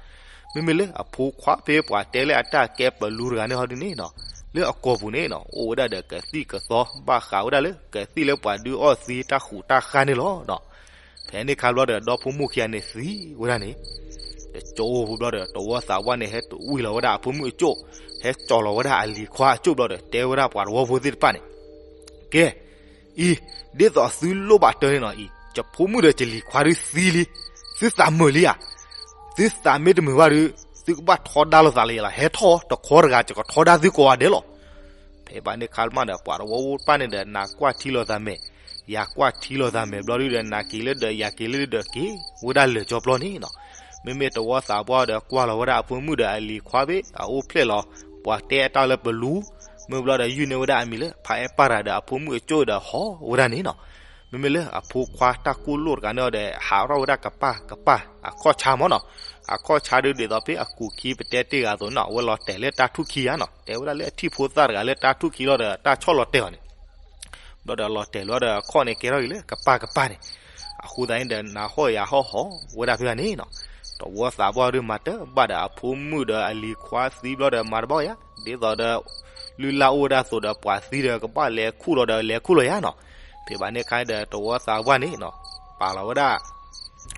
မ့မ့ၢ်လၢအဖိခွါဖဲပှၤတဲလၢအတၢ်ကဲပလူတဂၤန့ၣ်ဟီဒ်န့ၣ်နီၤ, လၢအကိာ်ပူၤန့ၣ်နီၤ အိၣ်ဝဲဒၣ်ဒီးကသံၣ်ကသီ ဘၣ်ဃးဝဲဒၣ်လၢကသံၣ်လၢပှၤဒုးအီၣ်သံတၢ်ဃူးတၢ်ဃါန့ၣ်လီၤနီၤ. ဖဲန့ၣ်ခါဘျီဒီး ဒီဖိမိၢ်ခံဂၤန့ၣ်သံဝဲဒၣ်န့ၣ်, ဒီးကၠိဖိဘျီဒီး တဝီသးပှၢ်န့ၣ် ဟဲတဝံၤလီၤဝဲဒၣ်အဖိမုၣ်အကၠိၣ်, ဟဲကၠီၤလီၤဝဲဒၣ်အလံၤခွါအကၠိၣ်ဘျီဒီး တဲဝဲဒၣ်ပှၤတဝီဖိသ့ၣ်တဖၣ်န့ၣ်, ကဲ, အံၤ, ဒ်သိးသုလိၣ်ဘၣ်တၢ်န့ၣ်နီၤအံၤ, ယဖိမုၣ်ဒီးယလံၤခွါဒုးသံလံ, သုသးမုာ်လံဧါ, သုသးမ့ၢ်တမုာ်ဘၣ်ဒီး သုကဘၣ်ထီဒါလိာ်သးလၢယလီၤ, ဟဲထီၣ်တခီတဂၤ ယကထီဒါသုကိးဂၤဒဲးလီၤ. ဖဲဘၣ်န့ၣ်ခါမးဒီး ပှၤတဝီဖိတဖၣ်န့ၣ်ဒီး နၤကွၢ်ထံလိာ်သးမဲာ်, ယၤကွၢ်ထံလိာ်သးမဲာ်ဘျီဒုဒီး နၤက့ၤလၢဒၢး ယၤက့ၤလၢဒၢးက့ၤဝဲဒၣ်လၢာ်ကၠီပျီန့ၣ်နီၤ. မ့မ့ၢ်တဝီသးပှၢ်ဒီး ကွၢ်လီၤဝဲဒၣ်အဖိမုၣ်ဒီးအလံၤခွါဖဲအအိၣ်ဖျဲၣ်လီၤ, ပှၤတဲအတၢ်လၢပလူ, မ့ၢ်ဘျီဒီး ယုၢ်န့ၢ်ဝဲဒၣ်အမံၤလၢ ဖးအဲၣ်ပၢ်တဂၤဒီးအဖိမုၣ်အကၠိၣ်ဒီးဟီၣ်ဝဲဒၣ်န့ၣ်နီၤ. မ့မ့ၢ်လၢအဖိခွါတၢ်ကိၢ်လိၣ်တဂၤန့ၣ်ဒီး ဟးထီၣ်ဝဲဒၣ်ကပၢ်ကပၢ် အခီၣ်ဆါမးနီၤ. အခီၣ်ဆါဒုးဒ်သိးဖဲအကူာ်ခံပတဲတ့ၢ်ဂၤအသိးနီၤ, အဝဲလီၤတဲာ်လၢတၢ်ထူၣ်ခံဂၤနီၤ, တဲဝဲဒၣ်လၢအထံၣ်ဖိသၣ်တဂၤလၢတၢ်ထူၣ်ခံလီၤဒီး တၢ်ဆီၣ်လီၤတဲာ်အီၤန့ၣ် ဘျီဒီးလီၤတဲာ်လီၤဒီးအခီၣ်န့ၣ် ကဲထီၣ်က့ၤလၢကပၢ်ကပၢ်န့ၣ်, အဃိသတးန့ၣ်ဒီး နၤဟီၣ်ယၤဟီၣ်ဟီၣ်ဝဲဒၣ်ဖဲဘၣ်န့ၣ်နီၤ. တဝီသးပှၢ်ဒုးမၤတဘၣ်ဒီးအဖိမုၣ်ဒီးအလံၤခွါသံဘျီဒီး မၤတဘၣ်ယၤ, ဒ်သိးဒီး လုၢ်လၢ်အိၣ်ဝဲဒၣ်အသိးဒီး ပှၤသံဒီးကဘၣ်လဲၤခူၣ်လီၤဒီးလဲၤခူၣ်လီၤယၤနီၤ. ဖဲဘၣ်န့ၣ်ခါဒီး တဝီသးပှၢ်န့ၣ်နီၤ, ပာ်လီၤဝဲဒၣ်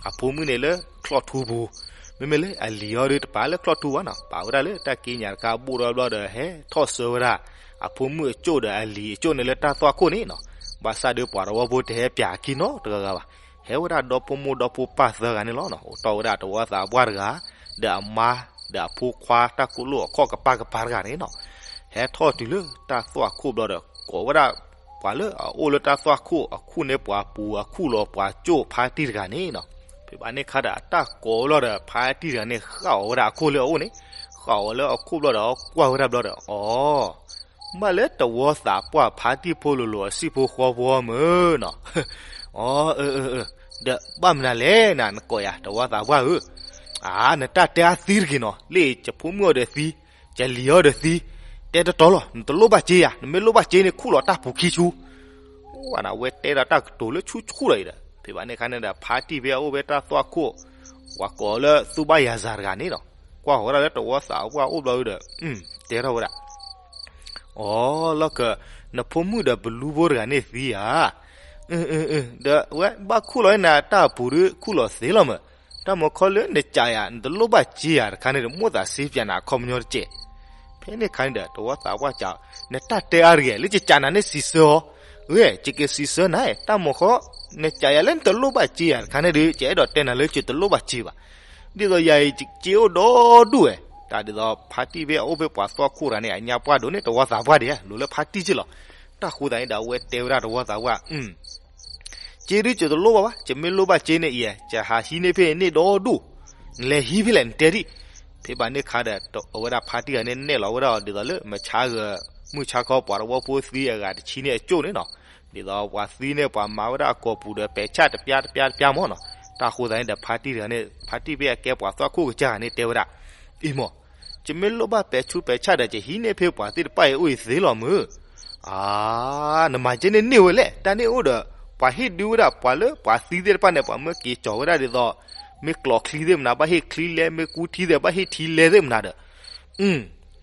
အဖိမုၣ်န့ၣ်လၢချီၣ်ထူပူၤ, မ့မ့ၢ်လၢအလံၤအီၤဒုးတပာ်လၢချီၣ်ထူဘၣ်နီၤ, ပာ်ဝဲဒၣ်လၢတၢ်ကံးညာ်တခါ ဘိၣ်ဒီဘျီဒီး ဟဲထီၣ်ဆှၢဝဲဒၣ် အဖိမုၣ်အကၠိၣ်ဒီးအလံၤအကၠိၣ်န့ၣ်လၢတၢ်သွၣ်ခိၣ်န့ၣ်နီၤ. ဘၣ်ဆၣ်ဒီးပှၤတဝီဖိတဟဲပၠးအခံနီတဂၤဂၤဘၣ်, ဟဲဝဲဒၣ်ဒီဖိမိၢ်ဒီဖိပၢ်သၢဂၤန့ၣ်လီၤနီၤ. အိၣ်တီၢ်ဝဲဒၣ်တဝီသးပှၢ်တဂၤ ဒီးအမါ ဒီးအဖိခွါတၢ်ကိၢ်လိၣ်အခီၣ်ကပၢ်ကပၢ်တဂၤန့ၣ်နီၤ. ဟဲထီၣ်တုၤလၢတၢ်သွၣ်ခိၣ်ဘျီဒီး ကိးဝဲဒၣ် ပှၤလၢအအိၣ်လၢတၢ်သွၣ်ခိၣ် အခူၣ်န့ၢ်ပှၤပူၤအခူၣ်လီၤပှၤကၠိၣ်ဖါတံၢ်တဂၤန့ၣ်နီၤ. ဖဲဘၣ်န့ၣ်ခါဒီး အတၢ်ကိးလီၤဒီး ဖါတံၢ်တဂၤန့ၣ် ဃၣ်အီၤဝဲဒၣ်အခိၣ်လၢအအိၣ်န့ၣ်, ဃၣ်အီၤလၢအခိၣ်ဘျီဒီး ကွၢ်ဝဲဒၣ်ဘျီဒီး အီၤ မ့ၢ်လၢတဝီသးပှၢ်ဖါတံၢ်ဖိလိၤလိၤအစံၣ်ဖိဃီဖိမ့ၢ်နီၤ. အီၤ အၢ အၢ အၢ ဒီးဘၣ်မနုၤလဲၣ်နၤ နကိးယၤ တဝီသးပှၢ်ဧၢ. အၢ နတၢ်တဲအါသံတဂ့ၤနီၤ, လၢယဖိမုၣ်အီၤဒီးသံ, ယလံၤအီၤဒီးသံ, တဲတတီလီၤ, နတလိၣ်ဘၣ်စ့ယၤ, နမ့ၢ်လိၣ်ဘၣ်စ့န့ၣ် ခူၣ်လီၤတၢ်ပူၤခံဆူ ဝဲန့ၣ် အဝဲတဲဒီးတၢ်ကတိၤလၢဆူၣ်ဆူၣ်လီၤအံၤဒီး ဖဲဘၣ်န့ၣ်ခါန့ၣ်ဒီး ဖါတံၢ်ဖဲအအိၣ်ဖဲတၢ်သွၣ်ခိၣ် ပှၤကိးလၢသူဘၣ်ယၤစၤတဂၤန့ၣ်နီၤ, ကွၢ်ဃီၤဝဲဒၣ်လၢတဝီသးပှၢ်အိၣ်ဘျီဒီး တဲထီၣ်ဝဲဒၣ် အီၤ လီၢ်ကၢ နဖိမုၣ်ဒီးပလူဖိတဂၤန့ၣ်သံဧါ. ဒီးဝဲဘၣ်ခူၣ်လီၤနၤတၢ်အပူၤဒီး ခူၣ်လီၤသ့လီၤမး, တၢ်မၤခီလၢနကးယၤ နတလိၣ်ဘၣ်စ့ယၤတခါန့ၣ်ဒီး မိၣ်သးစ့ပၠးနၤအခီပညီတကဲး. ဖဲန့ၣ်ခါန့ၣ်ဒီး တဝီသးပှၢ်ကး နတၢ်တဲအါတဂ့ၤ လၢယကးနၤန့ၣ်စံးဆၢအီၤ, ဂ့ၤ ယကစံးဆၢနၤ တၢ်မၤခီ နကးယၤလၢနတလိၣ်ဘၣ်စ့ယၤတခါန့ၣ်ဒီး ယအဲၣ်ဒိးတဲနၤလၢယတလိၣ်ဘၣ်စ့ဘၣ်. ဒ်သိးယၤအံၤ စ့အိၣ်ဒီဒူၣ်ဝဲ, တၢ်ဒ်သိးဖါတံၢ်ဖဲအအိၣ်ဖဲပှၤသွၣ်ခိၣ်တဂၤန့ၣ် အညါပှၢ်ဒိၣ်န့ၣ် တဝီသးပှၢ်ဒံးဧါ လိၤလၢဖါတံၢ်က့လီၤ. တၢ်ဃိသတးန့ၣ်ဒီး အဝဲတဲဝဲဒၣ်တဝီသးပှၢ် စ့ဒုးယတလိၣ်ဘၣ်ဘၣ်, ယမ့ၢ်လိၣ်ဘၣ်စ့န့ၣ်အံၤ ယဟးဟံးန့ၢ်ဖဲန့ၣ်ဒီဒူၣ်, နလဲၤဟံးဖဲလဲၣ်နတဲဒံး. ဖဲဘၣ်န့ၣ်ခါဒီး အဝဲဒၣ်ဖါတံၢ်တဂၤန့ၣ် နဲၣ်လီၤဝဲဒၣ်အီၤ ဒ်သိးလၢမုၢ်ဆါဂၤ မုၢ်ဆါခီပှၤတဝီဖိသံအဂၤတဆံန့ၣ်အကၠိၣ်န့ၣ်နီၤ, ဒ်သိးပှၤသံန့ၣ် ပှၤမၤဝဲဒၣ်အကိာ်ပူၤဒီး ပဲာ်ဆၣ်တပျၢ်တပျၢ်တပျၢ်မးနီၤ. တၢ်ဃိသတးန့ၣ်ဒီး ဖါတံၢ်တဂၤန့ၣ် ဖါတံၢ်ဖဲအကဲပှၤသွၣ်ခိၣ်ကစၢ်ဂၤန့ၣ် တဲဝဲဒၣ် အံၤမး, ယမ့ၢ်လိၣ်ဘၣ်ပဲာ်ဆူးပဲာ်ဆၣ်ဒီး ယဟံးန့ၢ်ဖဲပှၤသ့ၣ်တဖၣ်အံၤအိၣ်အံၤသ့လီၤမး. အါ, နမၤကဲန့ၣ်န့ၢ်ဝဲလဲၣ်, တၢ်န့ၣ်အိၣ်ဒီး ပှၤဟ့ၣ်ဒုးဝဲဒၣ်ပှၤလၢပှၤသံသ့ၣ်တဖၣ်န့ၣ် ပှၤမၢက့ၤကၠီၤဝဲဒၣ်ဒ်သိး မ့ၢ်ကျိးချံသ့ၣ်မနၤ ဘၣ်ဟ့ၣ်ချံလဲ, မ့ၢ်ကူထံသ့ၣ် ဘၣ်ဟ့ၣ်ထံလဲသ့ၣ်မနၤဒီး အု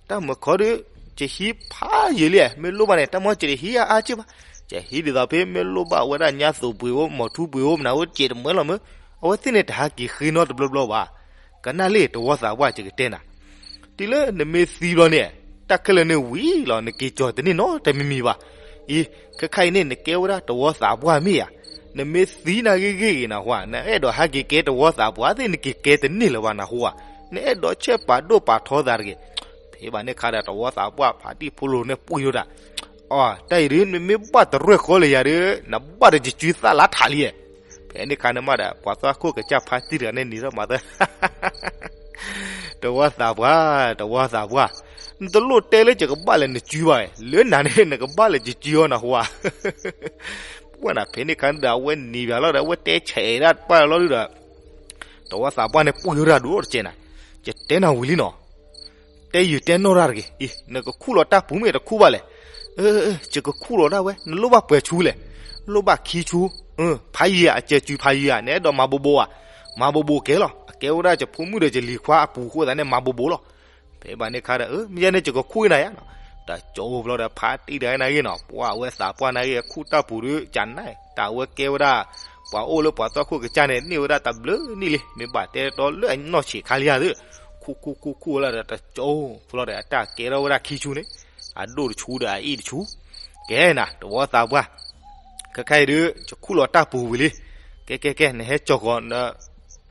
တၢ်မၤခီဒီး ယဟံးဖးယံာ်လံ, မ့ၢ်လိၣ်ဘၣ်န့ၣ် တၢ်မၤယတဟံးအါအါက့ဘၣ်, ယဟံးဒ်သိးဖဲမ့ၢ်လိၣ်ဘၣ်ဝဲဒၣ်ညါသိးပှ့ၤအိၣ် မီၤထူပှ့ၤအိၣ်မနၤအိၣ် ယတမၢလီၤမး, အဝဲသ့ၣ်န့ၣ်တဟးက့ၤဃ့နီတဘျီဘျီဘၣ်. ကနၣ်လံ တဝီသးပှၢ် ယကတဲနၤ, တုၤလၢနမ့ၢ်သံဘျီန့ၣ် တၢ်ခဲလၢာ်န့ၣ်ဝံၤလီၤ နက့ၤကၠီၤတန့ၢ်နီတမံၤမံၤဘၣ်. အံၤ ခဲခါအံၤန့ၣ် နကဲဝဲဒၣ်တဝီသးပှၢ်မ့ၢ်ဧါ, နမ့ၢ်သံနၤဂ့ၤဂ့ၤဂ့ၤနၢ်ဟူဧါ, နအဲၣ်ဒိးဟးက့ၤကဲတဝီသးပှၢ်သ့ၣ် နက့ၤကဲတန့ၢ်လၢၤဘၣ်နၢ်ဟူဧါ, နအဲၣ်ဒိးဆဲးပာ်ဒိၣ်ပာ်ထီသးတဂ့ၤ. ဖဲဘၣ်န့ၣ်ခါဒီး တဝီသးပှၢ်ဖါတံၢ်ဖိလိၤန့ၣ်ပှံၢ်ဒိၣ်တၢ်, အီ တၢ်အံၤဒုး နမ့ၢ်ဘၣ်တရဲၣ်ဃီလၢယၤဒီး နဘၣ်ဒီးယစုသၣ်လါထးလံဧါ. ဖဲ ဖဲန့ၣ်ခါန့ၣ်မးဒီး ပှၤသွၣ်ခိၣ်ကစၢ်ဖါတံၢ်တဂၤန့ၣ်နံၤထီၣ်မၤသၢ တဝီသးပှၢ်, တဝီသးပှၢ်, နတလိၣ်တဲလၢယကဘၣ်လဲၤနစုဘၣ်ဝဲ, လၢနၤန့ၣ် နကဘၣ်လဲၤယစုအီၤနဟူဧါ. ပှၢ်နၤ ဖဲန့ၣ်ခါန့ၣ်ဒီး အဝဲနံၤဘၣ်လီၤဒီး အဝဲတဲဆဲးဒၣ်ပှၢ်လီၤဒီး တဝီသးပှၢ်န့ၣ် ပှ့ၤဝဲဒၣ်ဒိၣ်တကဲနၤ, ယတဲနၤဝံၤလံနီၤ တဲယုာ်တဲနီၢ်တၢ်တဂ့ၤ, အံၤ နကခူၣ်လီၤတၢ်ပူၤမ့ၢ်တခူၣ်ဘၣ်လဲၣ်. ယကခူၣ်လီၤဒၣ်ဝဲ, နလိၣ်ဘၣ်ပှဲၤဆူလဲၣ်. လိၣ်ဘၣ်ခံဆူ, ဖးယံၤဧါ, အစဲးစုဖးယံၤဧါ, နအဲၣ်ဒိးမၤဘိးဘိးဧါ, မၤဘိးဘိးကဲလီၤ. အကဲဝဲဒၣ်ယဖိမုၣ်ဒီးယလံၤခွါအပူၤအဃိသတးန့ၣ် မၤဘိးဘိးလီၤ. ဖဲဘၣ်န့ၣ်ခါဒီး မ့ၢ်ယဲန့ၣ် ယကခူၣ်နၤယါနီၤ. တကၠိဘျီဒီး ဖါတံၢ်တဂၤနၤဂ့ၤနီၤ, ပှၢ်အဝဲသးပှၢ်နၤဂ့ၤ ခူၣ်တၢ်ပူၤဒီး ကနၣ် တၢ်အဝဲကဲဝဲဒၣ် ပှၤအိၣ်လၢပှၤသွၣ်ခိၣ်ကစၢ်န့ၣ် န့ၢ်ဝဲဒၣ်တဘျုးနံၣ်လံ, မ့ၢ်ဘၣ်တဲတီလၢအနီၢ်ဆံးခါလံဧါသ့ၣ်, ခူၣ်ခူၣ်ခူၣ်ခူၣ်ဝဲလီၤဒီး တကၠိဘျီဒီး အတၢ်ကဲထီၣ်ဝဲဒၣ်ခံဆူန့ၣ်, အဒိၣ်တဆူဒီးအအ့ၣ်တဆူ. ကဲနၤ တဝီသးပှၢ်, ခဲခါအံၤဒုး ယခူၣ်လီၤတၢ်ပူၤဝံၤလံ. ကဲကဲကဲ နဟဲကၠီၣ်ဃီၤ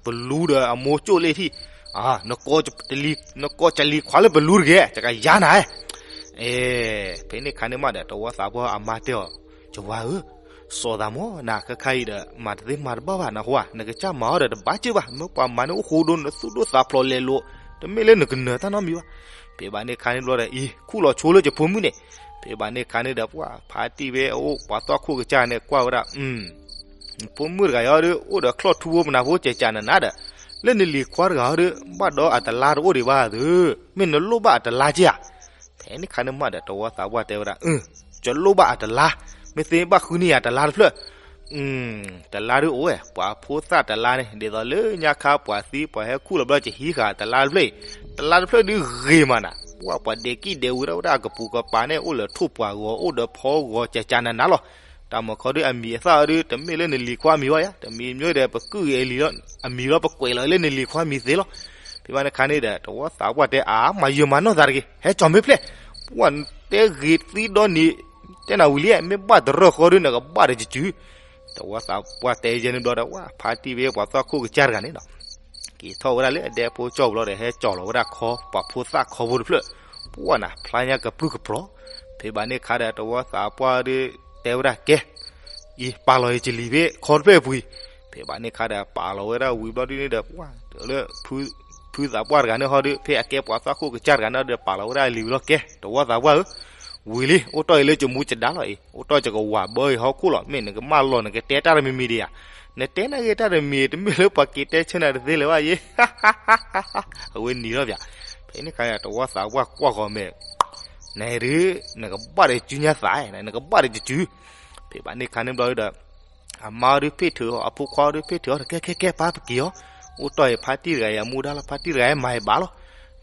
ပလူဒီးအမိၢ်ကၠိၣ်လ့ၣ်ထံၣ်, နကိးကလံၤခွါလၢပလူတဂ့ၤ ယကယါနၤ, အဲ ဖဲန့ၣ်ခါန့ၣ်မးဒီး တဝီသးပှၢ်အမါတဲအီၤ, ယဝၤဧၢ, စီၤသးမီၤ နၤခဲခါအံၤဒီး မၤတသ့မၤတဘၣ်ဘၣ်နဟူဧါ, နကစၢ်မၤအီၤဒီးတဘၣ်စ့ၢ်ဘၣ်, မ့ၢ်ပှၤမၤန့ၣ်အိၣ်ဃိဒိ နသူၣ်ဒိၣ်သးဖျိးလဲၤလိာ်, တမ့ၢ်လၢနကနၢၤတၢ်နီတမံၤဘၣ်. ဖဲဘၣ်န့ၣ်ခါန့ၣ်ဘျီဒီး အံၤ ခူၣ်လီၤဆိလၢယဖိမုၣ်န့ၣ်, ဖဲဘၣ်န့ၣ်ခါန့ၣ်ဒီး ပှၢ်ဖါတံၢ်ဝဲအအိၣ် ပှၤသွၣ်ခိၣ်ကစၢ်န့ၣ် ကွၢ်ဝဲဒၣ် ဖိမုၣ်တဂၤအံၤဒီး အိၣ်ဒီးချီၣ်ထူဖိပနၢ်ဖိကဲးကးနးနးဒီး, လၢနလံၤခွါတဂၤအံၤဒီး ဘၣ်ဒီးအတလါတအိၣ်ဒံးဘၣ်သ့ၣ်, မ့ၢ်နလိၣ်ဘၣ်အတလါက့ဧါ. ဖဲန့ၣ်ခါန့ၣ်မးဒီး တဝီသးပှၢ်တဲဝဲဒၣ်, ယလိၣ်ဘၣ်အတလါ, မ့ၢ်သ့ဘၣ်ဃုန့ၢ်ယၤတလါတဖျၢၣ် တလါဒုးအိၣ်ဝဲ, ပှၤဖိသၣ်တလါန့ၣ် ဒ်သိးလၢညါခါပှၤသံပှၤဟဲခူၣ်လီၤဘျီ ယဟံးဃာ်တလါတဖျၢၣ်အံၤ, တလါတဖျၢၣ်ဒုးဂ့ၤမးနၤ, ပှၢ်ပှၤဒဲးကံၣ်ဒဲးဝဲဒၣ်ဝဲဒၣ်အကပူၤကပၤန့ၣ် အိၣ်လၢထိၣ်ပှၤဂီၤ အိၣ်ဒီးဖီဂီၤ ကဲးကးနးနးလီၤ. တၢ်မၤခီဒုးအမံၤအသၣ်အံၤဒုး တမ့ၢ်လၢနလံၤခွါအမံၤဘၣ်ယါ, တမံၤမ့ၢ်ဒီး ပကုၢ်ဂ့ၤအလံၤလီၤ, အမံၤလီၤ ပကွဲးလီၤလၢနလံၤခွါအမံၤသ့လီၤ. ဖဲဘၣ်န့ၣ်ခါန့ၣ်ဒီး တဝီသးပှၢ်တဲအါ မၤယုာ်မၤနီၢ်သးတဂ့ၤ, ဟဲကၠီၣ်မ့ၢ်ဖျဲၣ်, ပှၢ်တဲဂ့ၤသံဒီနံၤ, တဲနၤဝံၤလံ, မ့ၢ်ဘၣ်တရၢၢ်ဃီဒုး နကဘၣ်ဒီးယစု တဝီသးပှၢ်တဲယဲန့ၣ်ဘျီဒီး ပှၢ်ဖါတံၢ်ဝဲပှၤသွၣ်ခိၣ်ကစၢ်တဂၤန့ၣ်နီၤ, က့ၤထီၣ်ဝဲဒၣ်လၢအဒဲဖိကၠီၣ်ဘျီဒီး ဟဲကၠီၣ်လီၤဝဲဒၣ်ခီ ပှၤဖိသၣ်ခီဖိတဖျၢၣ်, ပှၢ်နၤ ဖျါညါကပြုၢ်ကပြီၤ. ဖဲဘၣ်န့ၣ်ခါဒီး တဝီသးပှၢ်ဒုးတဲဝဲဒၣ်ကဲ, အံၤ ပာ်လီၤယကလံၤဖဲခီတဖျၢၣ်အပူၤအံၤ. ဖဲဘၣ်န့ၣ်ခါဒီး ပာ်လီၤဝဲဒၣ်ဝံၤဘျီဒုးန့ၣ်ဒီး ပှၢ်လၢ ဖုသးပှၢ်တဂၤန့ၣ်ဟီဒုး ဖဲအကဲပှၤသွၣ်ခိၣ်ကစၢ်တဂၤန့ၣ်ဒီး ပာ်လီၤဝဲဒၣ်လံၤဝံၤလီၤ ကဲ တဝီသးပှၢ်ဧၢ, ဝံၤလံ အိၣ်တီၢ်အံၤလၢယမူယဒါလီၤအံၤ, အိၣ်တီၢ်ယကဝၤဘၢအံၤဟီၣ်ခိၣ်လီၤ, မ့ၢ်နကမၢလီၤ နကတဲတၢ်တမံၤမံၤဒံးဧါ, နတဲနာ်က့ၤတၢ်တမံၤ တမ့ၢ်လၢပှၤက့ၤတဲဆၢနၤတသ့လၢၤဘၣ်ယဲ အဝဲနံၤလီၤပၠး. ဖဲန့ၣ်ခါ တဝီသးပှၢ်ကွၢ်ဃီၤမဲာ်, နဒုး နကဘၣ်ဒီးစုညါသး, နကဘၣ်ဒီးယစု. ဖဲဘၣ်န့ၣ်ခါန့ၣ်ဘျီဒီး အမါဒုးဖ့ၣ်ထုးအီၤ အဖိခွါဒုးဖ့ၣ်ထုးအီၤ ကဲကဲကဲ ပၢ်ပက့ၤအီၤ, အိၣ်တီၢ်အံၤဖါတံၢ်တဂၤအံၤအမူဒါလီၤ ဖါတံၢ်တဂၤအံၤမၤအံၤဘၣ်လီၤ.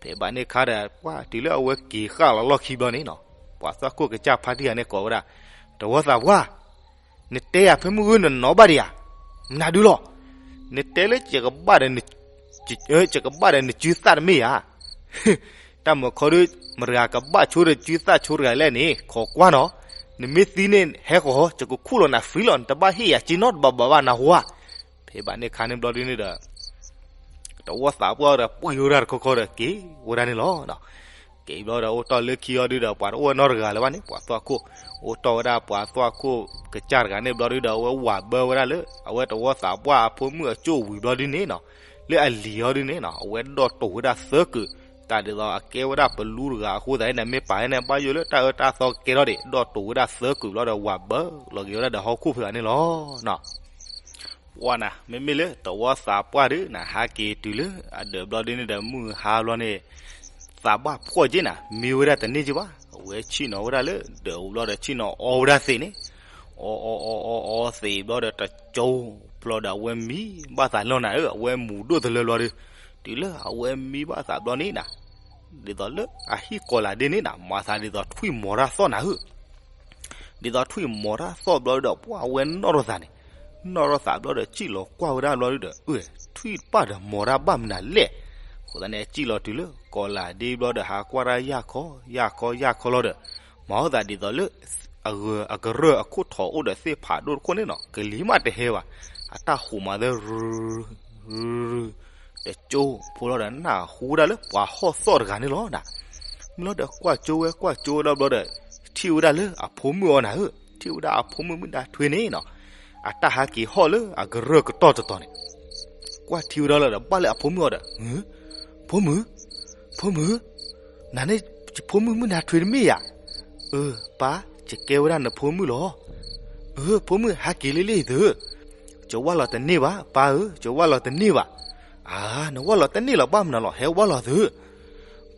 ဖဲဘၣ်န့ၣ်ခါဒီး ပှၢ်တုၤလၢအဝဲက့ၤဃာ်လီၤလီၢ်ခံဘျီန့ၣ်နီၤ, ပှၤသွၣ်ခိၣ်ကစၢ်ဖါတံၢ်တဂၤန့ၣ်ကိးဝဲဒၣ်, တဝီသးပှၢ် နတဲယၤဖဲမုၢ်ဂုၢ်နနီၢ်ဘၣ်ဒံးဧါ, မနုၤဒုလီၤ, နတဲလၢယကဘၣ်ဒီး ယကဘၣ်ဒီးနစုသၣ်တမ့ၢ်ဧါ. တၢ်မၤခီဒုး မတၤတဂၤကဘၣ်ဆိဒီးစုသၣ်ဆိတဂၤလဲၣ်န့ၣ် ခိးကွၢ်နီၤ, နမ့ၢ်သံန့ၣ်ဟဲဃီၤ ယကခူၣ်လီၤနၤ free လီၤ နတဘၣ်ဟ့ၣ်ယၤက့နီတဘးဘးဘၣ်နဟူဧါ. ဖဲဘၣ်န့ၣ်ခါန့ၣ်ဘျီဒုးန့ၣ်ဒီး တဝီသးပှၢ်ဒီး ပှ့ၤဝဲဒၣ်တခီခီဒီးက့ၤဝဲဒၣ်န့ၣ်လီၤ. က့ၤဘျီဒီးအိၣ်တီၢ်လၢခံအီၤဒုးဒီး ပှၤတအိၣ်နီတဂၤလၢၤဘၣ်န့ၣ် ပှၤသွၣ်ခိၣ်, အိၣ်တီၢ်ဝဲဒၣ်ပှၤသွၣ်ခိၣ်ကစၢ်တဂၤန့ၣ်ဘျီဒုးဒီး အဝဲဝၤဘၢဝဲဒၣ်လၢ အဝဲတဝီသးပှၢ်အဖိမုၣ်အကၠိၣ်ဝံၤဘျီဒုးန့ၣ်နီၤ, လၢအလံၤအီၤဒုးန့ၣ်နီၤ အဝဲဒီၣ်တိာ်ဝဲဒၣ်သၢကုာ်, တၢ်ဒ်သိးအကဲဝဲဒၣ်ပလူတဂၤအဃိသတးန့ၣ် မ့ၢ်ပာ်န့ၣ် ဘၣ်ယိၣ်လၢတၢ်အၢတၢ်သီကကဲထီၣ်ဒံး ဒီၣ်တိာ်ဝဲဒၣ်သၢကုာ်ဘျီဒီး ဝၤဘၢလီၤက့ၤဝဲဒၣ်ဒီးဟီၣ်ခိၣ်ဖဲဂၤန့ၣ်လီၤ. ဝဲနၤ မ့မ့ၢ်လၢတဝီသးပှၢ်ဒုးနၤ ဟးက့ၤတုၤလၢအဒၢးဘျီဒုးန့ၣ်ဒီး မုၢ်ဟါဘျီန့ၣ် သးဘၣ်ဖှီၣ်က့နၤ မံဝဲဒၣ်တန့ၢ်က့ဘၣ်. အဝဲဆ့ၣ်နီၤဝဲဒၣ်လၢဒၢးအူဘျီဒီး ဆ့ၣ်နီၤအီဝဲဒၣ်သ့ၣ်န့ၣ်, အီအီအီအီသ့ၣ်ဘျီဒီး တကၠိဘျီဒီး အဝဲမံဘၣ်သးလီၤနၤဧၢ, အဝဲမူၤဒိၣ်တလၢဘျီဒုး, တုၤလၢအဝဲမံဘၣ်သးဘျီန့ၣ်နၤ ဒ်သိးလၢအဟံၣ်ကီၤလၤဒ့န့ၣ်နၤ မၤသးဒ်သိးထွံၣ်မီၤတၢ်သီၣ်နၤဧၢ, ဒ်သိးထွံၣ်မီၤတၢ်သီၣ်ဘျီဒီး ပှၢ်အဝဲနီၣ်ထီၣ်သးန့ၣ်, နီၣ်ထီၣ်သးဘျီဒီး စံၣ်လီၤကွၢ်ဝဲဒၣ်ဘျီဒီး အၢ ထွံၣ်တပၢ်ဒီးမီၤတၢ်ဘၣ်မနုၤလဲၣ်. အဃိသတးန့ၣ် စံၣ်လီၤတုၤလၢကီၤလၤဒ့ဘျီဒီး ဟးကွၢ်တၢ်ယၢ်ခီယၢ်ခီယၢ်ခီလီၤဒီး မၤအီၣ်သးဒ်သိးလၢ အကရၢၢ်အခိၣ်ထီၣ်အိၣ်ဒီးသ့ၣ်ဖးဒိၣ်တခိၣ်န့ၣ်နီၤ ကလံၤမးတဟဲဘၣ်, အတၢ်ဟူးမၤသၢ တကၠိဖိလီၤဒီး နၢ်ဟူဝဲဒၣ်လၢပှၤဟီၣ်သီၣ်တဂၤန့ၣ်လီၤနၤ. မ့ၢ်လီၤဒီးကွၢ်ကၠိဝဲကွၢ်ကၠိဝဲဒၣ်ဘျီဒီး ထံၣ်ဝဲဒၣ်လၢအဖိမုၣ်အီၤနၤဧၢ, ထံၣ်ဝဲဒၣ်အဖိမုၣ်မုၣ်ဒါထွ့န့ၣ်နီၤ. အတၢ်ဟးက့ၤဟီၣ်လၢအကရၢၢ်ကတီၢ်တတီၤန့ၣ် ကွၢ်ထံဝဲဒၣ်လီၤဒီး ဘၣ်လၢအဖိမုၣ်အီၤဒီး, ဖိမုၣ်, ဖိမုၣ်, နၤန့ၣ် ယဖိမုၣ်မုၢ်နၤထွံတမ့ၢ်ယၤ. အၢ ပၢ်, ယကဲဝဲဒၣ်နဖိမုၣ်လီၤ. အၢ ဖိမုၣ် ဟးက့ၤလံလံသု, ယဝၢ်လီၤတန့ၢ်ဘၣ် ပၢ်ဧၢ, ယဝၢ်လီၤတန့ၢ်ဘၣ်. အၢ နဝၢ်လီၤတန့ၢ်လီၤ ဘၣ်မနုၤလီၤ ဟဲဝၢ်လီၤသု.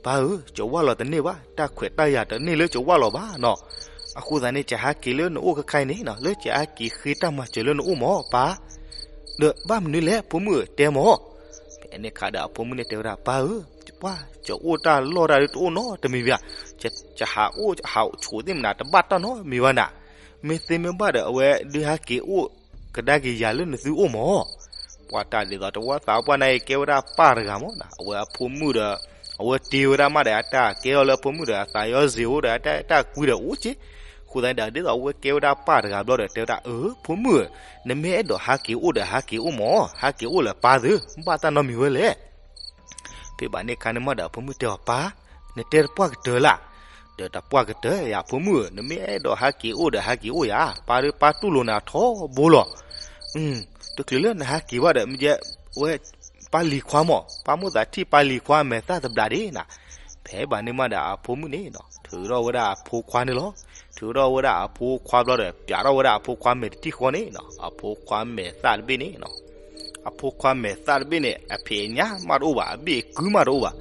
ပၢ်ဧၢ, ယဝၢ်လီၤတန့ၢ်ဘၣ်, တၢ်ခွဲးတၢ်ယာ်တန့ၢ်လၢယဝၢ်လီၤဘၣ်နီၤ. အဃိသတးန့ၣ် ယဟးက့ၤလၢနအိၣ်ခဲခါအံၤန့ၣ်နီၤ, လၢယဟဲက့ၤဃ့တၢ်မၤစၢၤလၢနအိၣ်မၢ် ပၢ်. ဒီးဘၣ်မနုၤလဲၣ် ဖိမုၣ်ဧၢ တဲမၢ်. ဖဲန့ၣ်အခါဒီးအဖိမုၣ်န့ၣ်တဲဝဲဒၣ် ပၢ်ဧၢ, ပှၢ်, ယအိၣ်တၢ်လီၢ်တၢ်ဒုးတအိၣ်နီတမံၤဘၣ်. ယဟးအိၣ်ဟးအိၣ်ဆိးသ့ၣ်မနၤ တဘၣ်တၢ်နီတမံၤဘၣ်နၤ. မ့ၢ်သ့မ့ၢ်ဘၣ်ဒီး အဝဲဒုးဟဲက့ၤအိၣ်ကဒါက့ၤယၤလၢနသုအိၣ်မၢ်. ပှၤတၢ်ဒ်သိး တဝီသးပှၢ်န့ၣ် ကဲဝဲဒၣ်ပၢ်တဂၤမၢ်နီၤ. အဝဲအဖိမုၣ်ဒီး အဝဲတ့ဝဲဒၣ်မးဒီး အတၢ်ကဲအီၤလၢအဖိမုၣ်ဒီး အသးယီၤစ့ၤအိၣ်ဒီး အတၢ် တၢ်ကွံဒီးအိၣ်က့. အဃိသတးန့ၣ်ဒီး ဒ်သိးအဝဲကဲဝဲဒၣ်ပၢ်တဂၤဘျီဒီး တဲဝဲဒၣ် အၢ ဖိမုၣ်ဧၢ, နမ့ၢ်အဲၣ်ဒိးဟးက့ၤအိၣ်ဒီး ဟးက့ၤအိၣ်မၢ်, ဟးက့ၤအိၣ်လၢပၢ်သု, ဘၣ်တၢ်နီတမံၤဝဲလဲၣ်. ဖဲဘၣ်န့ၣ်အခါန့ၣ်မးဒီး အဖိမုၣ်တဲအီၤ ပၢ်, နတဲတပှၢ်ကတၢၢ်လၢ်. ဒီးတပှၢ်ကတၢၢ်ယၤ ဖိမုၣ်ဧၢ, နမ့ၢ်အဲၣ်ဒိးဟးက့ၤအိၣ်ဒီး ဟးက့ၤအိၣ်ယၤ, ပၢ်ဒီးပၢ်တူၢ်လိာ်နၤထီဘိလီၤ. တချုးလၢနဟးက့ၤဘၣ်ဒီး မ့ၢ်ဝဲ ပၢ်လံၤခွါမၢ်, ပၢ်မိၣ်သးထံၣ်ပၢ်လံၤခွါအမဲာ်သၣ်တဘျးဒ့နၤ. ဖဲဘၣ်န့ၣ်မးဒီး အဖိမုၣ်န့ၣ် ထုးထီၣ်ဝဲဒၣ်အဖိခွါန့ၣ်လီၤ. ထုးထီၣ်ဝဲဒၣ်အဖိခွါဘျီဒီး ပျးထီၣ်ဝဲဒၣ်အဖိခွါမဲာ်တထံၣ်ဃီန့ၣ် အဖိခွါမဲာ်သၣ်တဘ့ၣ်န့ၣ် အဖိခွါမဲာ်သၣ်တဘ့ၣ်န့ၣ် အဖံးအညၣ်မးတအိၣ်ဘၣ်, အဘ့ၣ်အကုမးတအိၣ်ဘၣ်.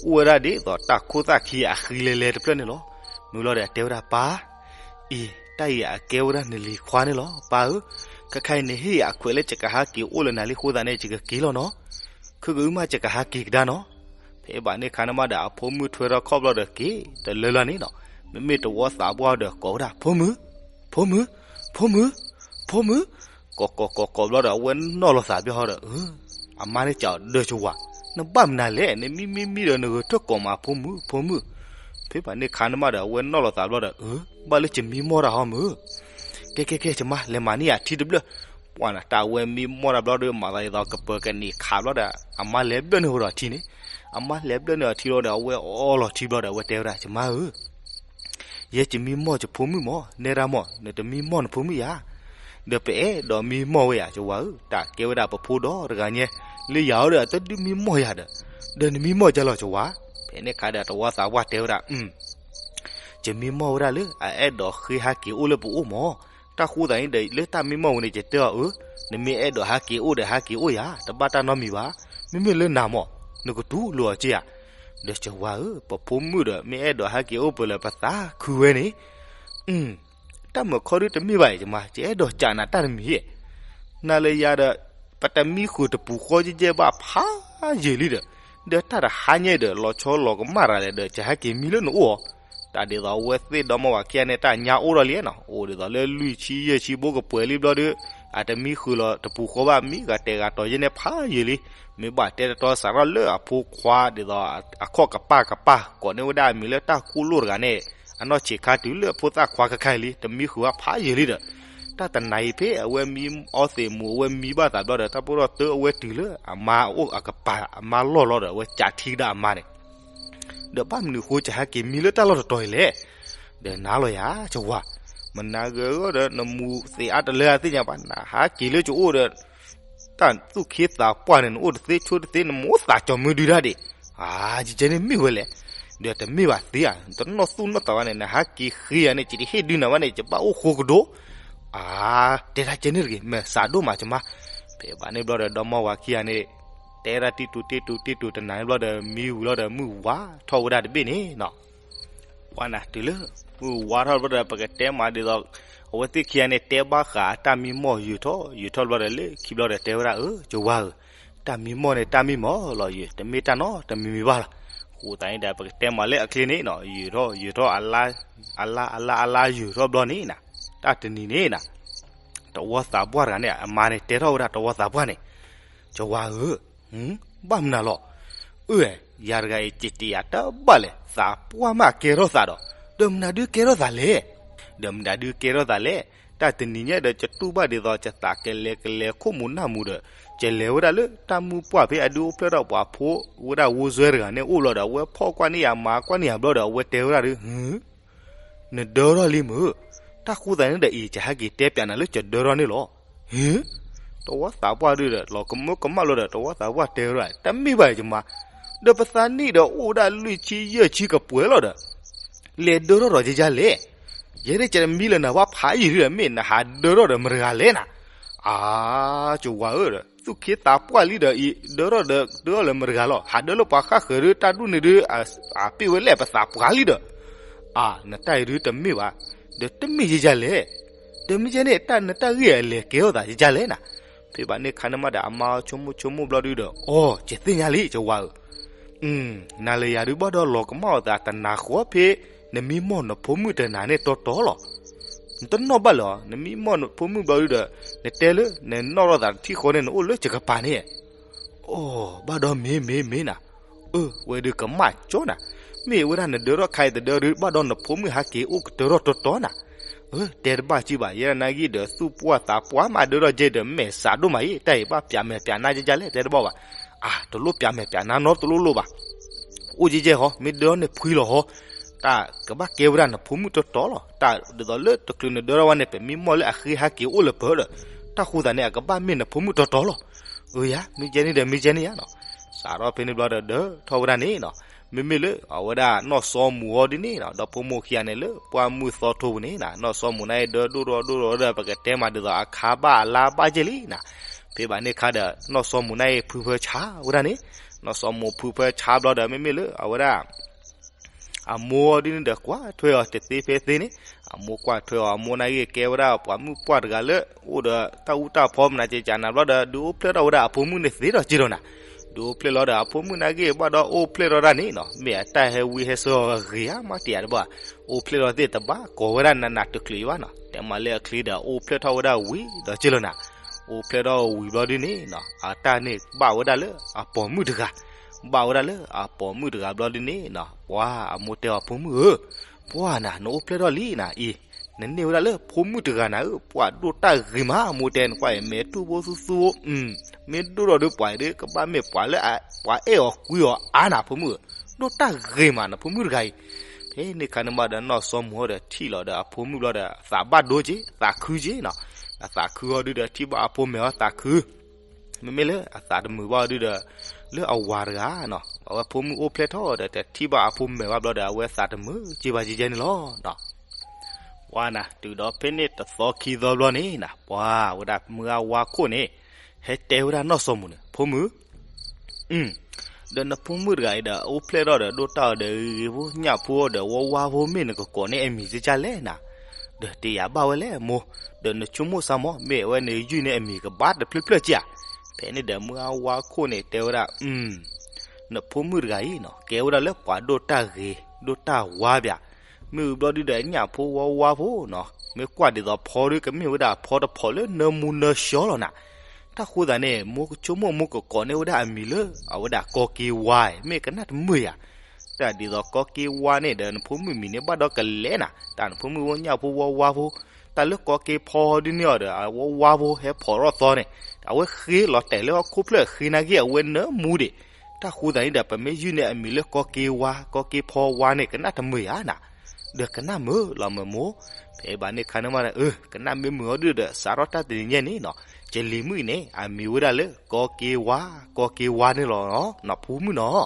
အိၣ်ဝဲဒၣ်ဒ်သိးတၢ်ခိၣ်သၣ်ခံအဃံလဲၤလဲၤတဖျၢၣ်န့ၣ်လီၤ. မုၢ်လီၤဒီးတဲဝဲဒၣ် ပၢ်, အံၤ တၢ်အံၤအကဲဝဲဒၣ်နလံၤခွါန့ၣ်လီၤ ပၢ်ဧၢ. ခဲခါအံၤနဟ့ၣ်ယၤအခွဲးလၢယကဟးက့ၤအိၣ်လၢနၤလံအဃိသတးန့ၣ် ယကက့ၤလီၤနီၤ. ခဲကအုမးယကဟးက့ၤကဒါနီၤ. ဖဲဘၣ်န့ၣ်အခါန့ၣ်မးဒီး အဖိမုၣ်ထွဲထီၣ်ခီၣ်ဘျီဒီးက့ၤတလၢလၢ်န့ၣ်နီၤ. မ့မ့ၢ်တဝီသးပှၢ်ဒီးကိးဝဲဒၣ် ဖိမုၣ်, ဖိမုၣ်, ဖိမုၣ်, ဖိမုၣ်, ကိးကိးကိးကိးဘျီဒီး အဝဲနီၣ်လီၤသးဘျီဒီး အမါန့ၣ်စံးအီၤ ဒီးယဝၤ, နဘၣ်မနုၤလဲၣ်, နမံမံမံဒီးနဂဲၤထၢၣ်ကိးမး ဖိမုၣ်, ဖိမုၣ်. ဖဲဘၣ်န့ၣ်အခါန့ၣ်မးဒီး အဝဲနီၣ်လီၤသးဘျီဒီး ဘၣ်လၢယမံမီၢ်တၢ်ဟီမုၢ်. ကဲကဲကဲ ယမါ လဲၤမၤန့ၢ်ယၤထံတဘျၢၣ်. ပှၢ်နၤ တၢ်အဝဲမံမီၢ်တၢ်ဘျီဒီး မၤသးဒ်သိးကပၢၤကန့ၢ်ခးဘျီဒီး အမါလဲၤဘျၢၣ်န့ၢ်ဝဲဒီးထံန့ၣ်. အမါလဲၤဘျၢၣ်န့ၢ်အီၤထံလီၤဒီး အဝဲအီလီၤထံဘျီဒီး အဝဲတဲဝဲဒၣ် ယမါဧၢ, ယဲယမံမီၢ်ယဖိမုၣ်မၢ်, နဲဒၣ်မၢ် နတမံမီၢ်နဖိမုၣ်ယၤ. ဒီးပအဲၣ်ဒိးမံမီၢ်ဝဲယၤ ယဝၤဧၢ, တၢ်ကဲဝဲဒၣ်ပဖိဒီတဂၤညါ, လၢယၤအီၤဒီး အတဒုးမံမီၢ်ယၤဒီး, ဒီးနမံမီၢ်ယၤလီၤ ယဝၤ. ဖဲန့ၣ်အခါဒီး တဝီသးပှၢ်တဲဝဲဒၣ် ယမံမီၢ်ဝဲဒၣ်လၢ အအဲၣ်ဒိးဃ့ဟးက့ၤအိၣ်လၢပအိၣ်မၢ်. တၢ်ဃိသးန့ၣ်ဒီး လၢတၢ်မံမီၢ်ဝဲန့ၣ် ယတဲအီၤ အၢ, နမ့ၢ်အဲၣ်ဒိးဟးက့ၤအိၣ်ဒီး ဟးက့ၤအိၣ်ယၤ, တဘၣ်တၢ်နီတမံၤဘၣ်. မ့မ့ၢ်လၢနၤမၢ်, နကတူၢ်လိာ်အီၤက့ဧါ. ဒီးယဝၤဧၢ, ပဖိမုၣ်ဒီး မ့ၢ်အဲၣ်ဒိးဟးက့ၤအိၣ်ပလၢပသးခုဝဲန့ၣ် တၢ်မုာ်ခီဒုတမ့ၢ်ဘၣ်အံၤ ယမါ, ယအဲၣ်ဒိးကးနၤတၢ်တမံၤဧါ. နၤလၢယၤဒီး ပတမံဃုာ်တပူၤဃီယဲၢ်ယဲၢ်ဘၣ်ဖးယံာ်လံဒီး, ဒီးတၢ်တဟါညါဒီး လီၤဆီလီၤကမၣ်တဂၤလဲၣ်ဒီး ယဟဲက့ၤမံလၢနအိၣ်အီၤ. တၢ်ဒ်သိးအဝဲသ့ၣ်ဒီမါဝၤခံဂၤန့ၣ် တၢ်ညါအိၣ်ထီၣ်လံနီၤ, အိၣ်ဒ်သိးလၢလွံၢ်ဆံယဲၢ်ဆံဘိကပှဲၤလံဘျီဒီး အတမံဃုာ်လီၤတပူၤဃီဘၣ်, မံဂၤတဲာ်ဂၤတီၤယဲၢ်န့ၣ်ဖးယံာ်လံ. မ့ၢ်ဘၣ်တဲတတီစးထီၣ်လၢအဖိခွါဒ်သိး အခီၣ်ကပၤကပၤ ကိးန့ၢ်ဝဲဒၣ်အမံၤလၢတၢ်ကူၣ်လိၣ်တဂၤန့ၣ် အနီၢ်ဆံးခါတုၤလၢအဖိသၣ်ခွါခဲခါအံၤလံ, တမံဃုာ်ဘၣ်ဖးယံာ်လံဒီး တၢ်တနၤအံၤဖဲအဝဲမံအီသံးမူး အဝဲမံဘၣ်သးဘျီဒီး တၢ်ပီၢ်ထီၣ်တၢ အဝဲတုၤလၢအမါအအိၣ်အကပၤ အမါလီၢ်လီၤဒီး အဝဲကးထံကဒါအမါန့ၣ်, ဒီးဘၣ်မနုၤဃိ ယဟဲက့ၤမံလၢတၢ်လီၢ်တတီၤအံၤလဲၣ်. ဒီးနၤလီၤယၤ ယဝၤ, မနၤဂ့ၤဂ့ၤဒီး နမူၤသံးအါတလၢအသ့ၣ်ညါဘၣ်, နဟဲက့ၤလၢယအိၣ်ဒီး တၢ်သူၣ်ခ့သးပှၢ်န့ၣ် နအိၣ်တသ့ဆိတသ့ နမိၢ်သးကၠီၤမုၢ်ဒုးတၢ်ဒံး, အါ ယကဲန့ၣ်မ့ၢ်ဝဲလဲၣ်. ဒီးတမ့ၢ်ဘၣ်သ့ဧါ, တနီၣ်သူၣ်နီၣ်သးဘၣ်န့ၣ် နဟဲက့ၤဃ့ယၤန့ၣ် ယတဟ့ၣ်ဒုးနၤဘၣ်န့ၣ် ယဘၣ်အိၣ်ဃိကဒိၣ်. အါ တဲတၢ်ကဲန့ၣ်တဂ့ၤ, မ့ၢ်စးဒိၣ်မး ယမါ. ဖဲဘၣ်န့ၣ်ဘျီဒီး ဒီမါဝၤခံဂၤန့ၣ် တဲဒၣ်တံတူာ်တံတူာ်တံတူာ်တနၤန့ၣ်ဘျီဒီး မံဝံၤလီၤဒီး မုၢ်ဝါထီၣ်ဝဲဒၣ်တဘ့ၣ်န့ၣ်နီၤ. ပှၤနၤတုၤလၢ မုၢ်ဝါထီၣ်ဘျီဒီး ပကတဲမးဒ်သိး အဝဲသ့ၣ်ခံဂၤန့ၣ် တဲဘၣ်ဃးတၢ်မံမီၢ်ယုာ်ထီၣ်ယုာ်ထီၣ်ဘျီဒီး လၢခံဘျီဒီးတဲဝဲဒၣ် အၢ ယဝၤဧၢ, တၢ်မံမီၢ်န့ၣ် တၢ်မံမီၢ်လီၤယုာ်, တမ့ၢ်တၢ်နီတမံၤမံၤဘၣ်လီၤ. အဃိသတးန့ၣ်ဒီး ပကတဲမးလၢအချ့န့ၣ်နီၤ, ယုာ်ထီၣ်ယုာ်ထီၣ် အလါ အလါ အလါယုာ်ထီၣ်ဘျီန့ၣ်နၤ, တၢ်တနံၤန့ၣ်နၤ တဝီသးပှၢ်တဂၤန့ၣ် အမါန့ၣ် တဲထီၣ်ဝဲဒၣ်တဝီသးပှၢ်န့ၣ်, ယဝၤဧၢ, ဘၣ်မနုၤလီၤ. အၢ ယၤတဂၤအံၤ ကတဲယၤတၢ်ဘၣ်လဲၣ်, သးပှၢ်မးကဲထီၣ်သးဒီး, ဒီးမနုၤဒုးကဲထီၣ်သးလဲၣ်. ဒီးမနုၤဒုးကဲထီၣ်သးလဲၣ်. တၢ်တနံၤညါဒီး ယတူၢ်ဘၣ်ဒ်သိး ယသးကလဲၤကလဲၤခိၣ်မူၤနၢ်မူၤဒီး ယလဲၤဝဲဒၣ်လၢတၢ်မုၢ်ပှၢ်ဖဲ အဒုးအိၣ်ဖျဲၣ်ထီၣ်ပှၤဖိဝဲဒၣ်ဝိၢ်စွဲတဂၤန့ၣ်အိၣ်ဘျီဒီး အဝဲဖီၣ်ကွၢ်န့ၢ်ယၤ မၤကွၢ်န့ၢ်ယၤဘျီဒီး အဝဲတဲဝဲဒၣ်ဒုး နဒၢထီၣ်လံမုၢ်, တၢ်ဃိသးန့ၣ်ဒီးအံၤ ယဟဲက့ၤတဲပၠးနၤလၢယဒၢထီၣ်န့ၣ်လီၤ. ဟ့, တဝီသးပှၢ်ဒုဒီး လီၤကမၢကမၣ်လီၤဒီး တဝီသးပှၢ်တဲဝဲဒၣ် တမ့ၢ်ဘၣ်ယမါ, ဒီးပသးနံၣ်ဒီးအိၣ်ဒၣ်လွံၢ်ဆံယဲၢ်ဆံကပှဲၤလီၤဒီး လဲၤဒၢထီၣ်ဒီးယယၤလဲၣ်. ယဲဒၣ်ကမံလၢနဝဲဖးယံာ်ဒုဒီး မ့ၢ်နဟးဒၢထီၣ်ဒီးမတၤတဂၤလဲၣ်နၤ. အါ, ကဝၤဧၢဒီး သူၣ်ခ့သးပှၢ်လံဒီးအံၤ ဒၢထီၣ်ဒီး ဒၢထီၣ်လၢမတၤတဂၤလီၤ. ဟးဒၢလၢပှၤဃၣ်ဃၢၤဒု တၢ်ဒူၣ်န့ၣ်ဒု အပ့ၢ်ဝဲလဲၣ်ပသးပှၢ်လံဒီး, အါ, နတၢ်အံၤဒုတမ့ၢ်ဘၣ်, ဒီးတမ့ၢ်ယယၤလဲၣ်. ဒီးမ့ၢ်ယဲန့ၣ် တၢ်နတၢ်ဂ့ၢ်အလဲၤကဲထီၣ်သးယယၤလဲၣ်နၤ. ဖဲဘၣ်န့ၣ်ခါန့ၣ်မးဒီး အမါဆိကမိၣ်ဆိကမိၣ်ဘျီဒုဒီး အိ, ယသ့ၣ်ညါလံ ကဝၤဧၢ. နၤလၢယၤဒုဘၣ်ဒီးလီၤကမၣ်အီၤသးတနၤဃီဖဲ နမံမီၢ်နဖိမုၣ်တနၤန့ၣ်တီတီလီၤ. နတနီၣ်ဘၣ်လၢၤ, နမံမီၢ်နဖိမုၣ်ဘျီဒုဒီး နတဲလၢ နနီၣ်ထီၣ်သးတထံၣ်ဃီန့ၣ် နအိၣ်လၢယကပၤန့ၣ်. အိ, ဘၣ်ဒီးမ့ၢ်မ့ၢ်မ့ၢ်နၤ, အၢ ဝဲဒုကမၣ်ကၠီနၤ, မ့ၢ်ဝဲဒၣ်နဒၢထီၣ်ခါအံၤတဒၢဒု ဘၣ်ဒီးနဖိမုၣ်ဟဲက့ၤအိၣ်ကတၢၢ်ထီၣ်တီတီနၤ. အၢ တဲတဘၣ်ကံဘၣ် ယဲဒၣ်နၤဂ့ၢ်ဒီး သူၣ်ပှၢ်သးပှၢ်မးဒၢထီၣ်ကဲဒီး မဲာ်စးဒိၣ်မးအံၤ တၢ်အံၤဘၣ်ပျးမဲာ်ပျးနါကဲကဲလဲၣ် တဲတဘၣ်ဘၣ်. အါ တလိၣ်ပျးမဲာ်ပျးနါနီတလိၣ်လိၣ်ဘၣ်. အိၣ်ကဲကဲဟီ မ့ၢ်ဒၢထီၣ်န့ၣ်ဖှံလီၤဟီ, တၢ်ကဘၣ်ကဲဝဲဒၣ်နဖိမုၣ်တီတီလီၤ. တၢ်ဒ်သိးလၢတချုးနဒၢထီၣ်ဝဲန့ၣ် ပမံမီၢ်လၢအဃ့ဟဲက့ၤအိၣ်လၢပၢၤဒီး တၢ်ဃိသးန့ၣ် အကဘၣ်မ့ၢ်နဖိမုၣ်တီတီလီၤ. အၢယၤ မ့ၢ်ကဲန့ၣ်ဒီးမ့ၢ်ကဲန့ၣ်ယၤနီၤ. စးထီၣ်ဖဲန့ၣ်ဘျီဒီး ဒၢထီၣ်ဝဲဒၣ်န့ၣ်နီၤ, မ့မ့ၢ်လၢအဝဲဒၣ်နီၢ်စီမူၤအီၤဒ်န့ၣ်နီၤ ဒီဖိမိၢ်ခံဂၤန့ၣ်လၢပှၢ်မုၢ်သီထိပူၤန့ၣ်နီၤ နီၢ်စီမူၤန့ၣ်ဒၢဒိၣ်ထီၣ်ဒိၣ်ထီၣ်ဒီး ပကတဲမးဒ်သိးအခါဘၣ်အလါဘၣ်ကဲလံနီၤ. ဖဲဘၣ်န့ၣ်ခါဒီး နီၢ်စီမူၤန့ၣ်ဖုဖၢဆါဝဲဒၣ်န့ၣ်, နီၢ်စီမူၤဖုဖၢဆါဘျီဒီး မ့မ့ၢ်လၢအဝဲဒၣ် အမိၢ်ဒ်န့ၣ်ဒီးကွၢ်ထွဲအီၤတသ့ဖဲသ့န့ၣ်, အမိၢ်ကွၢ်ထွဲအီၤ အမိၢ်န့ၣ်ဂ့ၢ်ကဲဝဲဒၣ်ပှၤမုၣ်ပှၢ်တဂၤလၢ အိၣ်ဒီးတၢ်အူတၢ်ဖီမနၤကကနၤဘျီဒီး ဒုးအိၣ်ဖျဲၣ်ထီၣ်ဝဲဒၣ်အဖိမုၣ်န့ၣ်သ့ဒီးက့လီၤနၤ. ဒုးအိၣ်ဖျဲၣ်လီၤဒီးအဖိမုၣ်န့ၣ်ဂ့ၢ်ဘၣ်ဒီးအိၣ်ဖျဲၣ်ထီၣ်ဒၣ်န့ၣ်နီၤ မ့ၢ်အတၢ်ဟဲဝံဟဲဆှၢအီၤဂ့ၤဧါမးတယၤတဘၣ်, အိၣ်ဖျဲၣ်ထီၣ်သ့ၣ်တဘၣ်ကိးဝဲဒၣ်နးနးတချုးအံၤဘၣ်နီၤ တဲမးလၢအချ့ဒီး အိၣ်ဖျဲၣ်ထီၣ်ဝဲဒၣ်ဝံၤဒီးက့လီၤနၤ. အိၣ်ဖျဲၣ်ထီၣ်ဝံၤဘျီဒ်န့ၣ်နီၤ အတၢ်န့ၣ်ဘၣ်ဝဲဒၣ်လၢအပိာ်မုၣ်တဂၤ, ဘၣ်ဝဲဒၣ်လၢအပိာ်မုၣ်တဂၤဘျီဒ်န့ၣ်နီၤ ပှၤအမိၢ်တဲအီၤ ဖိမုၣ်ဧၢ, ပှၤနၤ နအိၣ်ဖျဲၣ်ထီၣ်လံနၤအံၤ, နန့ၢ်ဝဲဒၣ်လၢဖိမုၣ်တဂၤနၤဧၢ, ပှၤဒိၣ်တၢ်ဂ့ၤမး အမိၢ်တဲနကွၢ်အံၤ မဲာ်တူၢ်ဖိသူသူအိၣ်, မ့ၢ်ဒိၣ်ထီၣ်ဒီးပှၤအံၤဒ် ကဘၣ်မ့ၢ်ပှၤလၢ ပှၤအဲၣ်အီၤကွံအီၤအါနၤ ဖိမုၣ်ဧၢ, ဒိၣ်တၢ်ဂ့ၤမးနဖိမုၣ်တဂၤအံၤ. ဖဲန့ၣ်ခါန့ၣ်ဘၣ်ဒီး နီၢ်စီမူၤဟီဒီးထံၣ်လီၤဒီးအဖိမုၣ်ဘျီဒီး သးဘၣ်ဒိက့ သးခုက့နီၤ, အသးခုဟီဒုဒီးထံၣ်ဘၣ်အဖိမဲာ်ဟီသးခု မ့မ့ၢ်လၢအသးတမုာ်ဘၣ်ဒုဒီး လၢအဝၤတဂၤနီၤ အဝဲဖိမုၣ်အိၣ်ဖျဲၣ်ထီၣ်ဒီး တထံၣ်ဘၣ်အဖိမဲာ်ဘၣ်ဘျီဒီး အဝဲသးတမုာ်က့ဘၣ်ကကဲန့ၣ်လီၤ. ပှၤနၤ တုၤဒီးဖဲန့ၣ်တသီခံသီဘျီန့ၣ်နၤ ပှၤဝဲဒၣ်မုၢ်အဝါခိၣ်န့ၣ် ဟဲတဲဝဲဒၣ်နီၢ်စီမူၤန့ၣ် ဖိမုၣ် ဒီးနဖိမုၣ်တဂၤအံၤဒီး အိၣ်ဖျဲၣ်ထီၣ်ဒီး ဒိၣ်တၢ်အီၤဒီးဂ့ၤဂ့ၤဖိ ညၣ်ဖိဒီးဝါဝါဖိ မ့ၢ်နကကိးန့ၢ်အမံၤကကလဲၣ်နၤ, ဒီးတယာ်ဘၣ်ဝဲလဲၣ်မိၢ်, ဒီးနဆိကမိၣ်စၢ်မး မ့ၢ်အဝဲန့ၣ်ယုၢ်န့ၢ်အမံၤကဘၣ်တဖျၢၣ်ဖျၢၣ်ကဧါ. ဖဲန့ၣ်ဒီးမုၢ်အဝါခိၣ်န့ၣ်တဲဝဲဒၣ် နဖိမုၣ်တဂၤအံၤနီၤ ကဲဝဲဒၣ်လၢပှၤဒိၣ်တၢ်ဂ့ၤ ဒိၣ်တၢ်ဝါဘၣ်, မ့ၢ်ဝံၤဘျီဒုဒီး ညၣ်ဖိဝါဝါဖိနီၤ မ့ၢ်ကွၢ်ဒ်သိးဖီဒု ကမ့ၢ်ဝဲဒၣ်ဖီတဖီလၢနၢမူနၢဆှီလီၤနၤ. တၢ်ဃိသးန့ၣ် မိၢ်ကဆိကမိၣ်မိၢ်ကကိးန့ၢ်ဝဲဒၣ်အမံၤလၢ အဝဲဒၣ်ကီက့ဝါ မ့ၢ်ကနၣ်တမုာ်ဧါ. တၢ်ဒ်သိးကီက့ဝါန့ၣ်ဒီး နဖိမုၣ်မံၤန့ၣ်ဘၣ်ဒီးကလဲၤနၤ, တၢ်နဖိမုၣ်ဖိ ညၣ်ဖိဝါဝါဖိ, တၢ်လၢကီက့ဖီဒ်န့ၣ်အီၤဒီး အဝဲဝါဖိဟဲဖီးထီၣ်သီန့ၣ် အဝဲဃ့လီၤတဲာ်လၢဟီၣ်ခိၣ်ဖျၢၣ်ဃ့နၤဂ့ၢ်အဝဲနၢမူဒံး. တၢ်ဃိသးန့ၣ်ဒီး ပမ့ၢ်ယုၢ်န့ၢ်အမံၤလၢကီက့ဝါ ကီက့ဖီဝါန့ၣ် ကနၣ်တမုာ်ဧါနၤ. ဒီးကနၣ်မုာ်လီၤမုၢ်မိၢ်. ဖဲဘၣ်န့ၣ်ခါန့ၣ်မးဒီး အၢ ကနၣ်မ့ၢ်မုာ်အီၤဒုဒီး စးထီၣ်တၢ်တနံၤညါန့ၣ်နီၤ ကလံၤမုၣ်အံၤန့ၣ် အမံၤဝဲဒၣ်လၢ ကီက့ဝါ ကီက့ဝါန့ၣ်လီၤနီၤ ဖိမုၣ်နီၤ.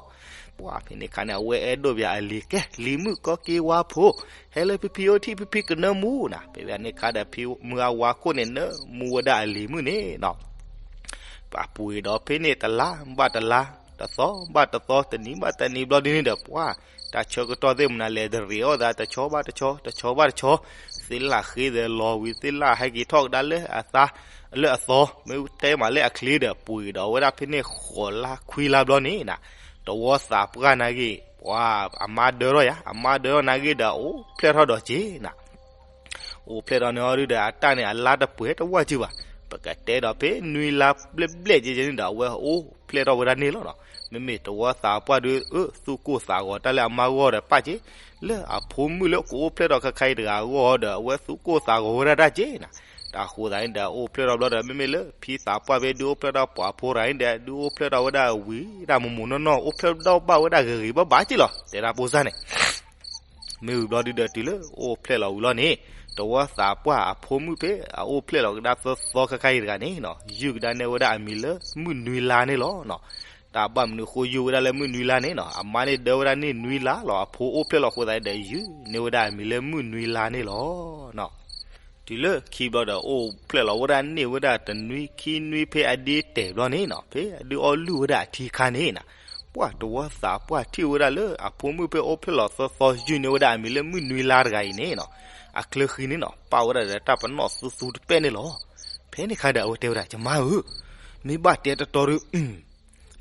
ပှၤဖဲန့ၣ်ခါန့ၣ် အဝဲအဲၣ်ဒိးဘၣ်အလံၤ ကဲ လံၤမုၣ်ကီက့ဝါဖိ ဟဲလၢဖံဖံအိၣ်ထံၣ်ဖံဖံကနၢမူနၤ. ဖဲဘၣ်န့ၣ်ခါဒီး ဖံမုၢ်အဝါခိၣ်န့ၣ် နၢမူဝဲဒၣ်အလံၤမုၣ်န့ၣ်နီၤ. ပှၤပှ့ၤဒီးဖဲန့ၣ်တလါဘၣ်တလါ တသီဘၣ်တသီ တနံၤဘၣ်တနံၤဘျီဒ်န့ၣ်ဒီး ပှၤ တၢ်ဆၢကတီၢ်သ့ၣ်မနုၤလဲၣ် တရ့းအီၣ်သး တဆီဘၣ်တဆီ တဆီဘၣ်တဆီ, သ့ၣ်လၣ်ဃ့ဒီးလီၤဝံၤ သ့ၣ်လၣ်ဟဲက့ၤထီၣ်ကဒါလၢအသး လၢအသီ မ့ၢ်တဲမးလၢအချ့ဒီး ပှ့ၤဒီးဝဲဒၣ်ဖဲန့ၣ်ဃိးလါခွံလါဘျီန့ၣ်နၤ, တဝီသးပှၢ်နၤဂ့ၢ် ပှၤအမါဒၢထီၣ်ယၤ အမါဒၢထီၣ်နၤဂ့ၢ်ဒီး အိၣ်ဖျဲၣ်ထီၣ်ဒီးက့နၤ အိၣ်ဖျဲၣ်ထီၣ်န့ၣ်အီၤဒုဒီး အတၢ်န့ၣ် အလါတပှဲၤတဝၢ်စုဘၣ်. ပကတဲဒီးဖဲနွံလါဘျဲၣ်ဘျဲၣ်ကဲကဲန့ၣ်ဒီး အဝဲအိၣ်ဖျဲၣ်ထီၣ်ဝဲဒၣ်န့ၣ်လီၤနီၤ. မ့မ့ၢ်တဝီသးပှၢ်ဒု အၢ သူၣ်ကိၢ်သးဂီၤတၢ်လၢအမါဂီၢ်ဒီးပၣ်က့ လၢအဖိမုၣ်လၢကအိၣ်ဖျဲၣ်ထီၣ်ခဲခါအံၤတဂၤအဂီၢ်ဒီး အဝဲသူၣ်ကိၢ်သးဂီၤဝဲဒၣ်တၢ်က့နၤ. တၢ်ဃိသးန့ၣ်ဒီး အိၣ်ဖျဲၣ်ထီၣ်ဘျီဒီး မ့မ့ၢ်လၢဖံသးပှၢ်ဖဲဒုအိၣ်ဖျဲၣ်ထီၣ်ပှၤဖိတဂၤန့ၣ်ဒီး ဒုအိၣ်ဖျဲၣ်ထီၣ်ဝဲဒၣ်ဝံၤဒၣ်မူးမူးနီၢ်နီၢ် အိၣ်ဖျဲၣ်ထီၣ်ဘၣ်ဝဲဒၣ်ဂ့ၤဂ့ၤဘၣ်ဘၣ်က့လီၤ တဲဒၣ်ဖိစၢ်န့ၣ် မ့ၢ်ဝံၤဘျီဒုဒီးတုၤလၢအိၣ်ဖျဲၣ်လီၤဝံၤလီၤန့ၣ် တဝီသးပှၢ်အဖိမုၣ်ဖဲအအိၣ်ဖျဲၣ်လီၤကဒါသီသီခါခါအံၤတဂၤန့ၣ်နီၤ ယုၢ်ကဒါန့ၢ်ဝဲဒၣ်အမံၤလၢမုၢ်နွံလါန့ၣ်လီၤနီၤ. တၢ်ဘၣ်မနုၤဃိယုၢ်ဝဲဒၣ်လၢမုၢ်နွံလါန့ၣ်နီၤ အမါန့ၣ်ဒၢဝဲဒၣ်န့ၢ်နွံလါလီၤ အဖိအိၣ်ဖျဲၣ်လီၤအဃိသတးဒီး ယုၢ်န့ၢ်ဝဲဒၣ်အမံၤလၢမုၢ်နွံလါန့ၣ်လီၤနီၤ. တုၤလၢခံဘျီဒီး အိၣ်ဖျဲၣ်လီၤဝဲဒၣ်န့ၢ်ဝဲဒၣ်တနွံခံနွံဖဲအဒ့တဲာ်ဘျီန့ၣ်နီၤ ဖဲအဒုးအီၣ်လုၢ်ဝဲဒၣ်အထံခါန့ၣ်နီၤ ပှၢ်တဝီသးပှၢ်ထံၣ်ဝဲဒၣ်လၢအဖိမုၣ်ဖဲအိၣ်ဖျဲၣ်လီၤသီသီယုၢ်န့ၢ်ဝဲဒၣ်အမံၤလၢမုၢ်နွံလါတဂၤအံၤန့ၣ်နီၤ အချၢဃံန့ၣ်နီၤ ပာ်ဝဲဒၣ်ဒီးတၢ်ပနီၣ်သူသူတပဲၣ်န့ၣ်လီၤ. ဖဲန့ၣ်ခါဒီးအဝဲတဲဝဲဒၣ် ယမါဧၢ, မ့ၢ်ဘၣ်တဲတတီဒု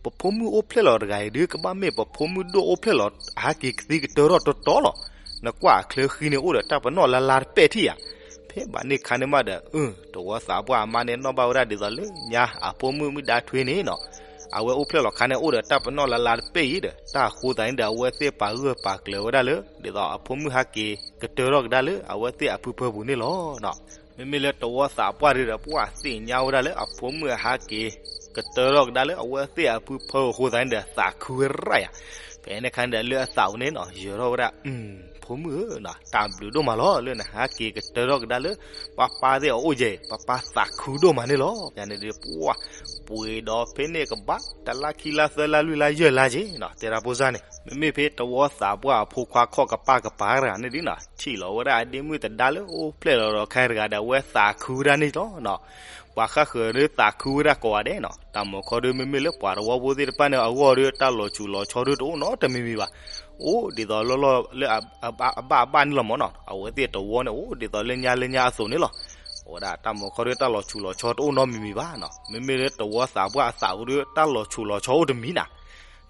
ပဖိမုၣ်အိၣ်ဖျဲၣ်လီၤတဂၤအံၤဒု ကဘၣ်မ့ၢ်ပဖိမုၣ်ဒိၣ်အိၣ်ဖျဲၣ်လီၤ အဟးက့ၤကသံကတၢၢ်ထီၣ်တတီလီၤ. နကွၢ်အချၢဃံန့ၣ်အိၣ်ဒီးတၢ်ပနီၣ်လါလါတပဲၣ်ထံၣ်ဧါ. ဖဲဘၣ်န့ၣ်ခါန့ၣ်မးဒီး အၢ တဝီသးပှၢ်အမါန့ၣ် နီၣ်ဘၣ်ဝဲဒၣ်ဒ်သိးလၢညါအဖိမုၣ်မုၣ်ဒါထွဲန့ၣ်နီၤ အဝဲအိၣ်ဖျဲၣ်လီၤခါန့ၣ် အိၣ်ဒီးတၢ်ပနီၣ်လါလါတပဲၣ်အံၤဒီး တၢ်အဃိသတးန့ၣ်ဒီး အဝဲသ့ၣ်ပာ်ဂၢၢ်ပာ်ကျၢၤဝဲဒၣ်လၢ ဒ်သိးအဖိမုၣ်ဟးက့ၤကတၢၢ်ထီၣ်ကဒါလၢ အဝဲသ့ၣ်အဖုဖၢပူၤန့ၣ်လီၤ. မ့မ့ၢ်လၢတဝီသးပှၢ်ဒုဒီး ပှၢ်သ့ၣ်ညါဝဲဒၣ်လၢအဖိမုၣ်အဟးက့ၤကတၢၢ်ထီၣ်ကဒါလၢ အဝဲသ့ၣ်အဖုဖၢအဃိသတးန့ၣ်ဒီး သးခုဝဲရၣ်ယၤ. ဖဲန့ၣ်ခါန့ၣ်ဒီး လၢအသးပူၤန့ၣ်နီၤ ယၢၤထီၣ်ဝဲဒၣ် ဖိမုၣ်ဧၢ, တၢ်ဘျုးဒိၣ်မးလီၤ လၢနဟးက့ၤကတၢၢ်ထီၣ်ကဒါလၢ ပၢ်ပၢ်သ့ၣ်အအိၣ်ယဲၢ် ပၢ်ပၢ်သးခုဒိၣ်မးန့ၣ်လီၤ. ယန့ၣ်ဒုးပှၢ် ပှ့ၤဒီးဖဲန့ၣ်ကဘၣ် တလါခံလါသၢလါလွံၢ်လါယဲၢ်လါက့ၤနီၤ တဲဒၣ်ဖိစၢ်န့ၣ် မ့မ့ၢ်ဖဲတဝီသးပှၢ်အဖိခွါခီၣ်ကပၢ်ကပၤတဂၤန့ၣ်ဒုနီၤ ထံၣ်လီၤဝဲဒၣ်အဒ့မုၣ်သဒါလၢအိၣ်ဖျဲၣ်လီၤဒီးခါတဂၤဒီး အဝဲသးခုဝဲဒၣ်န့ၣ်လီၤနီၤ. ပှၤဃၣ်ဃၢၤဒုးသးခုဝဲဒၣ်ကိးဂၤဒဲးနီၤ တၢ်မၤခီဒုး မ့မ့ၢ်လၢပှၤတဝီဖိသ့ၣ်တဖၣ်န့ၣ်အဂီၢ်ဒုး တၢ်လီၤဆူၣ်လီၤဆီဒုးတအိၣ်နီတမံၤမံၤဘၣ်. အိၣ်ဒ်သိးလၢလၢအဘၣ်အဘၣ်န့ၣ်လီၤမၢ်နီၤ အဝဲသ့ၣ်တဝီန့ၣ် အိၣ်ဒ်သိးလၢညါလၢညါအသိးန့ၣ်လီၤ. အဝဲဒၣ်တၢ်မၤခီဒုး တၢ်လီၤဆူၣ်လီၤဆီတအိၣ်နီတမံၤမံၤဘၣ်နီၤ မ့မ့ၢ်လၢတဝီသးပှၢ်အသးပူၤဒုး တၢ်လီၤဆူၣ်လီၤဆီအိၣ်တမံၤနီၤ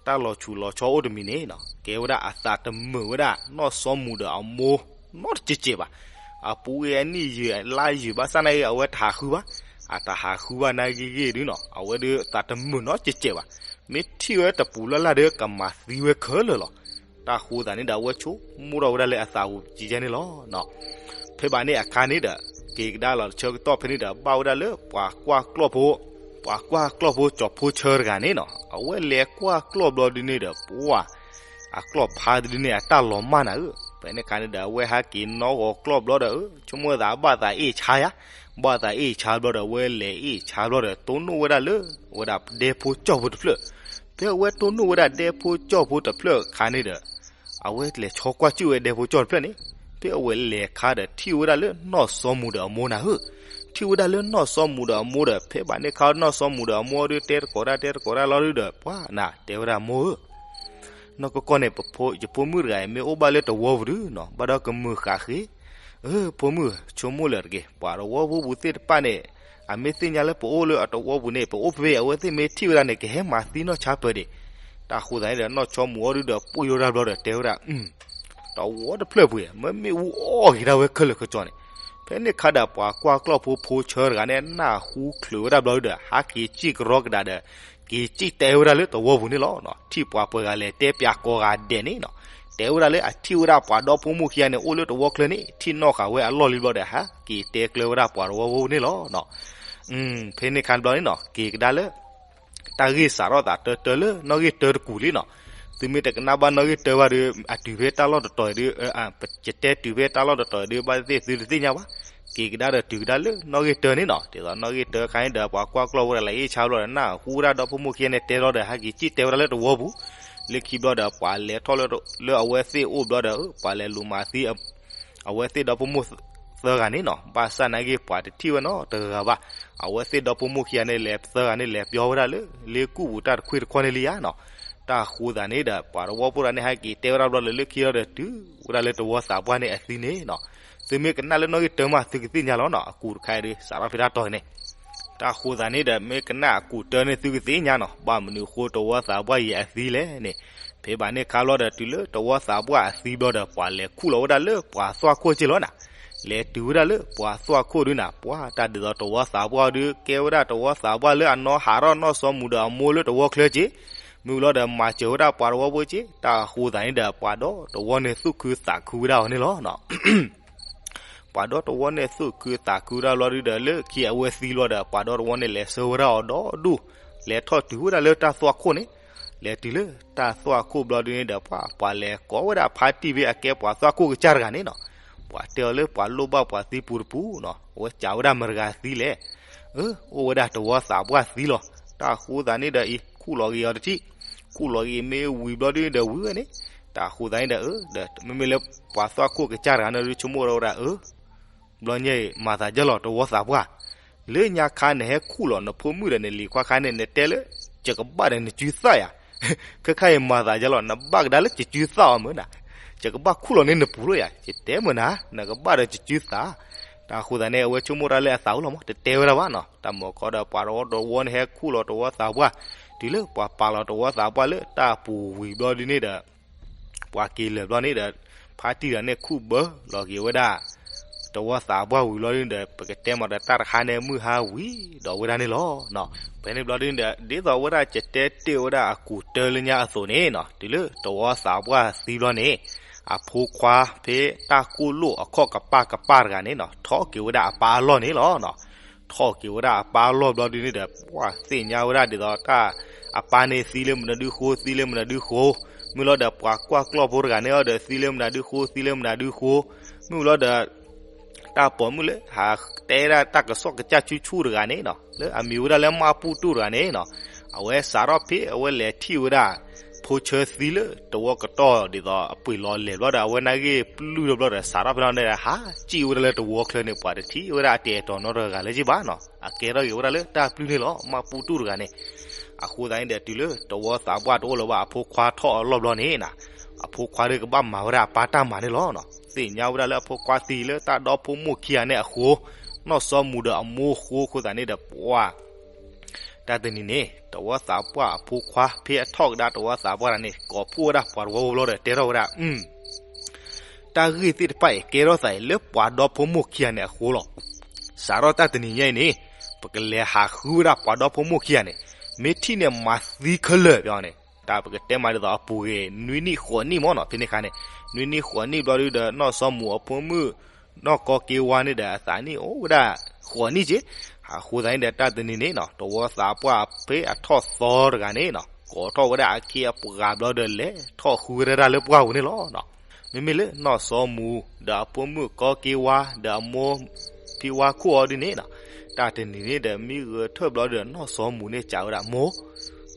တၢ်လီၤဆူၣ်လီၤဆီအိၣ်တမံၤန့ၣ်နီၤ ကဲဝဲဒၣ်အသးတမုာ်ဝဲဒၣ် နီၢ်စီၤမူၤဒီးအမိၢ် နီတစဲးစဲးဘၣ်. အပူၤကွံာ်အနံၣ်ယံာ်လါယံာ်ဘၣ်ဆၣ်နာ်က့ အဝဲတဟးဃုဘၣ်, အတဟးဃုဘၣ်နာ်က့ဂ့ၢ်ဒုနီၤ အဝဲဒုးသးတမုာ်နီတစဲးစဲးဘၣ်. မ့ၢ်ထံၣ်ဝဲတပူၤလၢ်လၢ်ဒီး ကမၤသံဝဲခဲလၢာ်လီၤ. တၢ်ဃိသးန့ၣ်ဒီး အဝဲဆိကမိၣ်ထီၣ်ဝဲဒၣ်လၢအသးပူၤကကဲန့ၣ်လီၤ. ဖဲဘၣ်န့ၣ်အခါန့ၣ်ဒီး က့ၤကဒါလီၤတဆၢကတီၢ်ဖဲန့ၣ်ဒီး ဘၣ်ဝဲဒၣ်လၢပှၤကွၢ်ကျီၢ်ဖိ, ပှၤကွၢ်ကျီၢ်ဖိကၠီၤဖိဆၢတဂၤန့ၣ်နီၤ အဝဲလဲၤကွၢ်ကျီၢ်ဘျီဒုန့ၣ်ဒီး ပှၢ် အကျီၢ်ဖါဒုန့ၣ် အတၢ်လီၤမၢ်နၤဧၢ. ဖဲန့ၣ်အခါန့ၣ်ဒီး အဝဲဟဲက့ၤနီၣ်ဂီၤကျီၢ်ဘျီဒီး ဆိကမိၣ်သးဘၣ်သးအ့ၣ်ဆါယါ, ဘၣ်သးအ့ၣ်ဆါဘျီဒီး အဝဲလဲၤအ့ၣ်ဆါဘျီဒီး တိၢ်နီၣ်ဝဲဒၣ်လၢ ဝဲဒၣ်ဒဲဖိကၠီၢ်ဖိတဖျၢၣ်. ဖဲအဝဲတိၢ်နီၣ်ဝဲဒၣ်ဒဲဖိကၠီၢ်ဖိတဖျၢၣ်အခါန့ၣ်ဒီး အဝဲလဲၤဆီကွၢ်စူၣ်ဝဲဒဲဖိကၠီၢ်တဖျၢၣ်န့ၣ်, ဖဲအဝဲလဲၤခါဒီးထံၣ်ဝဲဒၣ်လၢနီၢ်စီၤမူၤဒီးအမိၢ်နၤဧၢ. ထံၣ်ဝဲဒၣ်လၢနီၢ်စီၤမူၤဒီးအမိၢ်ဒီး ဖဲဘၣ်န့ၣ်ခါ နီၢ်စီၤမူၤဒီးအမိၢ်ဒုးတဲတကိးတၢ်တဲတကိးတၢ်လီၤဒုဒီး ပှၢ်နၤတဲဝဲဒၣ်မိၢ်ဧၢ နီၢ်ကီၢ်ကီၢ်န့ၣ် ယဖိမုၣ်တဂၤအံၤ မ့ၢ်အိၣ်ဘၣ်လၢတဝီပူၤဒုနီၤ ဘၣ်ဒီးကမုာ်ဃာ်ဃ့, အၢ ဖိမုၣ် ဆိကမိၣ်လၢာ်တက့ၢ်. ပှၤတဝီဖိပူၤသ့ၣ်တဖၣ်န့ၣ် အမ့ၢ်သ့ၣ်ညါလၢပအိၣ်လၢအတဝီပူၤန့ၣ် ပအိၣ်ဖဲအဝဲသ့ၣ်မ့ၢ်ထံၣ်ဝဲဒၣ်န့ၣ် ကဟဲမၤသံနီၢ်ဆါပၢၤဒံး. တၢ်ဃိသးန့ၣ်ဒီး နီၢ်စီၤမူၤအီၤဒုဒီး ပှ့ၤဝဲဒၣ်ဘျီဒီး တဲဝဲဒၣ် တဝီတဖျၢၣ်ပူၤ မ့မ့ၢ်အူအီၣ်က့ၤဒၣ်ဝဲခဲလၢာ်ခဲဆ့န့ၣ်, ဖဲန့ၣ်ခါဒီး ပှၤကွၢ်ကျီၢ်ဖိဖိဆၢတဂၤန့ၣ် နၢ်ဟူချုးဝဲဒၣ်ဘျီဒုဒီး ဟးက့ၤစံၣ်ကရီကဒါဒီး က့ၤစံၣ်တဲဝဲဒၣ်လၢတဝီပူၤန့ၣ်လီၤ. ထံၣ်ပှၤပှဲၤဂၤလဲၤတဲပၠးကိးဂၤဒဲးန့ၣ်နီၤ, တဲဝဲဒၣ်လၢအထံၣ်ဝဲဒၣ်ပှၤဒီဖိမိၢ်ခံဂၤန့ၣ် အိၣ်လၢတဝီချၢန့ၣ် ထံၣ်နီၣ်ဃာ်ဝဲအလီၢ်လံဘျီဒီး ဟးက့ၤတဲကျၢဝဲဒၣ်ပှၤတဝီဖိန့ၣ်လီၤ. ဖဲန့ၣ်ခါဘျီန့ၣ်နီၤ က့ၤကဒါလၢ တၢ်ဂ့ၢ်စးထီၣ်သးတၢတၢလၢနီၣ်ဂံၢ်တၢတကူာ်လံနီၤ. သုမ့ၢ်တကနၣ်ဘၣ်နီၣ်ဂံၢ်တၢဘၣ်ဒီး အတုၤဖဲတၢ်လီၢ်တတီၤအံၤဒီး ယတဲတုၤဖဲတၢ်လီၢ်တတီၤအံၤဒီး ဘၣ်သ့ၣ်သ့ၣ်သုတသ့ၣ်ညါဘၣ်. က့ၤကဒါဒီးတုၤကဒါလၢနီၣ်ဂံၢ်တၢန့ၣ်နီၤ, ဒ်သိးနီၣ်ဂံၢ်တၢခါန့ၣ်ဒီး ပှၤကွၢ်ကျီၢ်ဖိတဂၤလဲၤအ့ၣ်ဆါဘျီဒီး နၢ်ဟူဝဲဒၣ်ဒီဖိမိၢ်ခံဂၤန့ၣ်တဲထီၣ်ဒီး ဟဲက့ၤစံၣ်တဲဝဲဒၣ်လၢတဝီပူၤ. လၢခံဘျီဒီး ပှၤလဲၤထီၣ်လၢအဝဲသ့ၣ်အိၣ်ဘျီဒီး ပှၤလဲၤလူၤမၤသံ အဝဲသ့ၣ်ဒီဖိမိၢ်သၢဂၤန့ၣ်နီၤ, ဘၣ်ဆၣ်နာ်က့ ပှၤတထံၣ်ဝဲနီတဂၤဘၣ်. အဝဲသ့ၣ်ဒီဖိမိၢ်ခံဂၤန့ၣ် လဲၤသၢဂၤန့ၣ် လဲၤပျီဝဲဒၣ်လၢ လ့ကူၣ်ပူၤတၢ်တခွံတခီန့ၣ်လံဧါနီၤ. တၢ်ဃိသးန့ၣ်ဒီး ပှၤတဝီဖိတဂၤန့ၣ် ဟဲက့ၤတဲဝဲဒၣ်ဘျီလၢ လၢခံလီၤဒီးတုၤဝဲဒၣ်လၢတဝီသးပှၢ်န့ၣ်အသံန့ၣ်နီၤ. သုမ့ၢ်ကနၣ်လၢနီၣ်ဂံၢ်တၢမး သုကသ့ၣ်ညါလီၤနီၤ, အကူာ်တခါအံၤဒီး စးထီၣ်ဖဲတၢ်တီၤန့ၣ် တၢ်ဃိသးန့ၣ်ဒီး မ့ၢ်ကနၣ်အကူာ်တၢန့ၣ် သုကသ့ၣ်ညါနီၤ, ဘၣ်မနုၤအဃိတဝီသးပှၢ်အံၤအသံလဲၣ်န့ၣ်. ဖဲဘၣ်န့ၣ်ခါလီၤဒီး တုၤလၢတဝီသးပှၢ်အသံဘျီဒီး ပှၤလဲၤခူၣ်လီၤဝဲဒၣ်လၢပှၤသွၣ်ခိၣ်က့လီၤနၤ. လဲၤတုၤဝဲဒၣ်လၢပှၤသွၣ်ခိၣ်ဒုနၤ, ပှၤတၢ်ဒ်သိးတဝီသးပှၢ်ဒု ကဲဝဲဒၣ်တဝီသးပှၢ်လၢအနီၢ်ဟးထီၣ်နီၢ်စီၤမူၤဒီးအမိၢ်လၢတဝီချၢက့, မ့ၢ်လီၤဒီးမၤစၢၤဝဲဒၣ်ပှၤတဝီဖိက့. တၢ်ဃိသးန့ၣ်ဒီး ပှၤဒီတဝီန့ၣ် သူၣ်ခုသးခုဝဲဒၣ်အီၤန့ၣ်လီၤနီၤ. ပှၤဒီတဝီန့ၣ် သူၣ်ခုသးခုဝဲဒၣ်ဘျီဒုဒီး လၢခံအဝဲသံလီၤဒီး ပှၤဒီတဝီန့ၣ် လဲၤဆှၢဝဲဒၣ်အီၤဒီဒူၣ်, လဲၤထီၣ်တုၤဝဲဒၣ်လၢတၢ်သွၣ်ခိၣ်န့ၣ်, လဲၤတုၤလၢတၢ်သွၣ်ခိၣ်ဘျီဒုန့ၣ်ဒီး ပှၤ ပှၤလဲၤကိးဝဲဒၣ်ဖါတံၢ်ဖဲအကဲပှၤသွၣ်ခိၣ်ကစၢ်တဂၤန့ၣ်နီၤ. ပှၤတဲအီၤလၢပှၤလိၣ်ဘၣ်ပှၤသံပူၤတပူၤနီၤ, အဝဲစံးဝဲဒၣ်မတၤတဂၤသံလဲၣ်. အၢ အိၣ်ဝဲဒၣ်တဝီသးပှၢ်သံလီၤ. တၢ်အဃိသတးန့ၣ်ဒီးအံၤ ခူၣ်လီၤက့ၤအီၤတထံၣ်, ခူၣ်လီၤက့ၤမ့ၢ်ဝံၤဘျီဒုဒီးဝံၤဝဲန့ၣ်, တၢ်အဃိသတးန့ၣ်ဒီး အၢ ဒီးမ့မ့ၢ်လၢပှၤသွၣ်ခိၣ်ကစၢ်တဂၤန့ၣ်ဒု ဆိကမိၣ်ထီၣ်ဝဲဒၣ် အၢ ဘျီညါအံၤ မၤသးဒ်လဲၣ် တဝီသးပှၢ်, လၢညါခါနဟဲခူၣ်လီၤနဖိမုၣ်ဒီးနလံၤခွါခါန့ၣ် နတဲလၢ ယကဘၣ်ဒီးနစုသၣ်ယၤ, ခဲခါအံၤမၤသးဒ်လဲၣ် နဘၣ်ကဒါလၢယစုသၣ်အီၤမ့ၢ်နၤ, ယကဘၣ်ခူၣ်လီၤန့ၢ်နပူၤလီၤယၤ, ယတဲမ့ၢ်နၤ နကဘၣ်ဒီးယစုသၣ်. တၢ်အဃိသတးန့ၣ် အဝဲဆိကမိၣ်တၢ်လၢအသးအိၣ်လီၤမး တတဲဝဲဒၣ်ဘၣ်နီၤ. တၢ်မၤကီဒီးပှၤတဝီတဝီန့ၣ်ဟဲခူၣ်လီၤတဝီသးပှၢ်, တုၤလၢပှၤပာ်လီၤတဝီသးပှၢ်လၢ တၢ်ပူၤဝံၤဘျီဒုန့ၣ်ဒီး ပှၤက့ၤလၢာ်ဘျီန့ၣ်ဒီး ဖါတံၢ်တဂၤန့ၣ်ခူၣ်ဘၢလီၤက့ၤဝဲဒၣ် တဝီသးပှၢ်ဝံၤဘျီဒုန့ၣ်ဒီး ပကတဲမးဒီးတၢ်တခါန့ၣ် မုၢ်ဟါဝံၤဒီးဝဲဒၣ်န့ၣ်လီၤ. ဖဲန့ၣ်ဘျီဒုန့ၣ်ဒီး ဒ်သိးဝဲဒၣ်ယတဲတ့ၢ်ဝဲဒၣ်အကူးတၢလၢညါအသိးန့ၣ်နီၤ, တုၤလၢတဝီသးပှၢ်သံဘျီန့ၣ် အဖိခွါဖဲတၢ်ကိၢ်လိၣ်အခီၣ်ကပၢ်ကပၢ်တဂၤန့ၣ်နီၤ ထီၣ်က့ၤဝဲဒၣ်အပၢ်အလီၢ်န့ၣ်လီၤ. ထီၣ်က့ၤဝဲဒၣ်အပၢ်အလီၢ်ဘျီဒုန့ၣ်ဒီး ပှၤသ့ၣ်ညါဝဲဒၣ်ဒ်သိးတၢ် အပၢ်န့ၣ်သံလၢမနုၤဒုဃိ သံလၢမနုၤဒုဃိ, မုၢ်လီၤဒီးပှၤကွၢ်ကျီၢ်ဖိတဂၤန့ၣ်အီၤဒီး သံလၢမနုၤဒုဃိ သံလၢမနုၤဒုဃိ, မုၢ်လီၤဒီး တၢ်ပိာ်မုၣ်လၢဟးတဲဒၣ်တၢ်ကစီၣ်ကစၢ်ဆူၣ်ဆူၣ်တဂၤန့ၣ်နီၤ လၢအမံၤဝဲဒၣ်လၢမၢ်ပူၣ်တူၣ်တဂၤန့ၣ်နီၤ, အဝဲစးထီၣ်ဖဲအဝဲလဲၤထံၣ်ဝဲဒၣ် ဖိဆၢသံလၢတဝီကတီၢ်ဒ်သိးအပှ့ၤလီၤလဲၤဘျီဒီး အဝဲနာ်က့ၢ်ပျုၢ်ထီၣ်ဘျီဒီး စးထီၣ်ဖဲန့ၣ်ဒီး ဟးစံၣ်ဝဲဒၣ်လၢတဝီချၢန့ၣ် ပှၤတထံၣ်ဝဲဒၣ်အတဲာ်အတီၤနီတဂၤလၢၤဘၣ်နီၤ, အကဲထီၣ်က့ၤဝဲဒၣ်လၢတၢ်ပျုၢ်န့ၣ်လီၤ မၢ်ပူၣ်တူၣ်တဂၤန့ၣ်. အဃိသတးန့ၣ်ဒီး တုၤလၢတဝီသးပှၢ်တအိၣ်လၢၤဘၣ် အဖိခွါထီၣ်အလီၢ်ဘျီန့ၣ်နီၤ, အဖိခွါဒီးကဘၣ်မၤဝဲဒၣ်အပၢ်တၢ်မၤန့ၣ်လီၤ. သ့ၣ်ညါဝဲဒၣ်လၢအဖိခွါသံလၢတၢ်ဒီဖိမိၢ်ခံဂၤန့ၣ်အဃိ, နီၢ်စီၤမူၤဒီးအမိၢ်အဃိအဃိသတးန့ၣ်ဒီး ပှၤ တၢ်တနံၤန့ၣ် တဝီသးပှၢ်အဖိခွါ ဖဲအထီၣ်ကဒါတဝီသးပှၢ်တဂၤန့ၣ် ကိးဖှိၣ်ဝဲဒၣ်ပှၤတဝီဖိဘျီဒီးတဲထီၣ်ဝဲဒၣ် တၢ်ဂ့ၢ်သ့ၣ်တဖၣ်အံၤ ကဲထီၣ်သးအံၤလၢပှၤဒီဖိမိၢ်ခံဂၤန့ၣ်အဃိလီၤ. စးထီၣ်တၢ်တနံၤညါအံၤန့ၣ် ပကလဲၤဟးဃုဝဲဒၣ်ပှၤဒီဖိမိၢ်ခံဂၤန့ၣ်, မ့ၢ်ထံၣ်န့ၣ်မၤသံခဲလၢာ်န့ၣ်, တၢ်ပကတဲမးဒ်သိးအပူၤဂ့ၤ နွံနံၣ်ဃိးနံၣ်မ့ၢ်နီၤ, ဖဲန့ၣ်အခါန့ၣ် နွံနံၣ်ဃိးနံၣ်ဘျီဒုဒီး နီၢ်စီၤမူၤအဖိမုၣ် နီၢ်ကီက့ဝါန့ၣ်ဒီးအသးနံၣ်အိၣ်ဝဲဒၣ်ဃိးနံၣ်က့, အဃိသတးန့ၣ်ဒီး တၢ်တနံၤန့ၣ်နီၤ တဝီသးပှၢ်ဖဲအထီၣ်သီတဂၤန့ၣ်နီၤ ကိးထီၣ်ဝဲဒၣ်အခ့အပှၤဘျီဒီးလဲၤထီၣ်ဃုဝဲဒၣ်လၢပှၢ်ပူၤန့ၣ်လီၤ. မ့မ့ၢ်လၢနီၢ်စီၤမူၤဒီးအဖိမုၣ်ကီက့ဝါ ဒီးအမိၢ်ဖံဝါခိၣ်အီၤဒ်န့ၣ်နီၤ, တၢ်တနံၤန့ၣ်ဒီး မံဂဲၤထၢၣ်ဘျီဒီး နီၢ်စီၤမူၤန့ၣ်စံးဝဲဒၣ် မိၢ်,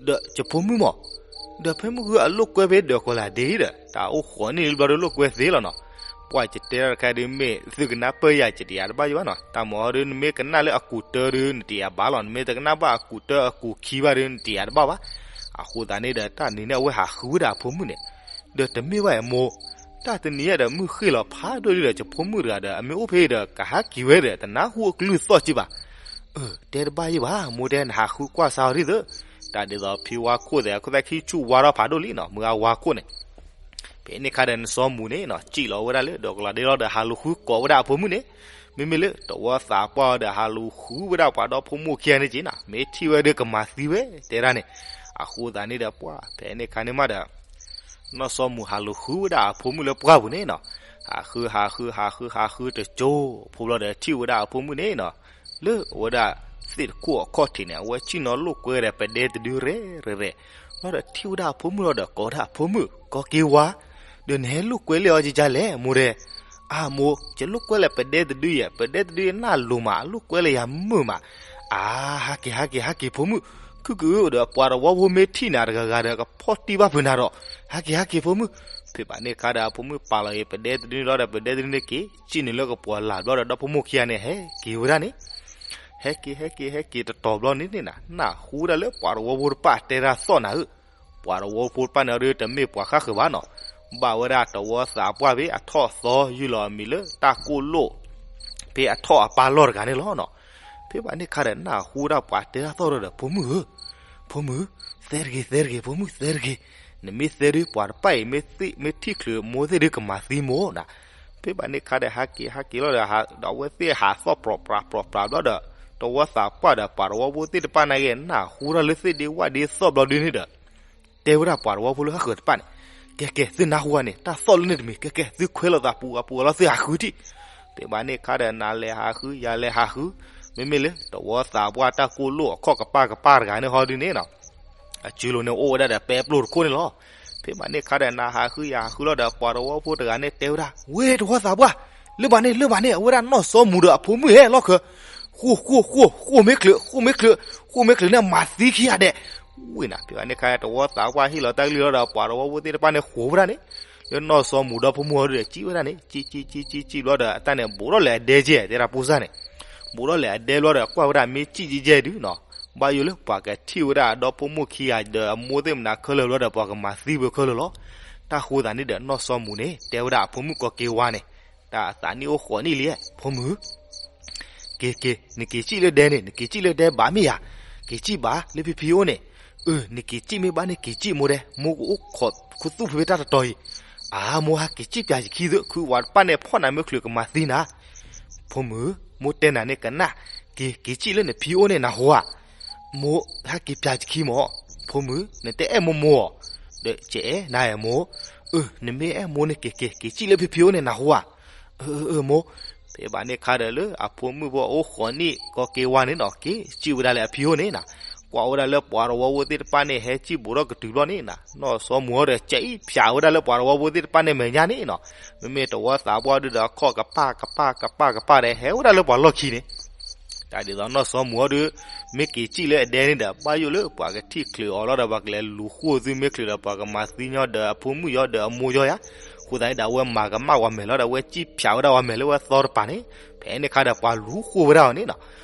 ဒီးယဖိမုၣ်မး, ဒီးဖဲမုၢ်ဂုၢ်အလိာ်ကွဲဖဲဒၢးကီၤလၤဒ့ဒီး တၢ်အိၣ်ဃိးနံၣ်လံဘျီဒီးလိာ်ကွဲသ့လီၤနီၤ. ပှၤယတဲတၢ်တခါဒုး မ့ၢ်သုကနၢ်ပၢၢ်ယၤ ယတယာ်တဘၣ်ယဘၣ်နီၤ, တၢ်မၤအီၤဒုး နမ့ၢ်ကနၣ်လၢအကူးတၢဒုး နတယာ်ဘၣ်လီၤ, နမ့ၢ်တကနၣ်ဘၣ်အကူးတၢအကူးခံဘၣ်ဒုး နတယာ်တဘၣ်ဘၣ်. အဃိသတးန့ၣ်ဒီး တၢ်နံၤန့ၣ်အဝဲဟးဃုဝဲဒၣ်အဖိမုၣ်န့ၣ်, ဒီးတမ့ၢ်ဘၣ်အမိၢ်, တၢ်တနံၤညါဒီးမုၢ်ဃ့ၢ်လီၤဖးဒိၣ်ဒုဒီး ယဖိမုၣ်တဂၤဒီး အမ့ၢ်အိၣ်ဖဲအံၤဒီး ကဟးက့ၤဝဲဒီး တနၢ်ဟူအကလုၢ်သီၣ်က့ဘၣ်. အၢ တဲတဘၣ်ယဘၣ် မိၢ်တဲ နဟးဃုကွၢ်စါအီၤဒ်သိး, တၢ်ဒ်သိးဖံဝါခိၣ်သ့ၣ် အခိၣ်သးခံဆူၣ်ဝါထီၣ်ဖးဒိၣ်လံနီၤ မုၢ်ဂၤဝါခိၣ်န့ၣ် ဖဲန့ၣ်အခါဒီး နီၢ်စီၤမူၤန့ၣ်နီၤ စံၣ်လီၤဝဲဒၣ်လၢဒၢးကီၤလၤဒ့လီၤဒီး ဟးလူၤဃုကိးဝဲဒၣ်အဖိမုၣ်န့ၣ်, မ့မ့ၢ်လၢတဝီသးပှၢ်အီၤဒီး ဟးလူၤဃုဝဲဒၣ်ပှၤဒီဖိမိၢ်ခံဂၤန့ၣ်က့နီၤ, မ့ၢ်ထံၣ်ဝဲဒုးကမၤသံဝဲ တဲဒၣ်န့ၣ်. အဃိသတးန့ၣ်ဒီး ပှၤဖဲန့ၣ်အခါန့ၣ်မးဒီး နီၢ်စီၤမူၤဟးလူၤဃုဝဲဒၣ်အဖိမုၣ်လၢပှၢ်ပူၤန့ၣ်နီၤ, ဟးဃုဟးဃုဟးဃုဟးဃုတစိၢ်ဖိဘျီဒီး ထံၣ်ဝဲဒၣ်အဖိမုၣ်န့ၣ်နီၤ လၢအဝဲဒၣ်သ့ၣ်တခိၣ်အခီၣ်ထံးန့ၣ် အဝဲဆ့ၣ်နီၤလိာ်ကွဲဒီးပဒဲတဒုရဲၣ်ရဲၣ်ရဲၣ်, ဘျီဒီးထံၣ်ဝဲဒၣ်အဖိမုၣ်လီၤဒီး ကိးဒၣ်အဖိမုၣ် ကီက့ဝါ, ဒီးနဟဲလိာ်ကွဲလၢအီၤကကလဲၣ် မိၢ်ဒဲး. အမိၢ် ယလိာ်ကွဲလၢပဒဲတဒုယဲၢ်, ပဒဲတဒုယဲၢ်နၢ်လိၤမး အလိာ်ကွဲလၢယၤမုာ်မး. အါ ဟးက့ၤ ဟးက့ၤ ဟးက့ၤဖိမုၣ်, ခုၣ်ကုၣ်ဒီးပှၤတဝီဖိမ့ၢ်ထံၣ်နၤတဂၤဂၤဒီး ကဖီၣ်တံၢ်ဘၣ်ဖုးနၤဒီး, ဟးက့ၤ ဟးက့ၤဖိမုၣ်. ဖဲဘၣ်န့ၣ်အခါဒီး အဖိမုၣ်ပာ်လီၤက့ၤပဒဲတဒုန့ၣ်လီၤဒီး ပဒဲတဒုန့ၣ်က့ၤ စံၣ်နုာ်လၢကပီၤလၢ်ဘျီဒီး ဒီဖိမိၢ်ခံဂၤန့ၣ် ဟဲက့ၤဝဲဒၣ်န့ၣ် ဟဲက့ၤ ဟဲက့ၤ ဟဲက့ၤတတီၤဘျီန့ၣ်န့ၣ် နၢ်ဟူဝဲဒၣ်လၢပှၤတဝီဖိတဖၣ်တဲတၢ်သီၣ်နၤဧၢ, ပှၤတဝီဖိတဖၣ်န့ၣ်ဒီး တမ့ၢ်ပှၤဃၣ်ဃၢၤဘၣ်နီၤ, ဘၣ်ဝဲဒၣ်တဝီသးပှၢ်ဖဲအထီၣ်သီ ယုၢ်လီၤအမံၤလၢတၢ်ကိၢ်လိၣ် ဖဲအထီၣ်အပၢ်လီၢ်တဂၤန့ၣ်လီၤနီၤ. ဖဲဘၣ်န့ၣ်အခါဒီး နၢ်ဟူဝဲဒၣ်ပှၤတဲတၢ်သီၣ်ဒီး ဖိမုၣ်ဧၢ, ဖိမုၣ်, သဲတဂ့ၤ သဲတဂ့ၤ ဖိမုၣ် သဲတဂ့ၤ, နမ့ၢ်သဲဒုး ပှၤတဖၣ်အံၤ မ့ၢ်ထံၣ်ချုးမိၢ်သ့ၣ်ဒုး ကမၤသံမိၢ်နၤ. ဖဲဘၣ်န့ၣ်အခါဒီး ဟးက့ၤ ဟးက့ၤလီၤဒီး ဒီးအဝဲသ့ၣ်ဟးသီၣ်ပြီပြး ပြီပြးဘျီဒီး တဝီသးပှၢ်ဒီးပှၤတဝီဖိသ့ၣ်တဖၣ်နာ်က့ နၢ်ဟူတၢ်လၢသ့ၣ်ဒ့ဝၣ်ဒ့သီၣ်ဘျီဒုန့ၣ်ဒီး တဲဝဲဒၣ်ပှၤတဝီဖိလၢဃၣ်ဃၢၤတဖၣ်န့ၣ်, ကဲကဲ သုနၢ်ဟူဧါန့ၣ် တၢ်သီၣ်လၢန့ၣ်တမံၤ ကဲကဲ သုခွဲးလိာ်သးပူၤဂၤပူၤဂၤလီၤ သုဟးဃုထံၣ်. ဖဲဘၣ်န့ၣ်အခါဒီး နၤလဲၤဟးဃု ယၤလဲၤဟးဃု, မ့မ့ၢ်လၢတဝီသးပှၢ်တၢ်ကိၢ်လိၣ်အခီၣ်ကပၢ်ကပၢ်တဂၤန့ၣ်ဟီဒုန့ၣ်နီၤ အစုလိၤန့ၣ်အိၣ်ဝဲဒၣ်ဒီးပဲပျိၢ်တခိၣ်န့ၣ်လီၤ. ဖဲဘၣ်န့ၣ်အခါဒီး နၤဟးဃုယၤဟးဃုလီၤဒီး ပှၤတဝီဖိတဂၤန့ၣ်တဲဝဲဒၣ် ဝဲတဝီသးပှၢ်, လၢဘၣ်န့ၣ် လၢဘၣ်န့ၣ် အဝဲဒၣ်နီၢ်စီၤမူၤဒီးအဖိမုၣ်ဟဲလီၢ်ခၢၣ်, ဃိၣ်ဃိၣ်ဃိၣ် ဃိၣ်မ့ၢ်ချုး ဃိၣ်မ့ၢ်ချုး ဃိၣ်မ့ၢ်ချုးန့ၣ် မၤသံခံဂၤဒဲး, ဝ့ၢ်နၤ ဖဲဘၣ်န့ၣ်ခါ တဝီသးပှၢ်ဟ့ၣ်လီၤတၢ်ကလုၢ်လီၤဒီး ပှၤတဝီဖိသ့ၣ်တဖၣ်န့ၣ် ဃိးဝဲဒၣ်န့ၣ်, လၢနီၢ်စီၤမူၤဒီးဖိမုၣ်အီၤဒုဒီး စံၣ်ဝဲဒၣ်န့ၣ် စံၣ်စံၣ်စံၣ်စံၣ်စံၣ်ဘျီဒီး အတၢ်န့ၣ် ဘူးထီၣ်လဲၤအဒဲကဲ တဲဒၣ်ပိစၢ်န့ၣ်, ဘူးထီၣ်လဲၤအဒဲဘျီဒီး ကွၢ်ဝဲဒၣ် မ့ၢ်စံၣ်ကဲကဲဒုနီၤ, ဘၣ်ယိၣ်လၢပှၤကထံၣ်ဝဲဒၣ်အဒီဖိမိၢ်ခံဂၤဒီးအမိၢ်သ့ၣ်မနၤခဲလၢာ်ဘျီဒီး ပှၤကမၤသံပှၤခဲလၢာ်လီၤ. တၢ်ဃိသးန့ၣ်ဒီး နီၢ်စီၤမူၤန့ၣ် တဲဝဲဒၣ်အဖိမုၣ်ကီၢ်က့ၤဝါန့ၣ်, တၢ်အသးနံၣ်အိၣ်ဃိးနံၣ်လံ, ဖိမုၣ် က့ၤက့ၤ နက့ၤစံၣ်လၢဒဲန့ၣ် နက့ၤစံၣ်လၢဒဲဘၣ်မ့ၢ်ဧါ, က့ၤစံၣ်ဘၣ်လၢဖံဖံအိၣ်န့ၣ်, အၢ နက့ၤစံၣ်မ့ၢ်ဘၣ်န့ၣ် က့ၤစံၣ်မိၢ်ဒဲ မိၢ်ကအိၣ်ခိးခူသူၣ်ဖဲတၢ်တတီၤအံၤ, အၢ မိၢ်ဟဲက့ၤစံၣ်ပၠးယခံသု ခုဝးတပၣ်န့ၣ် ဖီၣ်နၤမ့ၢ်ချုးကမၤသံနၤ, ဖိမုၣ် မိၢ်တဲနၤန့ၣ်ကနၣ်, က့ၤ က့ၤစံၣ်လၢနဖံအိၣ်န့ၣ်နဟူဧါ, မိၢ်ဟဲက့ၤပၠးယခံမၢ်, ဖိမုၣ် နတအဲၣ်မိၢ်မိၢ်ဧါ, ဒီးကအဲၣ်နၤမိၢ်, အၢ နမ့ၢ်အဲၣ်မိၢ်န့ၣ် က့ၤက့ၤ က့ၤစံၣ်လၢဖံဖံအိၣ်န့ၣ်နဟူဧါ, အၢ အၢ မိၢ်, ဖဲဘၣ်န့ၣ်ခါဒီးလၢအဖိမုၣ်ဖိအိၣ်ဃိးနံၣ် ကီၢ်က့ၤဝါန့ၣ်နီၤ က့ၤစံၣ်ဝဲဒၣ်လၢအဖံအိၣ်န့ၣ်နၤ, ကွၢ်ဝဲဒၣ်လၢပှၤတဝီဖိသ့ၣ်တဖၣ်န့ၣ် ဟဲစံၣ်ဘူးထီၣ်ကတုၤဘျီန့ၣ်နၤ နီၢ်စီၤမူၤအီၤဒီး ကဲအံၤဖၠးဝဲဒၣ်လၢပှၤတဝီဖိသ့ၣ်တဖၣ်န့ၣ်မဲာ်ညါန့ၣ်နီၤ, မ့မ့ၢ်တဝီသးပှၢ်ဒုဒီး အခီၣ်ကပၢ်ကပၢ်ကပၢ်ကပၢ်ဒီး ဟဲဝဲဒၣ်လၢပှၤလီၢ်ခံန့ၣ် တၢ်ဒ်သိးနီၢ်စီၤမူၤအီၤဒု မ့ၢ်က့ၤစံၣ်လၢအဒဲန့ၣ်ဒီး ဘၣ်ယိၣ်လၢပှၤကထံၣ်ချုးအီၤလီၤဒီး ပှၤကလဲၤလူၤဃိသုမ့ၢ်ချုးဒီး ပှၤကမၤသံညီဒီးအဖိမုၣ်ယီၤဒီးအမိၢ်ယီၤယါ, အဃိသတးန့ၣ်ဒီး အဝဲမၤကမၣ်ဝဲမဲာ်လီၤဒီး အဝဲစံၣ်ဖၠးဝဲဒၣ်ဝဲမဲာ်လၢဝဲသီတပၤန့ၣ်, ဖဲန့ၣ်ခါဒီးပှၤလူၤဃိဝဲဒၣ်အီၤန့ၣ်နီၤ,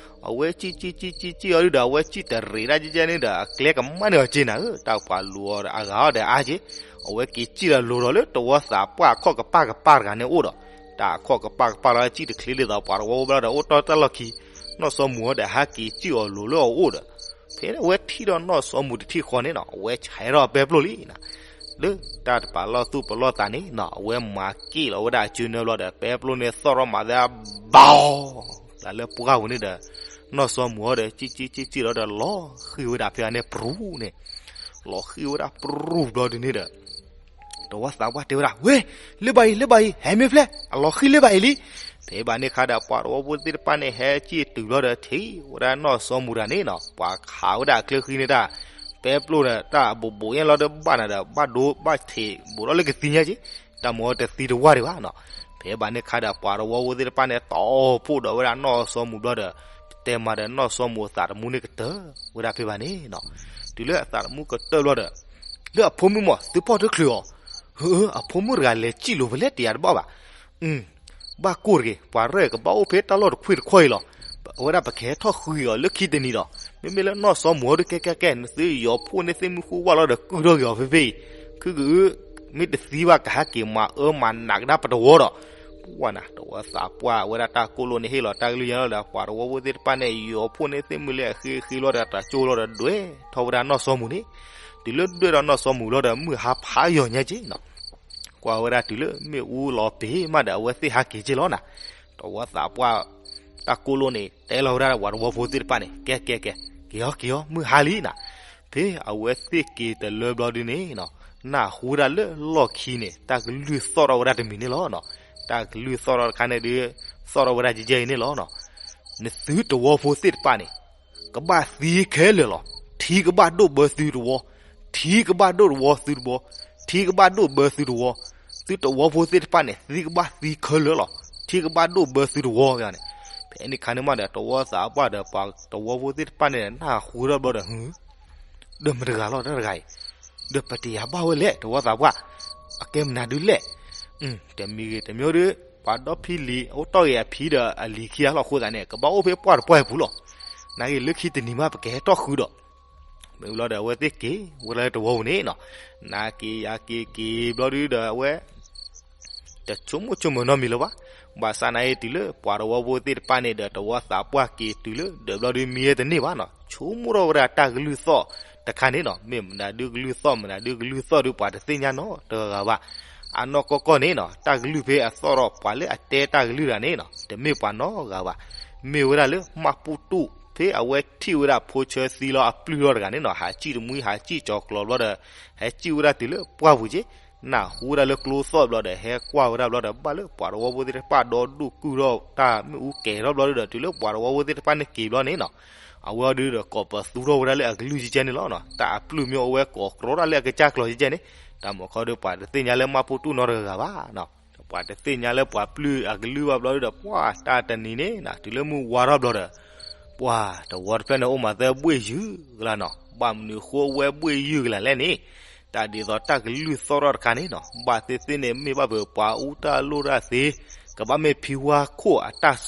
အဝဲစံၣ်စံၣ်စံၣ်စံၣ်စံၣ်အီၤဒုဒီး အဝဲစံၣ်တရံးဒၣ်ကဲကဲန့ၣ်ဒီး အကျဲကမၣ်န့ၢ်အီၤက့နၤဧၢ, တၢ်ပှၤလူၤအီၤဒီးအဂၤအီၤဒီးအါက့, အဝဲက့ၤစံၣ်ဒီးလိၤဒီးလၢတဝီသးပှၢ်အခီၣ်ကပၢ်ကပၢ်တဂၤန့ၣ်အိၣ်ဒီး တၢ်အခီၣ်ကပၢ်ကပၢ်လီၤ စံၣ်တချ့ဒ်သိးပှၤတဝီအိၣ်ဘၣ်ဒီး အိၣ်တီၢ်တၢ်လီၢ်ခံ, နီၢ်စီၤမူၤအီၤဒီး ဟဲက့ၤစံၣ်အီၤလိၤလၢအအိၣ်ဒီး, ဖဲအဝဲထံၣ်ဒီးနီၢ်စီၤမူၤတထံၣ်ဃီန့ၣ်နီၤ အဝဲဆဲးထီၣ်ပဲပျိၢ်လံနၤ, လၢတၢ်တပာ်လီၢ်သူၣ်ပလီၢ်သးန့ၣ်နီၤ အဝဲမၤက့ၣ်လီၤဝဲဒၣ်အစုနၢဘျီဒီး ပဲပျိၢ်န့ၣ်သီၣ်ထီၣ်မးသး ဘီ သးလၢပှၢ်ပူၤန့ၣ်ဒီး နီၢ်စီၤမူၤအီၤဒီး စံၣ်စံၣ်စံၣ်စံၣ်လီၤဒီး လီၤဃံၤဝဲဒၣ်ဖဲအန့ၣ်ပြူၤန့ၣ်, လီၤဃံၤဝဲဒၣ်ပြူၤဘျီဒုန့ၣ်ဒီး တဝီသးပှၢ်တဲဝဲဒၣ် ဝ့ၢ် လၢဘၣ်အံၤ လၢဘၣ်အံၤ ဟဲမ့ၢ်ဖျဲၣ် အလီၤဃံၤလၢဘၣ်အံၤလံ. ဖဲဘၣ်န့ၣ်ခါဒီး ပှၤတဝီဖိသ့ၣ်တဖၣ်န့ၣ် ဟဲက့ၤတုၤဘျီဒီး ထံၣ်ဝဲဒၣ်နီၢ်စီၤမူၤတဂၤန့ၣ်နီၤ ပှၤခးဝဲဒၣ်အချၢဃံန့ၣ်တၢ် ပဲပျိၢ်ဒီးတၢ်အဘူးဘူးညါလီၤဒီး ဘၣ်နၤဒီး ဘၣ်ဒိဘၣ်ထံးဘူးထီၣ်လၢကသံညါက့ၤ တၢ်မၤအီၤတသံတဝၢ်ဒံးဘၣ်နီၤ. ဖဲဘၣ်န့ၣ်ခါဒီး ပှၤတဝီဖိသ့ၣ်တဖၣ်န့ၣ် တီၢ်ဖှိၣ်ဒီးဝဲဒၣ်နီၢ်စီၤမူၤဘျီဒီး ပတဲမးဒီး နီၢ်စီၤမူၤအသးတမူန့ၣ်ကတၢၢ်ဝဲဒၣ်ဖဲဘၣ်န့ၣ်နီၤ. တုၤလၢအသးတမူကတၢၢ်ဘျီဒီး လၢအဖိမုၣ်မး သုဖီၣ်တချုးအီၤ, အဖိမုၣ်တဂၤလဲၤစံၣ်လိၤဖဲလဲၣ်တယၤတဘၣ်ဘၣ်. ဘၣ်ကိၢ်တဂ့ၤ, ပှၤရဲၣ်ကဘၣ်အိၣ်ဖဲတၢ်လီၢ်တခွံၣ်တခီၣ်အံၤလီၤ. အဝဲဒၣ်ပကဟဲထီၣ်ဃုအီၤလၢခံတနံၤဒီး မ့မ့ၢ်လၢနီၢ်စီၤမူၤအီၤဒုး ကဲကဲကဲ နသုယီၤဖှိၣ်န့ၢ်သ့ၣ်မုၢ်ဃုဝၣ်လီၤဒီး ကုၢ်ထီၣ်က့ၤအီၤဖဲဖဲအံၤ, ခုက မ့ၢ်တသံဘၣ်ကဟဲက့ၤမၤအၢမၤနးကဒါပတဝီဒီး ပှၢ်နၤ တဝီသးပှၢ်ဝဲဒၣ်တၢ်ကိၢ်လိၣ်န့ၣ် ဟ့ၣ်လီၤတၢ်ကလုၢ်ညါလီၤဒီး ပှၤတဝီဖိသ့ၣ်တဖၣ်န့ၣ် ယီၤဖှိၣ်န့ၢ်သ့ၣ်မုၢ်လၢအဃ့ဃ့လီၤဒီး တၢ်ကၠိလီၤဒီးဒွဲၣ်ထီၣ်ဝဲဒၣ်နီၢ်စီၤမူၤန့ၣ်, တုၤလၢဒွဲၣ်ဒီးနီၢ်စီၤမူၤလီၤဒီး မုၢ်ဟါဖးယီၤညါက့ၤနီၤ. ကွၢ်ဝဲဒၣ်တုၤလၢမ့ၣ်အူလီၤပ့ၤမးဒီး အဝဲသ့ၣ်ဟးက့ၤက့ၤလီၤနၤ. တဝီသးပှၢ် တၢ်ကိၢ်လိၣ်န့ၣ် တဲလီၤဝဲဒၣ်ပှၤတဝီဖိသ့ၣ်တဖၣ်န့ၣ် ကဲကဲကဲ က့ၤအီၤက့ၤအီၤ မုၢ်ဟါလံနၤ. ဖဲအဝဲသ့ၣ်က့ၤတလၢဘျီဒုန့ၣ်နီၤ နၢ်ဟူဝဲဒၣ်လၢလီၢ်ခံန့ၣ် တၢ်ကလုၢ်သီၣ်ထီၣ်ဝဲဒၣ်တမံၤန့ၣ်လီၤနီၤ. တၢ်ကလုၢ်သီၣ်ထီၣ်တခါန့ၣ်ဒုး သီၣ်ထီၣ်ဝဲဒၣ်ကဲကဲအံၤန့ၣ်လီၤနီၤ. နသုတဝီဖိသ့ၣ်တဖၣ်န့ၣ် ကဘၣ်သံခဲလၢာ်လီၤ. ထံကဘၣ်ဒိၣ်ဘၢသုတဝီ, ထံကဘၣ်ဒိၣ်တဝီသုတဝီ, ထံကဘၣ်ဒိၣ်ဘၢသုတဝီ, သုတဝီဖိသ့ၣ်တဖၣ်န့ၣ် သံကဘၣ်သံခဲလၢာ်လီၤ. ထံကဘၣ်ဒိၣ်ဘၢသုတဝီန့ၣ်. ဖဲန့ၣ်ခါန့ၣ်မးဒီး တဝီသးပှၢ်ဒီးပှၤတဝီဖိသ့ၣ်တဖၣ်န့ၣ် နၢ်ဟူထီၣ်ဘျီဒီး ဟု ဒီးမတၤတဂၤလီၤတၢ်တဂၤအံၤ, ဒီးပတယၤဘၣ်ဝဲလဲၣ် တဝီသးပှၢ်, အကဲမနုၤဒုလဲၣ်. တမံၤဂ့ၤတမံၤဒုး ပှၤဒီဖံလံၤ အိၣ်တီၢ်ဂ့ၤအဖံဒီးအလံၤခံဂၤလီၤ. အဃိသတးန့ၣ် ကဘၣ်အိၣ်ဖဲပှၢ်တပှၢ်အံၤပူၤလီၤ. နာ်က့ၤလၢခံတနံၤမး ပကဟဲထီၣ်ဃုဒီး မ့ၢ်လီၤဒီး အဝဲသ့ၣ်က့ၤဝဲဒၣ်လၢတဝီပူၤန့ၣ်နီၤ, နၤက့ၤယၤက့ၤက့ၤဘျီဒုဒီး အဝဲ တဆိကမိၣ်ဆိကမးနီတမံၤလၢၤဘၣ်. ဘၣ်ဆၣ်နာ်က့ၤတုၤလၢပှၤတဝီဖိသ့ၣ်တဖၣ်န့ၣ်ဒီး တဝီသးပှၢ်က့ၤတုၤလၢဒၢးဘျီဒု မံဝဲတန့ၢ်ဘၣ်နီၤ. ဆိကမိၣ်ထီၣ်ဝဲဒၣ်တၢ်ကလုၢ်သီၣ်တခါန့ၣ်နီၤ, မ့ၢ်မနုၤဒုကလုၢ်သီၣ် မနုၤဒုကလုၢ်သီၣ်ဒုး ပှၤတသ့ၣ်ညါနီတဂၤဂၤဘၣ်. အနီၢ်ကီၢ်ကီၢ်န့ၣ်နီၤ တၢ်ကလုၢ်ဖဲအသီၣ်ထီၣ် ပှၤလၢအတဲတၢ်ကလုၢ်တဂၤန့ၣ်နီၤ တမ့ၢ်ပှၤနီတဂၤဘၣ်. မ့ၢ်ဝဲဒၣ်လၢမှၢ်ပူၣ်တူၣ် ဖဲအဝဲထံၣ်ဝဲဒၣ်ဖိဆၢသံလီၤအပျုၢ်လီၤတဂၤန့ၣ်နီၤ, ဟးစံၣ်တမှံ ဟးစံၣ်ကၠီၤကျီၤဘျီဒီး ဟဲစံၣ်ဝဲဒၣ်တုၤလၢပှၢ်ပူၤက့ၤ, နၢ်ဟူဝဲဒၣ်လၢကျိသီၣ်ဘျီဒီး ဟဲကွၢ်ဝဲဒၣ်ဘျီဒီး ဘၣ်လၢပှၤတဝီဖိသ့ၣ်တဖၣ်ဒီဒူၣ်ကုၢ်ထီၣ်တၢ်မ့ၣ်အူကဲၤထီၣ်ဘျီဒီး တုၤလၢပှၤတဝီဖိသ့ၣ်တဖၣ်န့ၣ်က့ၤဘျီန့ၣ်နီၤ, အဝဲအီၤဒုဒီးကိးပသူထီၣ်ဝဲဒၣ်လၢအကလုၢ်ကဲကဲန့ၣ်လီၤနီၤ. တၢ်အပျုၢ်မ့ၢ်အိၣ်ဝဲကိးကြီဒၣ်လၢအကစၢ်ကျီၤကဲကဲန့ၣ်, တၢ်မၤခီဒုးပှၤတသ့ၣ်ညါလၢမှၢ်ပူၣ်တူၣ်နီတဂၤဂၤဘၣ်နီၤ. ပှၤတသ့ၣ်ညါလၢပှၤပျုၢ်အကလုၢ်ဘၣ်ဘျီဒုဒီး ပှၤတၢ်တနံၤန့ၣ်နၤ တုၤလၢမုၢ်ဝါထီၣ်ဘျီဒီး ပှၤတဝီတဖျၢၣ်န့ၣ်အိၣ်မးသၢဘှ့ၣ်ယုၢ်ကလါနီၤ, ဘၣ်မနုၤဃိဝဲဘှ့ၣ်ယုၢ်ကလါလဲၣ်န့ၣ်, တၢ်ဒ်သိးတၢ်ကလုၢ်သီၣ်ထီၣ်တခါန့ၣ်နီၤ ဘၣ်သ့ၣ်သ့ၣ်န့ၣ် မ့ၢ်ဘၣ်ဖဲပှၤအူတၢ်လိၣ်တၢ်သ့ ကဘၣ်မ့ၢ်ဖံဝါခိၣ် အတၢ်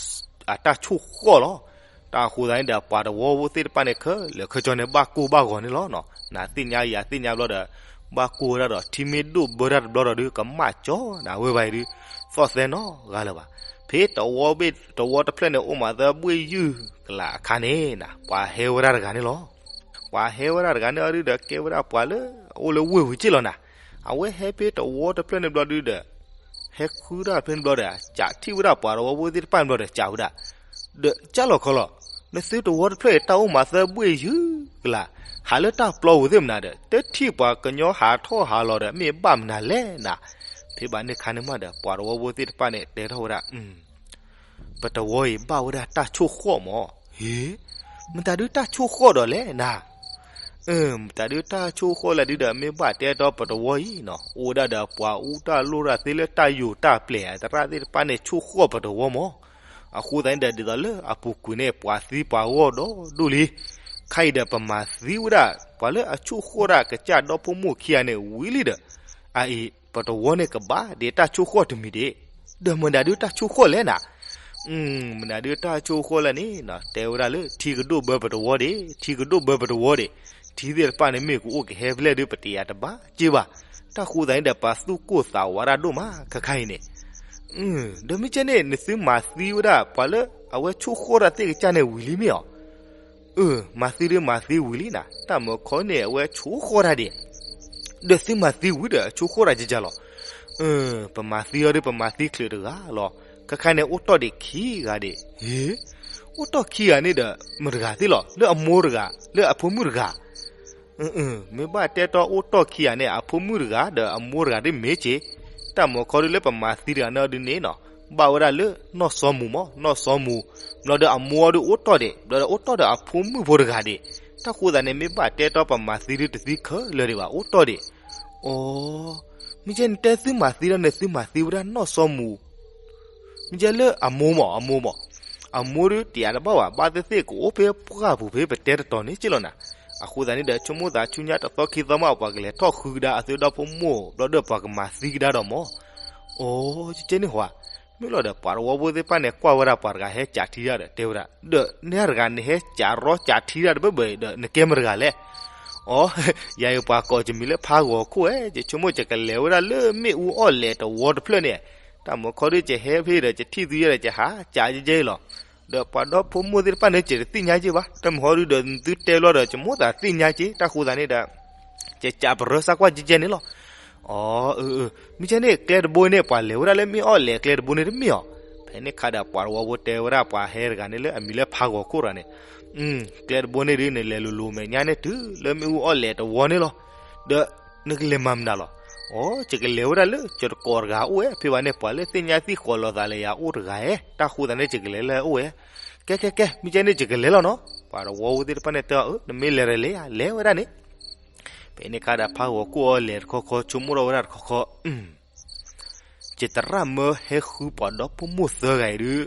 ဆိၣ်ဃီၣ်လီၤ. တၢ်အဃိသတးန့ၣ်ဒီး ပှၤတဝီဖိသ့ၣ်တဖၣ်န့ၣ် ခဲလၢာ်ခဲဆ့န့ၣ် ဘၣ်ကိၢ်ဘၣ်ဂီၤန့ၣ်လီၤ. နသ့ၣ်ညါယၤသ့ၣ်ညါဘျီဒီး ဘၣ်ကိၢ်ဝဲဒၣ်ဒီး ထံမ့ၢ်ဒိၣ်ဘၢတၢ်တဘျီဒီးဒုး ကမၣ်ကၠီနၤဝဲဘၣ်အံၤဒုး သီၣ်သဲနီတဂၤလၢၤဘၣ်. ဖဲတဝီဘ့ၣ်တဝီတဖျၢၣ်န့ၣ် အိၣ်မးသၢဘှ့ၣ်ယုၢ်ကလါအခါန့ၣ်နၤ ပှၤဟဲဝဲဒၣ်တဂၤန့ၣ်လီၤ. ပှၤဟဲဝဲဒၣ်တဂၤန့ၣ်အီၤဒုးဒီး ကဲဝဲဒၣ်ပှၤလၢအအိၣ်လၢဝ့ၢ်ဝံၤက့ၢ်လီၤနၤ. အဝဲဟဲဖဲတဝီတဖျၢၣ်န့ၣ်ဘျီဒုးဒီး ဟဲဃုတၢ်ဖဲန့ၣ်ဘျီဒီး ကးထံၣ်ဝဲဒၣ်ပှၤတဝီဖိသ့ၣ်တဖၣ်န့ၣ်ဘျီဒီး ကးဝဲဒၣ် ဒီးကၢ်လီၤခီလီၤ, နသုတဝီတဖျၢၣ်အံၤ တၢ်အိၣ်မးသၢဘှ့ၣ်ယုၢ်ကလါ, ဟးလၢတၢ်ပျီပူၤသ့ၣ်မနုၤဒီး တထံၣ်ပှၤကညီဟးထီၣ်ဟးလီၤဒီး မ့ၢ်ဘၣ်မနုၤလဲၣ်နၤ. ဖဲဘၣ်န့ၣ်ခါန့ၣ်မးဒီး ပှၤတဝီဖိသ့ၣ်တဖၣ်န့ၣ် တဲထီၣ်ဝဲဒၣ် ပတဝီအံၤဘၣ်ဝဲဒၣ်တၢ်ဆိၣ်ဃီၣ်မး. ဟ့, မတၤဒုးတၢ်ဆိၣ်ဃီၣ်ဒီးလဲၣ်နၤ. မတၤဒုးတၢ်ဆိၣ်ဃီၣ်လဲၣ်ဒုးဒီး မ့ၢ်ဘၣ်တဲတီပတဝီအံၤနီၤ အိၣ်ဝဲဒၣ်ဒီးပှၤအူတၢ်လိၣ်တၢ်သ့လၢတၢ်ယိာ်တၢ်ပျဲၤအသရၣ်သ့ၣ်တဖၣ်န့ၣ် ဆိၣ်ဃီၣ်ပတဝီမး. အဃိသတးန့ၣ်ဒီး ဒ်သိးလၢအပူၤကွံာ်န့ၣ် ပှၤသံပှၤဂီၢ်ဒီဒိၣ်လံ. ခါအံၤဒီး ပမၤသံဝဲဒၣ် ပှၤလၢအဆိၣ်ဃီၣ်ဒၣ်ကစၢ်ဒီဖိမိၢ်ခံဂၤန့ၣ်ဝံၤလံဒီး အအံၤ ပတဝီန့ၣ်ကဘၣ်ဒ်တၢ်ဆိၣ်ဃီၣ်တမံၤဒံး. ဒီးမတၤဒုးတၢ်ဆိၣ်ဃီၣ်လဲၣ်နၤ. မတၤဒုးတၢ်ဆိၣ်ဃီၣ်လဲၣ်န့ၣ် တဲဝဲဒၣ်လၢ ထံကဒိၣ်ဘၢပတဝီဒံး, ထံကဒိၣ်ဘၢပတဝီဒံး, ထံသ့ၣ်တဖၣ်န့ၣ် မ့ၢ်ကအိၣ်ကဟဲဖဲလဲၣ်ဒုး ပတယာ်တဘၣ်က့ဘၣ်. တၢ်ဃိသတးန့ၣ်ဒီး ပှၤသူၣ်ကိၢ်သးဝးတၢ်ဒိၣ်မး ခဲခါအံၤန့ၣ် ဒီးမ့ၢ်ကဲန့ၣ် နသုမၤသံဝဲဒၣ် ပှၤလၢအဝဲဆိၣ်ဃီၣ်တၢ်သ့ၣ်ကစၢ်န့ၣ်ဝံၤလံမ့ၢ်ဧါ. အၢ, မၤသံဒုးမၤသံဝံၤလံနၤ, တၢ်မၢခီန့ၣ် အဝဲဆိၣ်ဃီၣ်တၢ်ဒံး, ဒီးသုမၤသံဝံၤဒီး အဆိၣ်ဃီၣ်တၢ်ကကလီၤ. ပမၤသံအီၤဒုး ပမၤသံချုးတဂၤလီၤ. ခဲခါန့ၣ် အိၣ်တီၢ်ဒံးခံဂၤဒံး. ဟ့, အိၣ်တီၢ်ခံဂၤန့ၣ်ဒီး မတၤတဂၤသ့လီၤ, လၢအမိၢ်တဂၤ လၢအဖိမုၣ်တဂၤ. မ့ၢ်ဘၣ်တဲတီအိၣ်တီၢ်ခံဂၤန့ၣ် အဖိမုၣ်တဂၤ ဒီးအမိၢ်တဂၤဒ်မ့ၢ်က့ၤ, တၢ်မၢခီဒုးလၢပမၤသံတဂၤန့ၣ်ဒုးန့ၣ်နီၤ, ဘၣ်ဝဲဒၣ်လၢနီၢ်စီမူၤမး, နီၢ်စီမူၤ, ဘျီဒီးအမိၢ်အီၤဒုးအိၣ်တီၢ်ဒံး, ဘျီဒီးအိၣ်တီၢ်ဒီးအဖိမုၣ်ဖိတဂၤဒံး, တၢ်ဃိသတးန့ၣ် မ့ၢ်ဘၣ်တဲတီပမၤသံဒုးတသံခဲလၢာ်ဒံးဘၣ် အိၣ်တီၢ်ဒံး. အိ, မ့ၢ်ကဲန့ၣ် တဲသုမၤသံဒီးန့ၣ် သုမၤသံဝဲဒၣ်နီၢ်စီမူၤ မ့ၢ်ကဲလၢအမိၢ်မး အမိၢ်မး, အမိၢ်ဒုးတယာ်တဘၣ်ဘၣ် ဘၣ်သ့ၣ်သ့ၣ်ကအိၣ်ဖဲပှၢ်ပူၤဖဲပတဲတတီၤန့ၣ်က့လီၤနၤ. အဃိသတးန့ၣ်ဒီး ဆိကမိၣ်သးဆူညါတသီခံသီမး ပှၤကလဲၤထီၣ်ဃုကဒါအသုဒီဖိမိၢ် ဘျီဒီးပှၤကမၤသံကဒါဒီးမး. အိ, ကကဲန့ၣ်ဟီ, မ့ၢ်လီၤဒီး ပှၤတဝီဖိသ့ၣ်တဖၣ်န့ၣ် ကွၢ်ဝဲဒၣ်ပှၤတဂၤဟဲကးထံတၢ်ဒီး တဲဝဲဒၣ် ဒီးနဲတဂၤနဟဲကးရီကးထံတၢ်တဘၢဘၢအံၤဒီး နကဲမတဂၤလဲၣ်. အိ, ယၤအံၤပှၤကိးယမံၤလၢဖးဂီၤခိၣ်ဧဲ, ယဆိကမိၣ်ယကလဲၤဝဲဒၣ်လၢမ့ၣ်အူအီၣ်လဲၣ်တဝီတဖျၢၣ်န့ၣ်, တၢ်မၢခီဒုးယဟဲဖဲဒီး ယထံၣ်သုယဲဒီး ယဟးကးယဲယဲအံၤလီၤ. ဒီးပှၤဒီဖိမိၢ်သ့ၣ်တဖၣ်န့ၣ် ယတသ့ၣ်ညါက့ဘၣ်, တၢ်မၢခီဒုးဒီး သုတဲဘျီဒီး ယမိၣ်သးသ့ၣ်ညါက့, တၢ်ဃိသတးန့ၣ်ဒီး ယကးပရၢစၢ်ကွၢ်ကဲကဲန့ၣ်လီၤ. အိ, မ့ၢ်ကဲန့ၣ် ကျဲတဘိန့ၣ် ပှၤလဲၤဝဲဒၣ်လၢမ့ၣ်အီၣ်လဲၣ်ကျဲတဘိန့ၣ်တမ့ၢ်ဧါ. ဖဲန့ၣ်ခါဒီး ပှၤတဝီဖိတဲဝဲဒၣ် ပှၤဟဲတဂၤန့ၣ်လၢအမံၤလၢဖးဂီၤခိၣ်တဂၤန့ၣ်, ကျဲတဘိန့ၣ်ဒုး နလဲၤလိၤလိၤမဲာ်ညါန့ၣ် တုၤလၢမ့ၣ်အူအီၣ်လဲၣ်တဝီန့ၣ်လီၤ. ဒီးနကလဲၤမၤမနုၤလီၤ. အိ, ယကလဲၤဝဲဒၣ်လၢယတကိးတဂၤအိၣ်ဝဲ, ဖဲဘၣ်န့ၣ် ပှၤလၢသ့ၣ်ညါသ့ၣ်ဃီၤလိာ်သးလၢယၤအိၣ်တဂၤဧဲ, တၢ်ဃိသတးန့ၣ် ယကလဲၤလၢအအိၣ်ဝဲ. ကဲကဲကဲ, မ့ၢ်ကဲန့ၣ် ယကလဲၤလီၤနီၤ. ပှၤတဝီဖိသ့ၣ်တဖၣ်န့ၣ်တဲအီၤ, နမ့ၢ်လဲၤဒီးလဲၤယၤ, လဲၤဝဲဒၣ်န့ၣ် ဖဲန့ၣ်ခါဒီး ဖးဂီၤခိၣ်အီၤလဲၤတခီခီ ဆိကမိၣ်ထီၣ်ဝဲဒၣ်တခီခီ, ယသရၣ်မၢဟဲဃုပှၤဒီဖိမိၢ်သၢဂၤအံၤဒုး,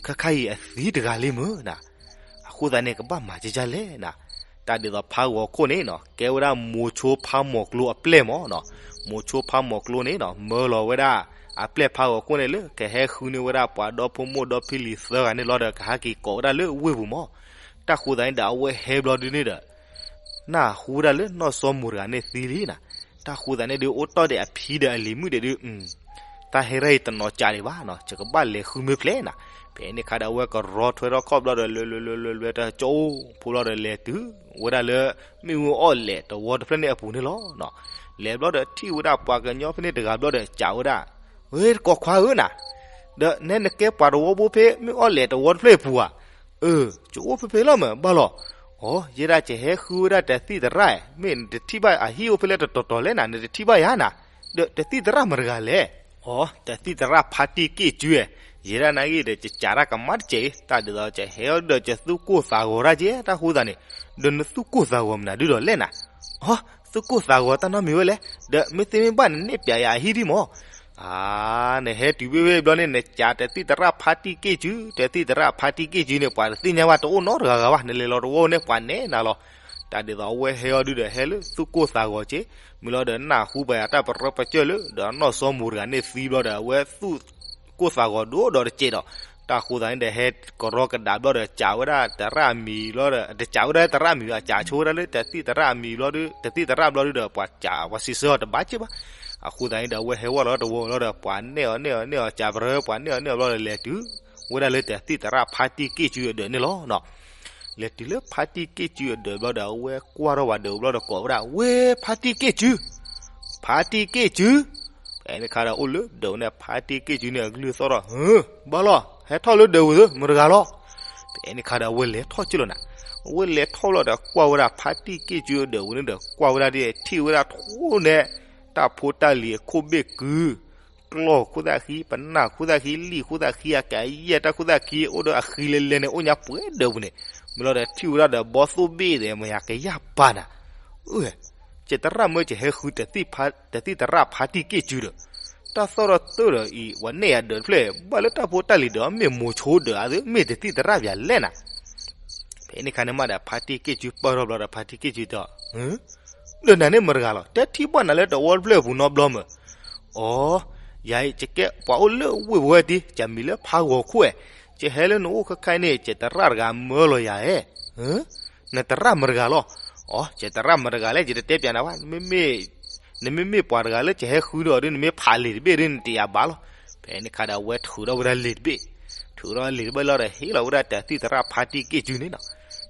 ခဲခါအံၤအသံတဂၤလံမ့ၢ်နၤ. အဃိသတးန့ၣ် ကဘၣ်မၤကကလဲၣ်နၤ. တၢ်ဒ်သိးဖးဂီၤခိၣ်န့ၣ်နီၤ ကဲဝဲဒၣ်မိၤဆိဖးမီၤကျိအပျဲၢ်မးနီၤ. မိၤဆိဖးမီၤကျိန့ၣ်နီၤ မၢလီၤဝဲဒၣ် အပျဲၢ်ဖးဂီၤခိၣ်န့ၣ်လၢ ကဟဲဃုန့ၢ်ဝဲဒၣ်ပှၤဒီဖိမိၢ်ဒီဖံလံၤသၢဂၤန့ၣ်လီၤဒီး ကဟဲက့ၤကိးဝဲဒၣ်လၢဝ့ၢ်ပူၤမး. တၢ်ဃိသတးန့ၣ်ဒီး အဝဲဟဲဘျီဒုန့ၣ်ဒီး နၢ်ဟူဒၣ်လၢနီၢ်စီမူၤတဂၤန့ၣ်သံလံနၤ. တၢ်ဃိသတးန့ၣ်ဒုး အိၣ်တီၢ်ဒီးအဖံဒီးအလံၤမုၣ်ဒီးဒုး, တၢ်ဟဲရၣ်အံၤတနီၤကးဒံးဘၣ်နီၤ, ယကဘၣ်လဲၤဃုမ့ၢ်ဖျဲးနၤ. ဖဲန့ၣ်ခါဒီး အဝဲကရီထွဲထီၣ်ခီၣ်ဘျီဒီး လဲၤလဲၤလဲၤလဲၤလဲၤတကၠိဖိဘျီဒီး လဲၤတုၤဝဲဒၣ်လၢ မ့ၣ်အူအီၣ်လဲၣ်တဝီတဖျၢၣ်န့ၣ်အပူၤန့ၣ်လီၤ. လဲၤဘျီဒီးထံၣ်ဝဲဒၣ်ပှၤကညီဖဲန့ၣ်တဂၤဘျီဒီး ကးဝဲဒၣ်, ဝဲတကိးခွါဧၢနၤ, ဒီးနဲနကဲပှၤတဝီဖိဖဲမ့ၣ်အီၣ်လဲၣ်တဝီတဖျၢၣ်အပူၤဧါ. အၢ, ယအိၣ်ဖဲဖဲလီၤမး ဘၣ်လီၤ. အိ, ယဲဒၣ်ယဟဲဃုဝဲဒၣ်တသံၣ်သရၣ်ဧါ, မ့ၢ်နတထံၣ်ဘၣ်အဟံၣ်အိၣ်ဖဲလဲၣ်တတီၤတီၤလဲၣ်နၤ, နတထံၣ်ဘၣ်ယၤနၤ. ဒီးတသံၣ်သရၣ်မတဂၤလဲၣ်. အိ, တသံၣ်သရၣ်ဖါတံၢ်က့ၢ်စုဧါ. ယဲဒၣ်နာ်ဂ့ၤဒီး ယကးတၢ်ကမၣ်တစဲးအံၤ, တၢ်ဒ်သိးယဟဲအီၤဒီး ယသူၣ်ကိၢ်သးဂီၤတၢ်က့ တၢ်ဃိသတးန့ၣ်, ဒီးနသူၣ်ကိၢ်သးဂီၤမနုၤဒုဒီးလဲၣ်နၤ. အိ, သူၣ်ကိၢ်သးဂီၤတၢ်နီတမံၤဝဲလဲၣ်, ဒီးမ့ၢ်သ့မ့ၢ်ဘၣ်နန့ၢ်ပျးယၤအဟံၣ်ဒံးမး. အါ, နဟဲတုၤဘ့ၣ်ဘ့ၣ်ဘျီန့ၣ် နကးတသံၣ်သရၣ်ဖါတံၢ်က့ၢ်စု, တသံၣ်သရၣ်ဖါတံၢ်က့ၢ်စုန့ၣ် ပှၤတသ့ၣ်ညါဘၣ်တအိၣ်နီတဂၤဂၤဘၣ်, နလဲၤလီၤတဝီန့ၣ် ပှၤနဲၣ်နၤလီၤ. တၢ်ဒ်သိးအဝဲဟဲအီၤဒုဒီး ဟဲလၢသူၣ်ကိၢ်သးဂီၤက့ၤ, မ့ၢ်လီၤဒီးနၢ်ဟူပှၤယၤတၢ်ပရၢပကၢၢ်လၢ ဒီးအနီၢ်စီမိၤတဂၤန့ၣ်သံဘျီဒီး အဝဲသူၣ်ကိၢ်သးဂီၤဒိၣ်ဒီးတစဲးဒီး, တၢ်ဃိသးန့ၣ်ဒီး ဟဲကရီကဒါဘျီဒီး ကးဝဲဒၣ်သရၣ်အမံၤလီၤဒီး တကးဝဲဒၣ်သရၣ်အမံၤဘၣ်, ကးဆိဝဲဒၣ်လၢတသံၣ်သရၣ်အမံၤဘျီဒီး တသံၣ်သရၣ်ဘျီဒုဒီး ပှၤကးပှၤစံးဆၢအီၤတဘၣ်က့ၤဘၣ်. အဃိသတးန့ၣ်ဒီး အဝဲဟဲဝဲလီၤတဝီလီၤဒီး ပှၤနဲၣ်အီၤနဲၣ်အီၤနဲၣ်အီၤ ကးပရၢ ပှၤနဲၣ်အီၤနဲၣ်အီၤဘျီဒီး လဲၤတုၤဝဲဒၣ်လၢတသံၣ်သရၣ်ဖါတံၢ်က့ၢ်စုအဒၢးန့ၣ်လီၤ. လဲၤတုၤလၢဖါတံၢ်က့ၢ်စုအဒၢးဘျီဒီး အဝဲကွၢ်ထီၣ်ဝဲဒၢးဘျီဒီး ကိးဝဲဒၣ် ဝ့ၢ်ဖါတံၢ်က့ၢ်စု, ဖါတံၢ်က့ၢ်စု. ဖဲန့ၣ်အခါဒီး အိၣ်လၢဒၢးန့ၣ် ဖါတံၢ်က့ၢ်စုန့ၣ် အကလုၢ်သီၣ်ထီၣ်, ဘၣ်လီၤ, ဟဲထီၣ်လၢဒၢးဝံၤသ့ မတၤတဂၤလီၤ. ဖဲန့ၣ်အခါဒီး အဝဲလဲၤထီၣ်က့ၤလီၤနၤ. အဝဲလဲၤထီၣ်လီၤဒီး ကွၢ်ဝဲဒၣ်ဖါတံၢ်က့ၢ်စုအဒၢးဝံၤန့ၣ်ဒီး ကွၢ်ဝဲဒၣ်ဒ်ထံၣ်ဝဲဒၣ်ထိၣ်န့ၣ် တၢ်ဖိတၢ်လံၤအခိၣ်ဘ့ၣ်ကု ကျီၢ်ခိၣ်သၣ်ဃံ, ပနၢ်ခိၣ်သၣ်ဃံ, လံာ်ခိၣ်သၣ်ဃံ, အကယဲၢ်တၢ်ခိၣ်သၣ်ဃံ အိၣ်ဒီးအဃံလဲၤလဲၤန့ၣ် အိၣ်ညါပှဲၤဒၢးပူၤန့ၣ်, မ့ၢ်လီၤဒီးထံၣ်ဝဲဒၣ်ဒီးဘီသိၣ်ဘ့ၣ်ဒီး မ့ၢ်ယၤကယၢ်ပာ်နၤ, ကသရၣ်မၢကဟဲဃု တသံၣ်သရၣ်ဖါတံၢ်က့ၢ်စုဒီး, တၢ်သီၣ်ထီၣ်တၢ်ဒီးအံၤ ပှၤနဲၣ်ယၤဒၢးတဖျၢၣ် ဘၣ်လၢတၢ်ဖိတၢ်လံၤဒီး မ့ၢ်မိၤဆိဒၢးဧါသ့ မ့ၢ်တသံၣ်သရၣ်ပၠးလဲၣ်နၤ. ဖဲန့ၣ်အခါန့ၣ်မးဒီး ဖါတံၢ်က့ၢ်စုပၢၢ်ထီၣ်ဘျီဒီး ဖါတံၢ်က့ၢ်စုတဲအီၤ, ဒီးနၤန့ၣ်မတၤတဂၤလီၤ, တဲထံၣ်ဘၣ်နၤလၢတဝီတဖျၢၣ်အပူၤနီတဘျီမ့ၢ်. အီ, ယၤအံၤ ယကဲပှၤအိၣ်လၢဝ့ၢ်ပဝဲတံၢ်, ယမံၤလၢဖါဂီၤခိၣ်ဧဲ, ယဟဲလၢနအိၣ်ခဲခါအံၤန့ၣ် ယသရၣ်တဂၤမၢလီၤယၤဧဲ. နသရၣ်မတၤတဂၤလီၤ. အီ, ယသရၣ်မတၤတဂၤလဲၣ် ယတတဲပၠးနၤဘၣ်, နမ့မ့ၢ်ပှၤတဂၤလၢယဟဲဃုဒီးဒ် နမ့ၢ်ဖးလံာ်တဘ့ၣ်ဒ် နတယာ်ဘၣ်လီၤ. ဖဲန့ၣ်အခါဒီး အဝဲထုးထီၣ်ဝဲဒၣ်လံာ်တဘ့ၣ်, ထုးထီၣ်လံာ်တဘ့ၣ်လီၤဒီး ဟ့ၣ်လီၤဝဲဒၣ်တသံၣ်သရၣ်ဖါတံၢ်က့ၢ်စုန့ၣ်နီၤ.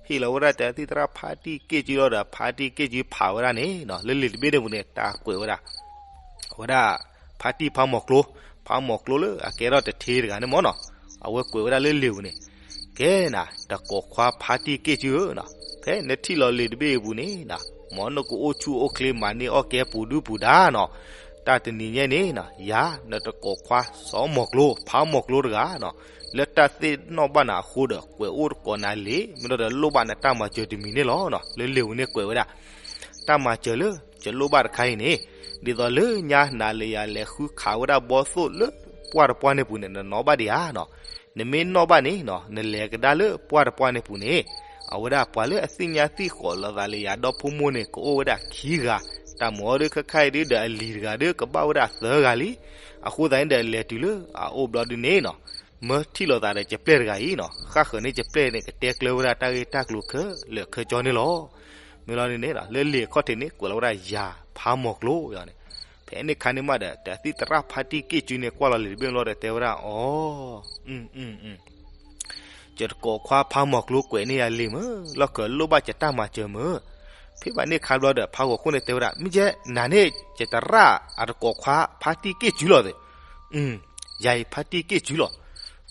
ဟ့ၣ်လီၤဝဲဒၣ်တသံၣ်သရၣ်ဖါတံၢ်က့ၢ်စုလီၤဒီး ဖါတံၢ်က့ၢ်စုဖးဝဲဒၣ်န့ၣ်နီၤ လၢလံာ်တဘ့ၣ်န့ၣ်ပူၤန့ၣ် တၢ်ကွဲးဝဲဒၣ် အဝဲဒၣ် ဖါတံၢ်ဖးမီၤကျိ, ဖးမီၤကျိလၢအကဲထီၣ်တထ့တဂၤန့ၣ်မ့ၢ်နီၤ, အဝဲကွဲးဝဲဒၣ်လၢလံာ်ပူၤန့ၣ်, ကဲနၤ တကိးခွါဖါတံၢ်က့ၢ်စုဧၢနီၤ, ဖဲနထံၣ်လီၤလံာ်တဘ့ၣ်အပူၤန့ၣ်နီၤ, မ်နကအိၣ်ဆူၣ်အိၣ်ချ့မၤန့ၢ်အီၣ်ကဲပူၤဒုပူၤဒါနီၤ, တၢ်တနံၤညါန့ၣ်နီၤ ယၤနတကိးခွါစီၤမီၤကျိ ဖးမီၤကျိတဂၤနီၤ, လၢတၢ်သ့ၣ်နီၣ်ဘၣ်နၤအဃိဒီး ကွဲးအိၣ်တကိးနၤလံာ် မ့ၢ်ဒီးလိၣ်ဘၣ်နတၢ်မၤစၢၤတမံၤန့ၣ်လီၤ. လၢလံာ်ပူၤန့ၣ်ကွဲးဝဲဒၣ် တၢ်မၤစၢၤလၢယလိၣ်ဘၣ်တခါအံၤန့ၣ်, ဒ်သိးလၢညါနၤလၢယၤလဲၤဃုခးဝဲဒၣ်ဘီသိၣ်လၢပှၢ်တပှၢ်န့ၣ်ပူၤန့ၣ် နနီၣ်ဘၣ်ဒံးဧါနီၤ, နမ့ၢ်နီၣ်ဘၣ်န့ၣ်နီၤ နလဲၤကဒါလၢပှၢ်တပှၢ်န့ၣ်ပူၤန့ၣ်, အဝဲဒၣ်ပှၤလၢအသ့ၣ်ညါသ့ၣ်ဃီးလိာ်သးလၢယၤဒီဖိမိၢ်န့ၣ် ကအိၣ်ဝဲဒၣ်ခံဂၤ, တၢ်မၤအီၤဒုးခဲခါအံၤဒုးဒီးအလံၤတဂၤဒုးကဘၣ်ဝဲဒၣ်သၢဂၤလံ. အဃိသတးန့ၣ်ဒီးလဲၤတုၤလၢအအိၣ်ဘျီဒုန့ၣ်နီၤ, မၢထံၣ်လိာ်သးဒီးယပျဲၢ်တဂၤအံၤနီၤ, ဃၣ်ဃၢၤန့ၢ်ယပျဲၢ်န့ၣ် ကတဲကျၢၤဝဲဒၣ်တၢ်ဂ့ၢ်တၢ်ကျိၤခဲလၢာ်ခဲဆ့န့ၣ်လီၤ. မ့ၢ်လီၤန့ၣ်န့ၣ် လၢလံာ်အခီၣ်ထံးန့ၣ် ကွဲးလီၤဝဲဒၣ်ယၤဖးမီၤကျိန့ၣ်, ဖဲန့ၣ်ခါန့ၣ်မးဒီး တၢ်သံၣ်သရၣ်ဖါတံၢ်က့ၢ်စုန့ၣ် ကွၢ်လီၤလံာ်တဘ့ၣ်လီၤဒီးတဲဝဲဒၣ်အီၤ, ယတကိးခွါဖးမီၤကျိကွဲးန့ၢ်ယၤလံာ်မ့ၢ်, လီၢ်ခၢးလိၣ်ဘၣ်ယတၢ်မၤစၢၤမ့ၢ်, ဖဲဘၣ်န့ၣ်ခါဘျီဒီး ဖးဂီၤခိၣ်န့ၣ်တဲဝဲဒၣ် မ့ၢ်ကဲ နၤန့ၣ် ယတရၣ်အတကိးခွါဖါတံၢ်က့ၢ်စုလီၤသ့ၣ်, ယၤအံၤဖါတံၢ်က့ၢ်စုလီၤ.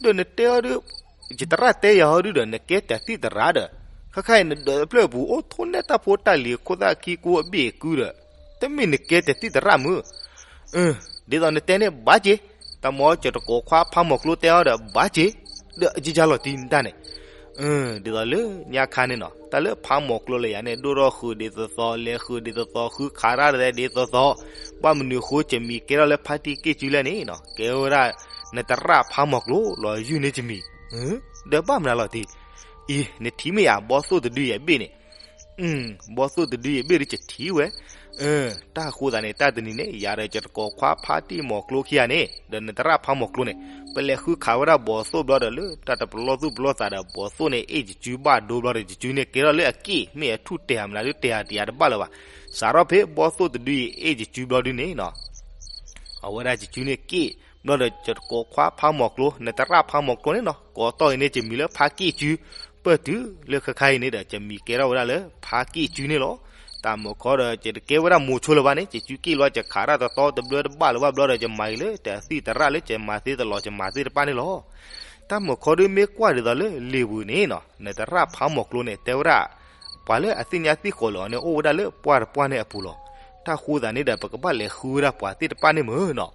ဒီးနတဲအီၤဒုး, ယတရၣ်တဲယၤအီၤဒုးဒီး နကဲတၢ်သံၣ်သရၣ်ဒီး, ခဲခါအံၤနဒၢးတဖျၢၣ်အပူၤ အိၣ်ထိၣ်နဲၣ်တၢ်ဖိတၢ်လံၤအခိၣ်သၣ်ခံကိအဘ့ၣ်အကုဒီး, တမ့ၢ်နကဲတၢ်သံၣ်သရၣ်မ့ၢ် ဒ်သိးနတဲန့ၣ်ဘၣ်က့ၤ, တၢ်မ့ၢ်ကၠီတကိးခွါဖးမီၤကျိတဲအီၤဒီးဘၣ်က့ၤ, ဒီးအကကၢ်လီၤတံၢ်နတၢ်န့ၣ်, ဒ်သိးလၢညါခါန့ၣ်နီၤ တၢ်လၢဖးမီၤကျိလၢယၤန့ၣ် ဒိၣ်ထီၣ်ဃုာ်ဒ်သိးသိး လဲၤဃုာ်ဒ်သိးသိး ဃုခးတၢ်ဒ်သိးသိး, ဘၣ်မနုၤအဃိ ယမံၤကဲထီၣ်လၢဖါတံၢ်က့ၢ်စုလဲၣ်န့ၣ်နီၤ ကဲဝဲဒၣ် နတရၣ်ဖးမီၤကျိလီၤ ယုၢ်န့ၢ်ယမံၤ, ဒီးဘၣ်မနုၤလီၤတံၢ်, အံၤ နထံၣ်မ့ၢ်ဧါ ဘီသိၣ်တဒုယဘ့ၣ်န့ၣ် ဘီသိၣ်တဒုယဘ့ၣ်ဒုးယထံၣ်ဝဲ, တၢ်ဃိသတးန့ၣ် တၢ်တနံၤန့ၣ် ယၤဒီးယတကိးခွါဖါတံၢ်မီၤကျိခံဂၤန့ၣ် ဒီးနတရၣ်ဖးမီၤကျိန့ၣ် ပလဲၤဃုခးဝဲဒၣ်ဘီသိၣ်ဘျီဒီး လၢတၢ်တပလီၢ်သူၣ်ပလီၢ်သးဒီး ဘီသိၣ်န့ၣ် အ့ၣ်ယစုဘၣ်ဒိဘျီဒီး ယစုန့ၣ် ကဲထီၣ်လၢအက့ၣ် မ့ၢ်အထူၣ်တဲာ်မနုၤဒုး တဲာ်တယၤတဘၣ်လၢၤဘၣ်. စးထီၣ်ဖဲဘီသိၣ်တဒုအ့ၣ်ယစုဘျီဒုန့ၣ်နီၤ အဝဲဒၣ်ယစုန့ၣ်က့ၣ်ဘျီဒီး ယတကိးခွါဖးမီၤကျိ နတရၣ်ဖးမီၤကျိန့ၣ်နီၤ ကိးတီၢ်အံၤန့ၣ် ယမံၤလၢဖးက့ၣ်စု, ပၢၢ်တုၤလၢခဲခါအံၤန့ၣ်ဒီး ယမံၤကဲထီၣ်ဝဲဒၣ်လၢဖးက့ၣ်စုန့ၣ်လီၤ. တၢ်မုၢ်ခီဒီး ယတကဲဝဲဒၣ်မိၤဆိလၢၤဘၣ်န့ၣ် ယစုက့ၣ်လီၤ ယခးတၢ်တသီတဘျၢတဘၣ်လၢၤဘၣ်ဘျီဒီး ယမၤအံၤလၢတၢ်သံၣ်သရၣ်လၢယမၤသ့တလီၤ ယမၤသ့တပၣ်န့ၣ်လီၤ. တၢ်မုၢ်ခီဒုးမ့ၢ်ကွၢ်ဒ်သိးလၢလံာ်ပူၤန့ၣ်နီၤ နတရၣ်ဖးမီၤကျိန့ၣ် တဲဝဲဒၣ် ပှၤလၢအသ့ၣ်ညါသ့ၣ်ဃီးလၢအီၤန့ၣ် အိၣ်ဝဲဒၣ်လၢပှၢ်တပှၢ်န့ၣ်အပူၤလီၤ. တၢ်ဃိသတးန့ၣ်ဒီး ပကဘၣ်လဲၤဃုဝဲဒၣ်ပှၤသ့ၣ်တပၣ်န့ၣ်မ့ၢ်နီၤ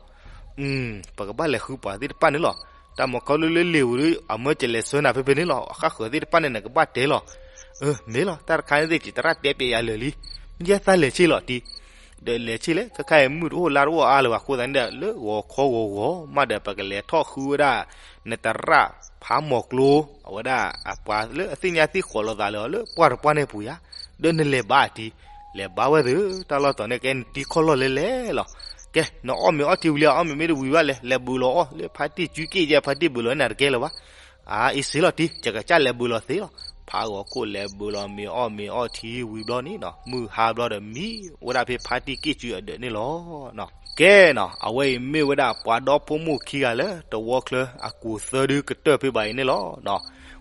ပကဘၣ်လဲၤဃုပှၤသ့ၣ်တပၣ်န့ၣ်လီၤ. တၢ်မုၢ်ခီဒုးလၢလံာ်ပူၤဒုး အမၢကလဲၤဆှၢနၤဖဲဖဲန့ၣ်လီၤ. ဃၣ်ဃၢၤသ့ၣ်တပၣ်န့ၣ် နကဘၣ်တဲလီၤ. မ့ၢ်လီၤ တၢ်တခါန့ၣ်သ့ၣ် ယတရၣ်တဲပျဲယၤလၢာ်လံ. ယဲသးလဲၤဆ့လီၤတံၢ် ဒီးလဲၤဆ့ၣ်လဲၣ် ခဲခါအံၤမုၢ်တအိၣ်လါတအိၣ်အါလၢၤဘၣ်အဃိသတးန့ၣ်ဒီး လၢဂီၤခီဂီၤဂီၤမးဒီး ပကလဲၤထီၣ်ဃုဝဲဒၣ် နတရၣ်ဖးမီၤကျိ အဝဲဒၣ်အပှၤလၢအသ့ၣ်ညါသ့ၣ်ဃီၤလိာ်သးလၢအီၤလၢပှၢ်တပှၢ်န့ၣ်အပူၤယါ, ဒီးနလဲၤဘါအတံၤ, လဲၤဘါဝဲသ့ၣ် တၢ်လီၢ်တီၤန့ၣ် ကဲနတံၤခီၣ်လီၢ်လဲၤလဲၤလီၤ. ကဲ နအီၣ်မ့ၤအီထံဝံၤလံ အီၣ်မ့ၤမ့ၢ်တဝံၤဘၣ်လဲၣ် လဲၤဘုးလီၤအီၣ်လၢဖါတံၢ်စုက့ၣ်ယဲ ဖါတံၢ်ဘုးလီၤန့ၣ်တကဲလၢၤဘၣ်. အါ အ့ၣ်စ့လီၤတံၢ် ယကစၢ်လဲၤဘုးလီၤသ့လီၤ. ဖးဂီၤခိၣ်လဲၤဘုးလီၤမ့ၤအီၣ်မ့ၤအီထံဝံၤဘျီန့ၣ်နီၤ မုၢ်ဟါဘျီဒီး မံဝဲဒၣ်ဖဲဖါတံၢ်က့ၣ်စုအဒၢးန့ၣ်လီၤ. ကဲနီၤ အဝဲအံၤမ့ၢ်ဝဲဒၣ်ပှၤဒီဖိမိၢ်ခံဂၤလၢ တဝီချၢအကူးသၢဒုကတၢၢ်ဖဲဘၣ်အံၤန့ၣ်လီၤ.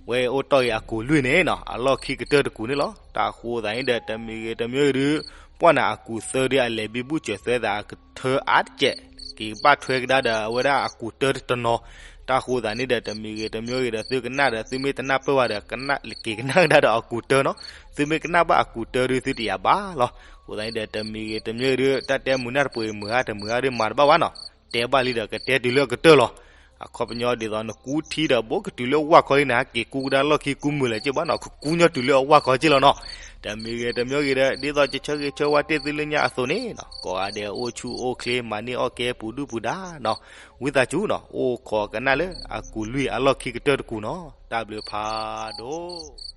ဝဲအိၣ်တီၢ်အံၤအကူးလွံၢ်န့ၣ်နီၤ အလီၢ်ခံကတၢၢ်တကူးန့ၣ်လီၤ. တၢ်ဃိသးန့ၣ်ဒီး တမံၤဂ့ၤတမံၤဂ့ၤဒုး ပှၢ်န့ၣ်အကူးသၢဒုး အလဲၤဘံဘူၣ်စၢၤသၢသးအကထၢအါတကဲး က့ၤဘၣ်ထွဲကဒါဒီးအဝဲဒၣ်အကူးတၢတနီၤ. တၢ်ဃိသးန့ၣ်ဒီး တမံၤဂ့ၤတမံၤဂ့ၤဒီး သုကနၣ်ဒီး သုမ့ၢ်တနၢ်ပၢၢ်ဘၣ်ဒီး ကနၣ်က့ၤကနၣ်ကဒါဒီးအကူးတၢနီၤ. သုမ့ၢ်ကနၣ်ဘၣ်အကူးတၢဒုး သုတယာ်ဘၣ်လီၤ. အဃိသတးန့ၣ်ဒီး တမံၤဂ့ၤတမံၤဂ့ၤဒုး တၢ်တဲမုာ်နၢ်တပှဲၤမုာ်ဂၤတမုာ်ဂၤဒုး မၤတဘၣ်ဘၣ်နီၤ. တဲဘၣ်လံဒီး ကတဲတုၤလၢအကတၢၢ်လီၤ. အခီပညီဒ်သိးနကူထံဒီး ဘိကတုၤလၢဝၢ်ခီလံန့ၣ် ဟဲက့ၤကူကဒါလီၢ်ခံကူမုာ်လၢၤက့ဘၣ်နီၤ ကကူညီတုၤလၢအဝၢ်ခီက့လီၤနီၤ. တမံၤဂ့ၤတမံၤဂ့ၤဒီး ဒ်သိးကဆၢဂ့ၤဆၢဝါတ့ၢ်သုလၢညါအသိးန့ၣ်နီၤ ကိးဂၤဒဲးအိၣ်ဆူၣ်အိၣ်ချ့ မၤန့ၢ်အီၣ်ကဲပူၤဒုၣ်ပူၤဒါနီၤ. ဝံသးစူၤနီၤ အိၣ်ခိးကနၣ်လၢအကူးလွံၢ်အလီၢ်ခံကတၢၢ်တကူးနီၤ. တၢ်ဘျုးဖးဒိၣ်